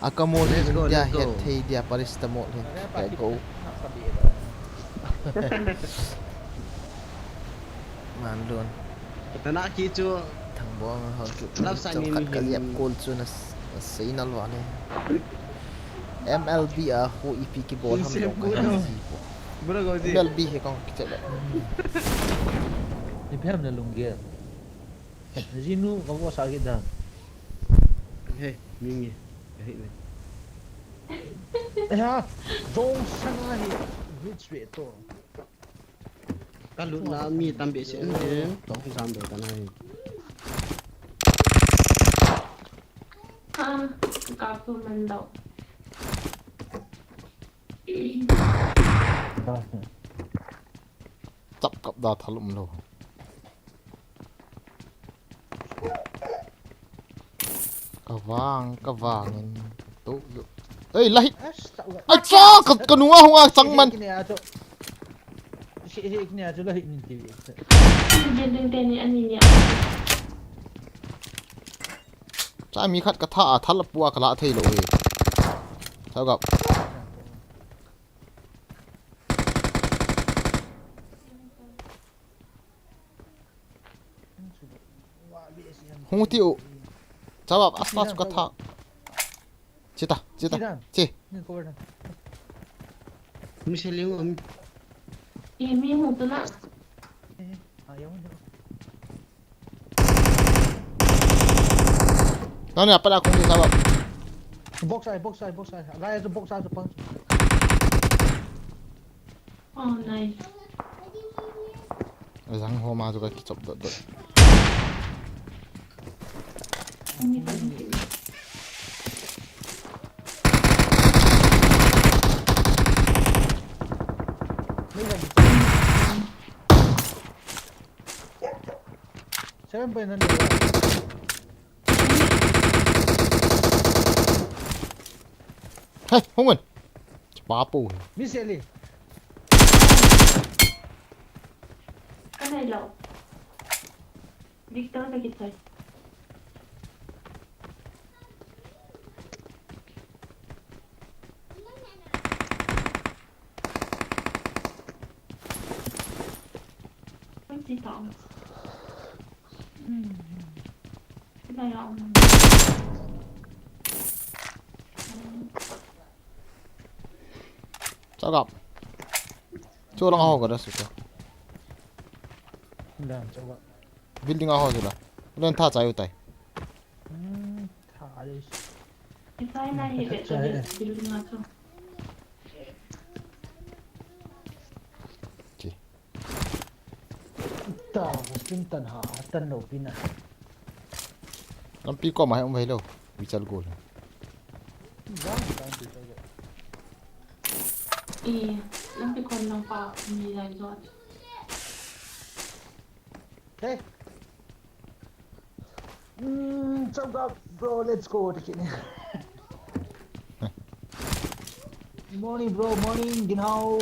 Akamol hi India het thei dia, Paris ta mol hi. Let's go. Man lun. Tana ki chu. Thangbong ho ki. Love sign ni khat ka liap kol chu na sei nal vale. M L B a ho ipi kibol ham lo ka hi ji po. M L B hi kong kichele. Ipi ham na lunggel. Jinu ka vo sa ki dan. Hey, mingi. Hey, ne. Ya, jong sana hi rich ve to. Ka lutna mi tam behseh in, tong jam be ta nai. Ah, ka pu man lo. Chap kap da thal um lo. Ka vang, ka vang in tu. Ei, lahi. Ai, cha, ka, ka nunga hung a chang man. Kini a chu. Kini a chu lahi nin ti. Jin ding te ni ani ni. Cha mi khat ka tha a thal pu a ka la thei lo e. Cha gap. Hung ti u. Chawap, aspa chu ka tha. Chita, chita. Chi. Mi se ling um. E, mi mu tu na. Nani apa dah kong di sawat. Box ai, box ai, box ai. Lai tu box ai tu pang. Oh, nice. Jang ho ma tu ka kichop dot dot. Seven point nine. Hey, hung on. Papu. Miss Ellie. Ka nai lo. Victor ka kitai. Chakap. Chulang ho ka da su ta. Building a ho su da. Len tha chai utai. Hmm, tha le. Itai na hi be ta building a chu. Chi. Ta, Washington ha, tan lo pina. Lampi koma hi um vai lo, Vichal gol. Vang, vang, Vichal gol. E, lampi kom lang pa, mi lai jot. Hey. Mm, chop up, bro, let's go. Morning, bro, morning, Ginhao.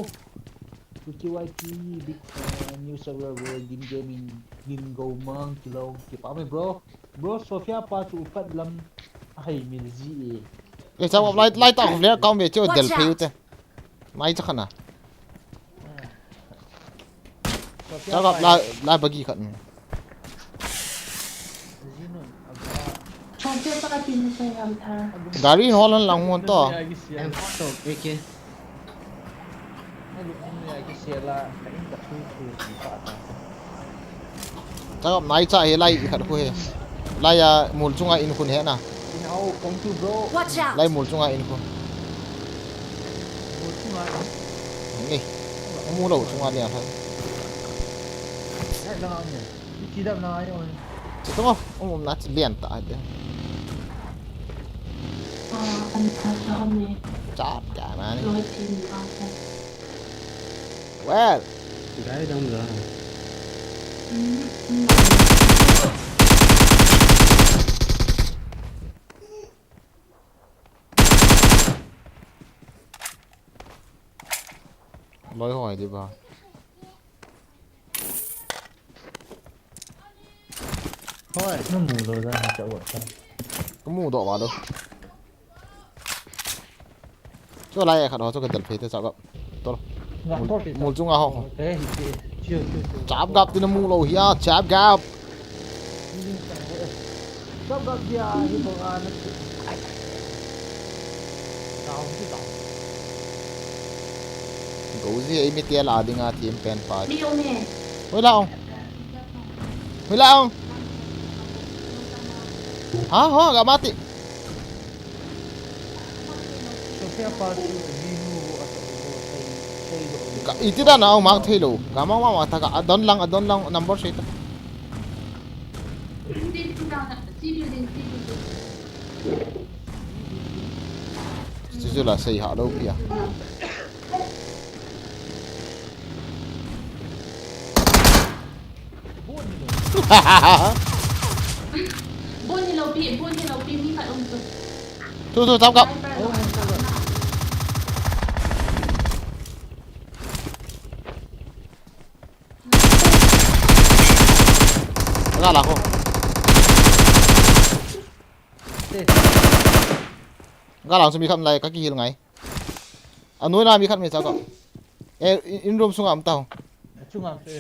Kuki Y T, big fan, new server, bro, Gin Gaming, Gin Go Mang, Kilo, keep up, bro. Bro, Sophia pa chu upat lam, ahai mil ji e. Eh, chop up, lai, lai ta, khum le, kaum ve, chu, del phei u te. Mai cha khat na. Cha gap la, la bagi khat na. Gari hol han lang hon to. M four to, A K. Chakap nai cha hi lai khat khu he. Lai a mul chunga in khun he na. Watch out! Lai mul chunga in khun. Ni. Mul lo chunga ni a hai. Chitong um um na chi lian ta de. Chap cha na ni. Well. Gai dam la. Loi hoi di ba. Hoi, na mu lou da, na cha wa cha. Ka mu doh ba lou. Chu lai khat ho chu ka del phei te chap gap. Tol. Mul chunga ho. Chap gap tina mu lou hia, chap gap. Chap gap dia hi bo a na. Down, down. Go zi ei mi tia la dinga team pen pa. Mi o me. Hoi la ong. Hoi la ong. Ha ho ga mati. Ka iti da na ong mak thei lo. Ga mak mak mak ta ka adon lang adon lang number sei ta. Chu chu la sei ha lo pia. Bun hi lo pi, bun hi lo pi, mi khat um tu. Tu tu tap kap. Nga la ko. Nga la chu mi khat lai ka ki heal ngai. Anoi na mi khat mi cha ko. E in room sunga am tau. Chunga am tu.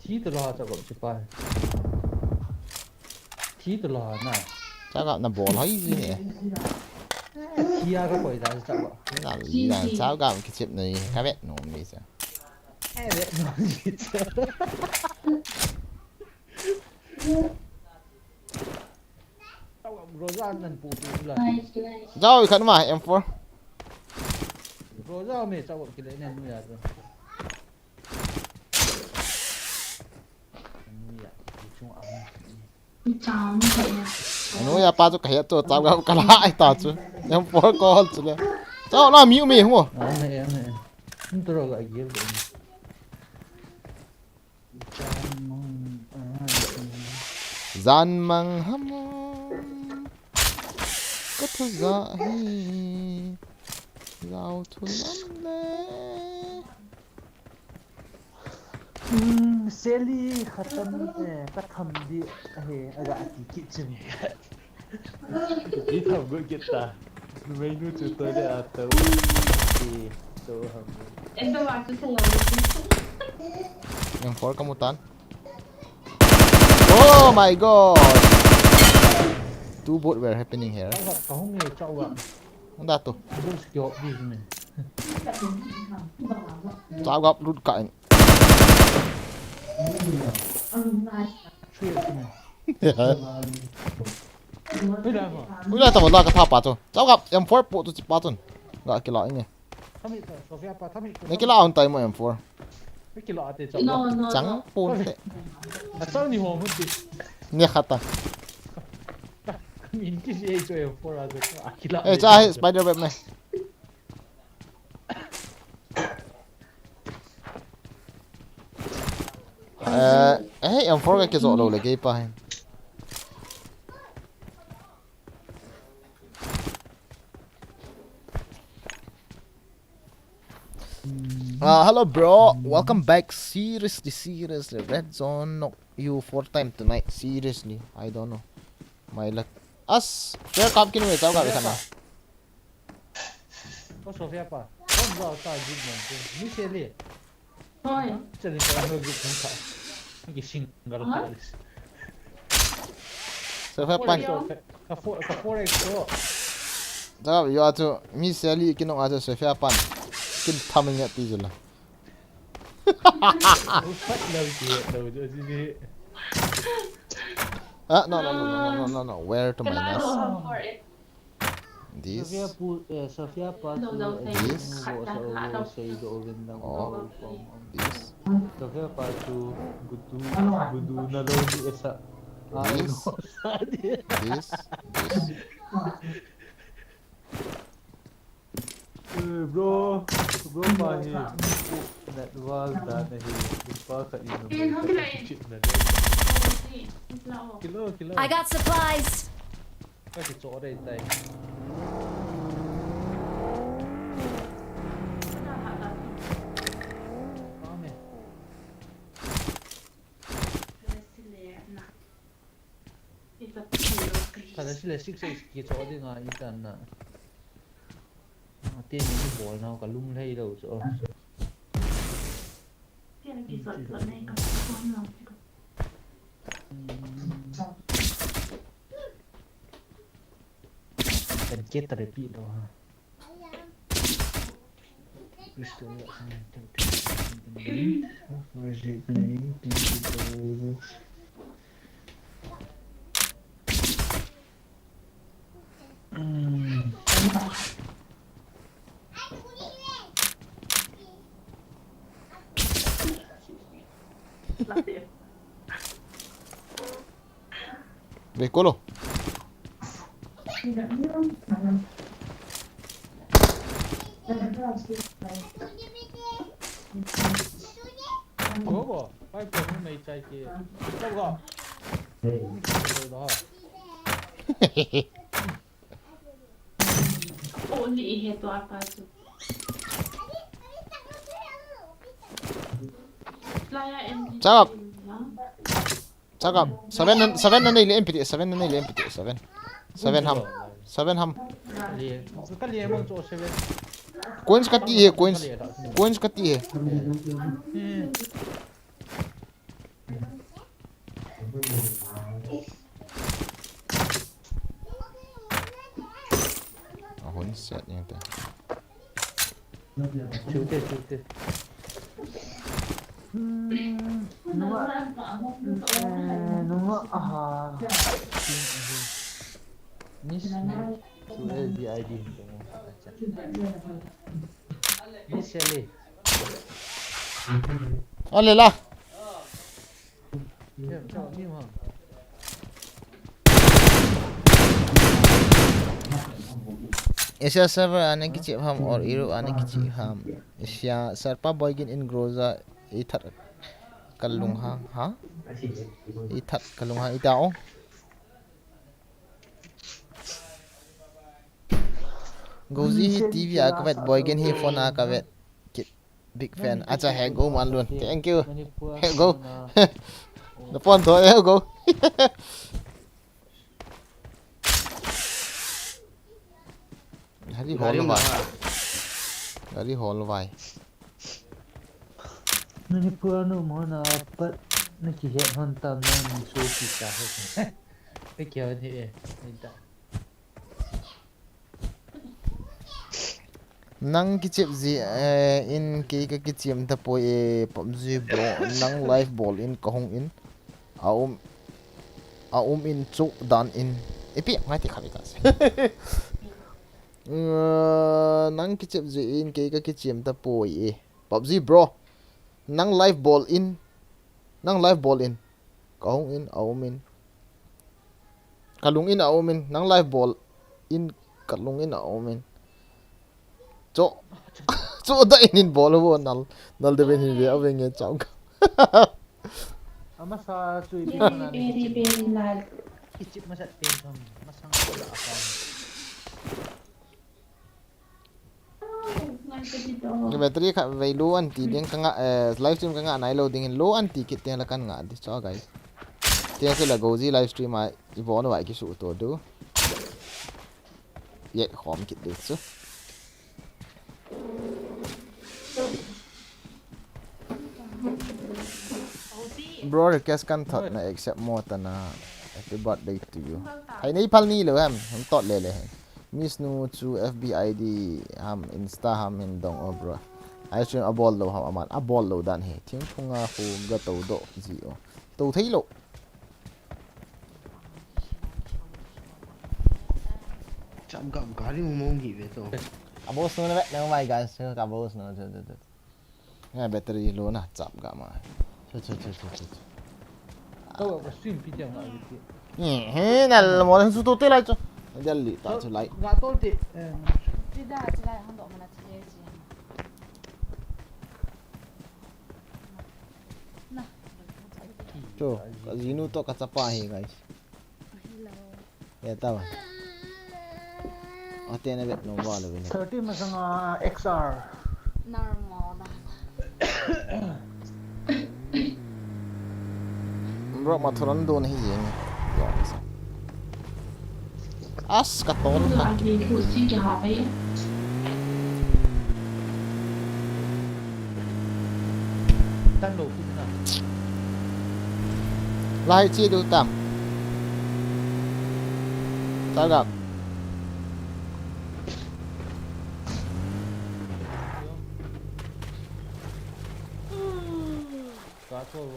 Thi to lo ha cha ko chi pa. Thi to lo ha na. Cha ko na bol hai ji ne. Thi a ka koi da cha ko. Na li na cha ko ki chip nei ka vet no mi cha. E vet no mi cha. Roja nan pu pu la. Jao khat ma M four. Roja me cha ko ki le ne nu ya to. Nu ya, chung ang. Anu ya pa chu ka het chu cha ko ka la ai ta chu. M four call chu le. Cha na mi mi hu. Ang he ang he. Ntro ga gil. Jan mang, ah, jan mang. Jan mang hamon. Ka thu za hi. Zau thu lam le. Hmm, Sally khatam, eh, ka tham di, eh, aga ati kit chim. Ki tham go kit ta. Numei nu chu toilet a tou. Ki tou ham. Endo wa chu thei lo. M four ka mu tan. Oh my god. Two both were happening here. Ka hung ye chau wa. Hung da tu. Bus kyo di me. Chau gap lut ka in. Three of me. Ui la ta la ka tha pa chu. Chau gap M four po tu chi pa chun. Ga kila inge. Thami ta, Sophia pa, thami ta. Ne kila on tai mo M four. Ne kila ate chau. Chang pon te. A chau ni ho mo ti. Ne khata. Min ki si ei chu M four a chu. A kila. Eh, cha hi spider web ne. Eh, eh, M four ka kizo lo le kei pa hin. Uh, hello, bro. Welcome back. Seriously, seriously. Red zone knock you four time tonight. Seriously. I don't know. My luck. As fair cup kin we tau ka kana. Ko Sophia pa. Ko ba ta jig man ko. Ni se le. Hoi. Chali ka lo jig kan ka. Ni single ka. Sophia pan. Ka four, ka four X ko. Da yo atu mi se li kin no atu Sophia pan. Kin thaming ya ti jula. Upat lo ki lo jo ji. Ah, no, no, no. Where to minus? This. Sophia pu, eh, Sophia pa chu, eh, this. This. Sophia pa chu gudu, gudu na lo ni esa. This. This. This. Eh, bro. Bro pa hi. Net wall dan ahi. Ipa khat in numei khat kichep na de. Kilo, kilo. I got supplies. Ka kicho dei tai. Ame. Kana sile six six kicho ding a itan na. Ate ni bol nau ka lung lei lou chu. Kan ke ta repeat lou ha. Please don't let me take this. Where is it? Thank you, bro. Ve kolo. Go, go. Pai ko, hung mei chai ke. Go, go. Only he to apa chu. Laya M P. Chap. Chakam. Seven na, seven na nei le M P T, seven na nei le M P T, seven. Seven ham. Seven ham. Ka lia mang chu seven. Coins ka ti he, coins. Coins ka ti he. Hmm. A hun set ni te. Chute, chute. Hmm, nunga, eh, nunga, aha. Miss, chu L B I D. Acha. Miss Sally. Ole la. Asia server a na kichep ham or Europe a na kichep ham? Asia serpa boy gin in Groza i that kalung ha, ha? I that kalung ha, i ta o. Gozi hi T V a ka vet, boy gin hi phone a ka vet. Big fan. Acha, he go man lun. Thank you. He go. Na phone to he go. Gari hol vai. Gari hol vai. Manipur nu mo na pat na ki he hon tam na ni so ki ta he. Pe kya ni e. Ni ta. Nang kichep jeh, eh, in kei ka kichem tapoi e, PUBG bro, nang live bol in ka hung in, a um, a um in chu dan in, ipi ngai ti kha ka se. Eh, nang kichep jeh in kei ka kichem tapoi e, PUBG bro, nang live bol in, nang live bol in, Ka hung in, a um in. Ka lung in, a um in. Nang live bol in, ka lung in, a um in. Cho, cho da in in bol bo nal, nal de ben hin ve, a ve nge chao ka. Amasa chu ipi mana ni kichip. Kichip masa te thom, masang ko la apa. Ka battery khat vei low an ti ding ka nga, eh, live stream ka nga nai lou ding in low an ti kit teng la kan nga di cho guys. Teng chu la Gozi live stream a i bon vai ki su to du. Ye khom kit du chu. Bro, request kan thot na accept mo ta na. Happy birthday to you. Hai nei phal ni lo ham, hum tot le le. Miss nu chu F B I D ham, Insta ham hin dong o bro. Ai chun a bol lo ham aman, a bol lo dan he. Thing phunga khu ga to do ji o. To thei lo. Chap gam gari mo mo ngi ve to. A boss nu na ve, never mind guys, ka boss nu chu chu chu. Nga battery low na chap ga ma. Chu chu chu chu chu. Ka wa ka stream pi tiang ma pi. Ni he na mo na su to te lai chu. Dal li ta chu lai. Ga to te. Ti da chu lai hang do ma na chu ye ji. To, ka jinu to ka chapa hi, guys. Hello. Ya, tawa. Ate na bet no ba lo bine. Thirty masanga X R. Normal na. Bro, mathuran don hi jeng. As ka tol ka. Tan lo pi na. Lai chi du tam. Tal gap. Ka tol.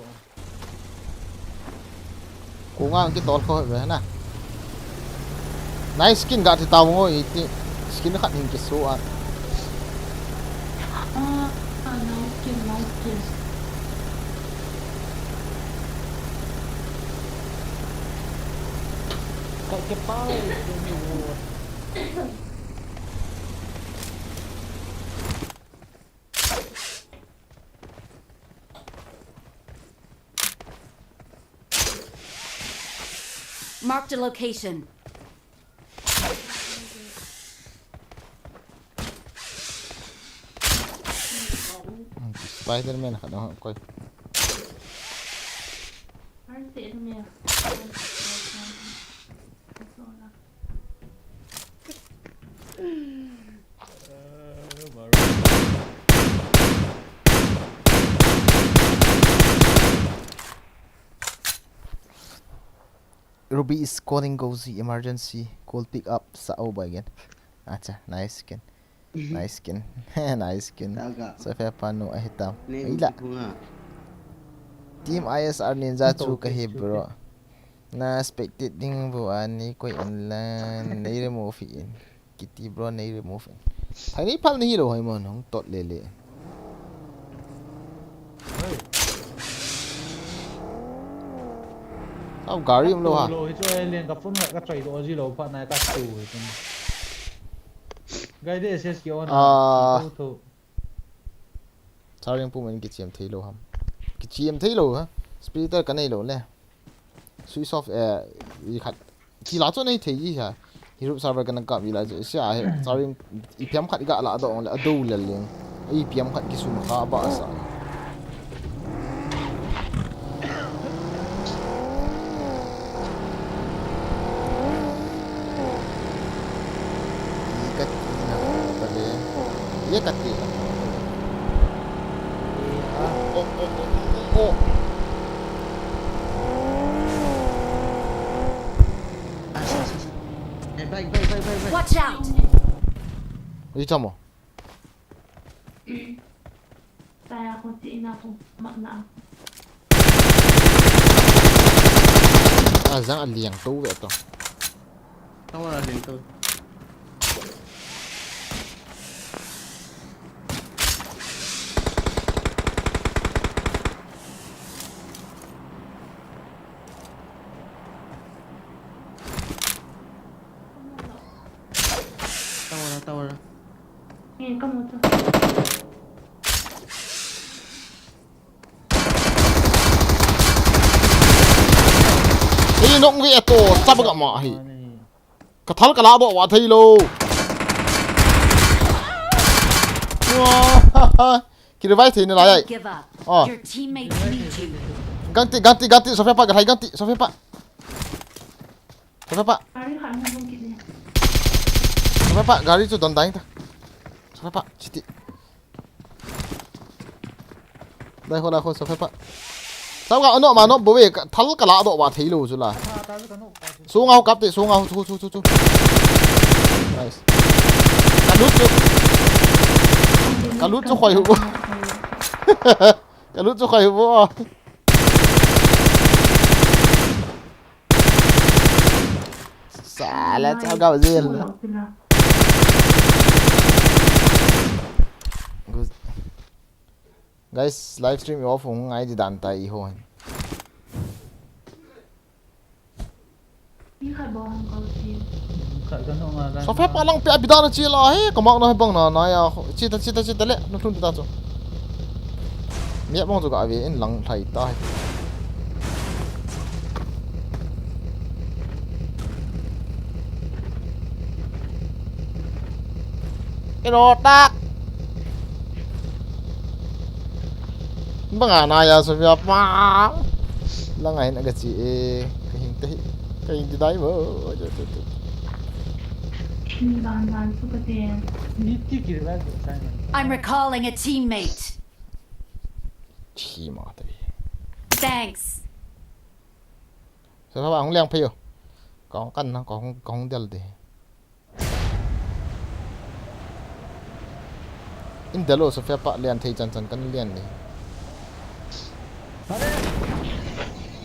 Ko nga kitol kho ve na. Nice skin ga ti tao ngo iti. Skin khat hin kisu a. Ah, ah, nice skin, nice skin. Ka, ka pa, eh, ni wo. Marked a location. Spider-Man khat a koi. Ruby is calling Gozi, emergency, call pick up, sa o ba again. Acha, nice skin. Nice skin. Nice skin. Taga. So fe pa nu ahi tam. Name Ila. Bunga. Team I S R Ninja chu ka hi bro. Na spectate ding bu ani koi in la nei remove in. Kiti bro nei remove in. Thai nei phal nei lo hai mo nong tot le le. Hey. Sao gari um lo ha. Lo hi chu ai len ka phone ka choi do ji lo pha na ka tu hi. Gai de S S K on. Ah. Tu tu. Charging pump in kichiam thei lo ham. Kichiam thei lo ha. Splitter ka nei lo le. Switch off, eh, i khat. Ki la chu nei thei i ha. Hi group server ka na kap i la chu. Sia he. Charging i piam khat i ga la do le, a do le leng. I piam khat ki sum kha ba sa. Ye kati na pale. Ye kati na. Oh, oh, oh, oh, oh. Eh, baik, baik, baik, baik, baik. Watch out! Ye chamo. Taya ko ti ina ko makna. A jang a liang to ve to. Tang wala liang to. Tang wala, tang wala. Eh, kamu tu. Ei, nok nge to, chapa ga ma hi. Ka thal ka la bo wa thei lo. Wa. Ki revive thei na la ai. Give up. Oh. Your teammates need you. Ganti, ganti, ganti, Sofia pa, ganti, Sofia pa. Sofia pa. Gari khat hung hung kit ni. Sofia pa, gari chu don dai ta. Sofia pa, chiti. Dai ho, dai ho, Sofia pa. Sao ga ano ma no bo ve, ka, thal ka la do wa thei lo chu la. Sunga ho kap te, sunga ho, chu, chu, chu, chu. Nice. Ka lut chu. Ka lut chu khoi hu. Ka lut chu khoi hu. Sala, chao gao jel. Good. Guys, live stream off hung ngai di dan tai ho. Sofia pa lang pe abidana chi la he, ka mak na he bang na na ya. Chi ta, chi ta, chi ta le, na thun ta chu. Mi bang chu ka ve in lang thai ta he. Kiro tak. Banga na ya Sophia pa. Langa hin aga chi e. Ka hing te hi. Ka hing ti dai bo. Thim dan dan chu ka te. Ni ti ki revive ko sai man. I'm recalling a teammate. Chi ma te. Thanks. Sophia pa hung liang phei yo. Kong kan na kong kong del de. In delo Sophia pa lian thei chan chan kan lian ni.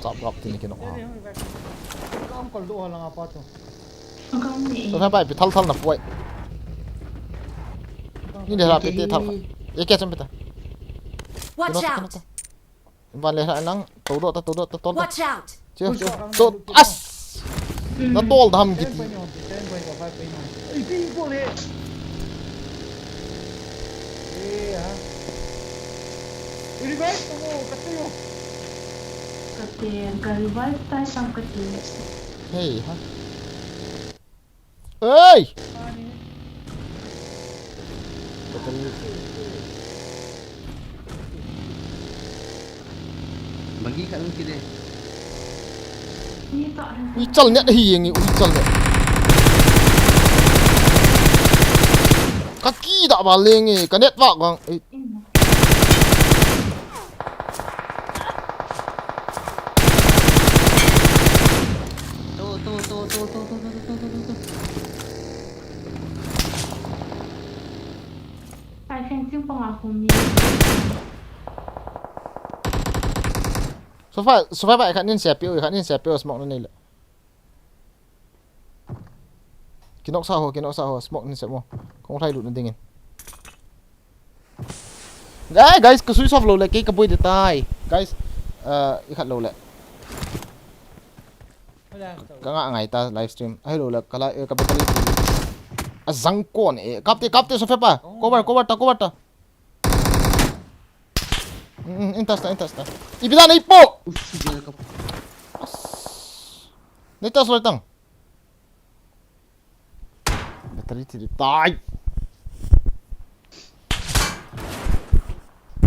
Chap gap tin ki nok ha. Sophia pa pi thal thal na puai. Ni le la pe te thal. Ye kya cham pe ta. Watch out! Van le hla nang, to do ta, to do ta, tol ta. Watch out! Che, che, to, as! Na tol da ham kiti. Revive to mo, kati yo. Kati, ka revive tai sam kati. Hey, ha. Ei! Bagi kat mungkin deh. Ui chal net hi yang ui chal net. Ka ki da ba leng e, ka net ba gang. Eh. To, to, to. Ai, fencing pang a hum ni. Sofa, sofa ba khat nin se piu, khat nin se piu smoke na nei le. Kinok sa ho, kinok sa ho, smoke nin se mo. Kong thai lut na dingin. Guys, guys, ka switch off lo le, kei ka boi de tai. Guys, uh, i khat lo le. Ka nga ngai ta live stream. Ahilo le, ka la, eh, ka battery ti. A jang kon e. Kap te, kap te, Sofa pa. Cover, cover ta, cover ta. Mm, mm, in touch ta, in touch ta. Ipi dan ipo. Ush, dia ka. As. Nei touch lo tang. Battery ti tai.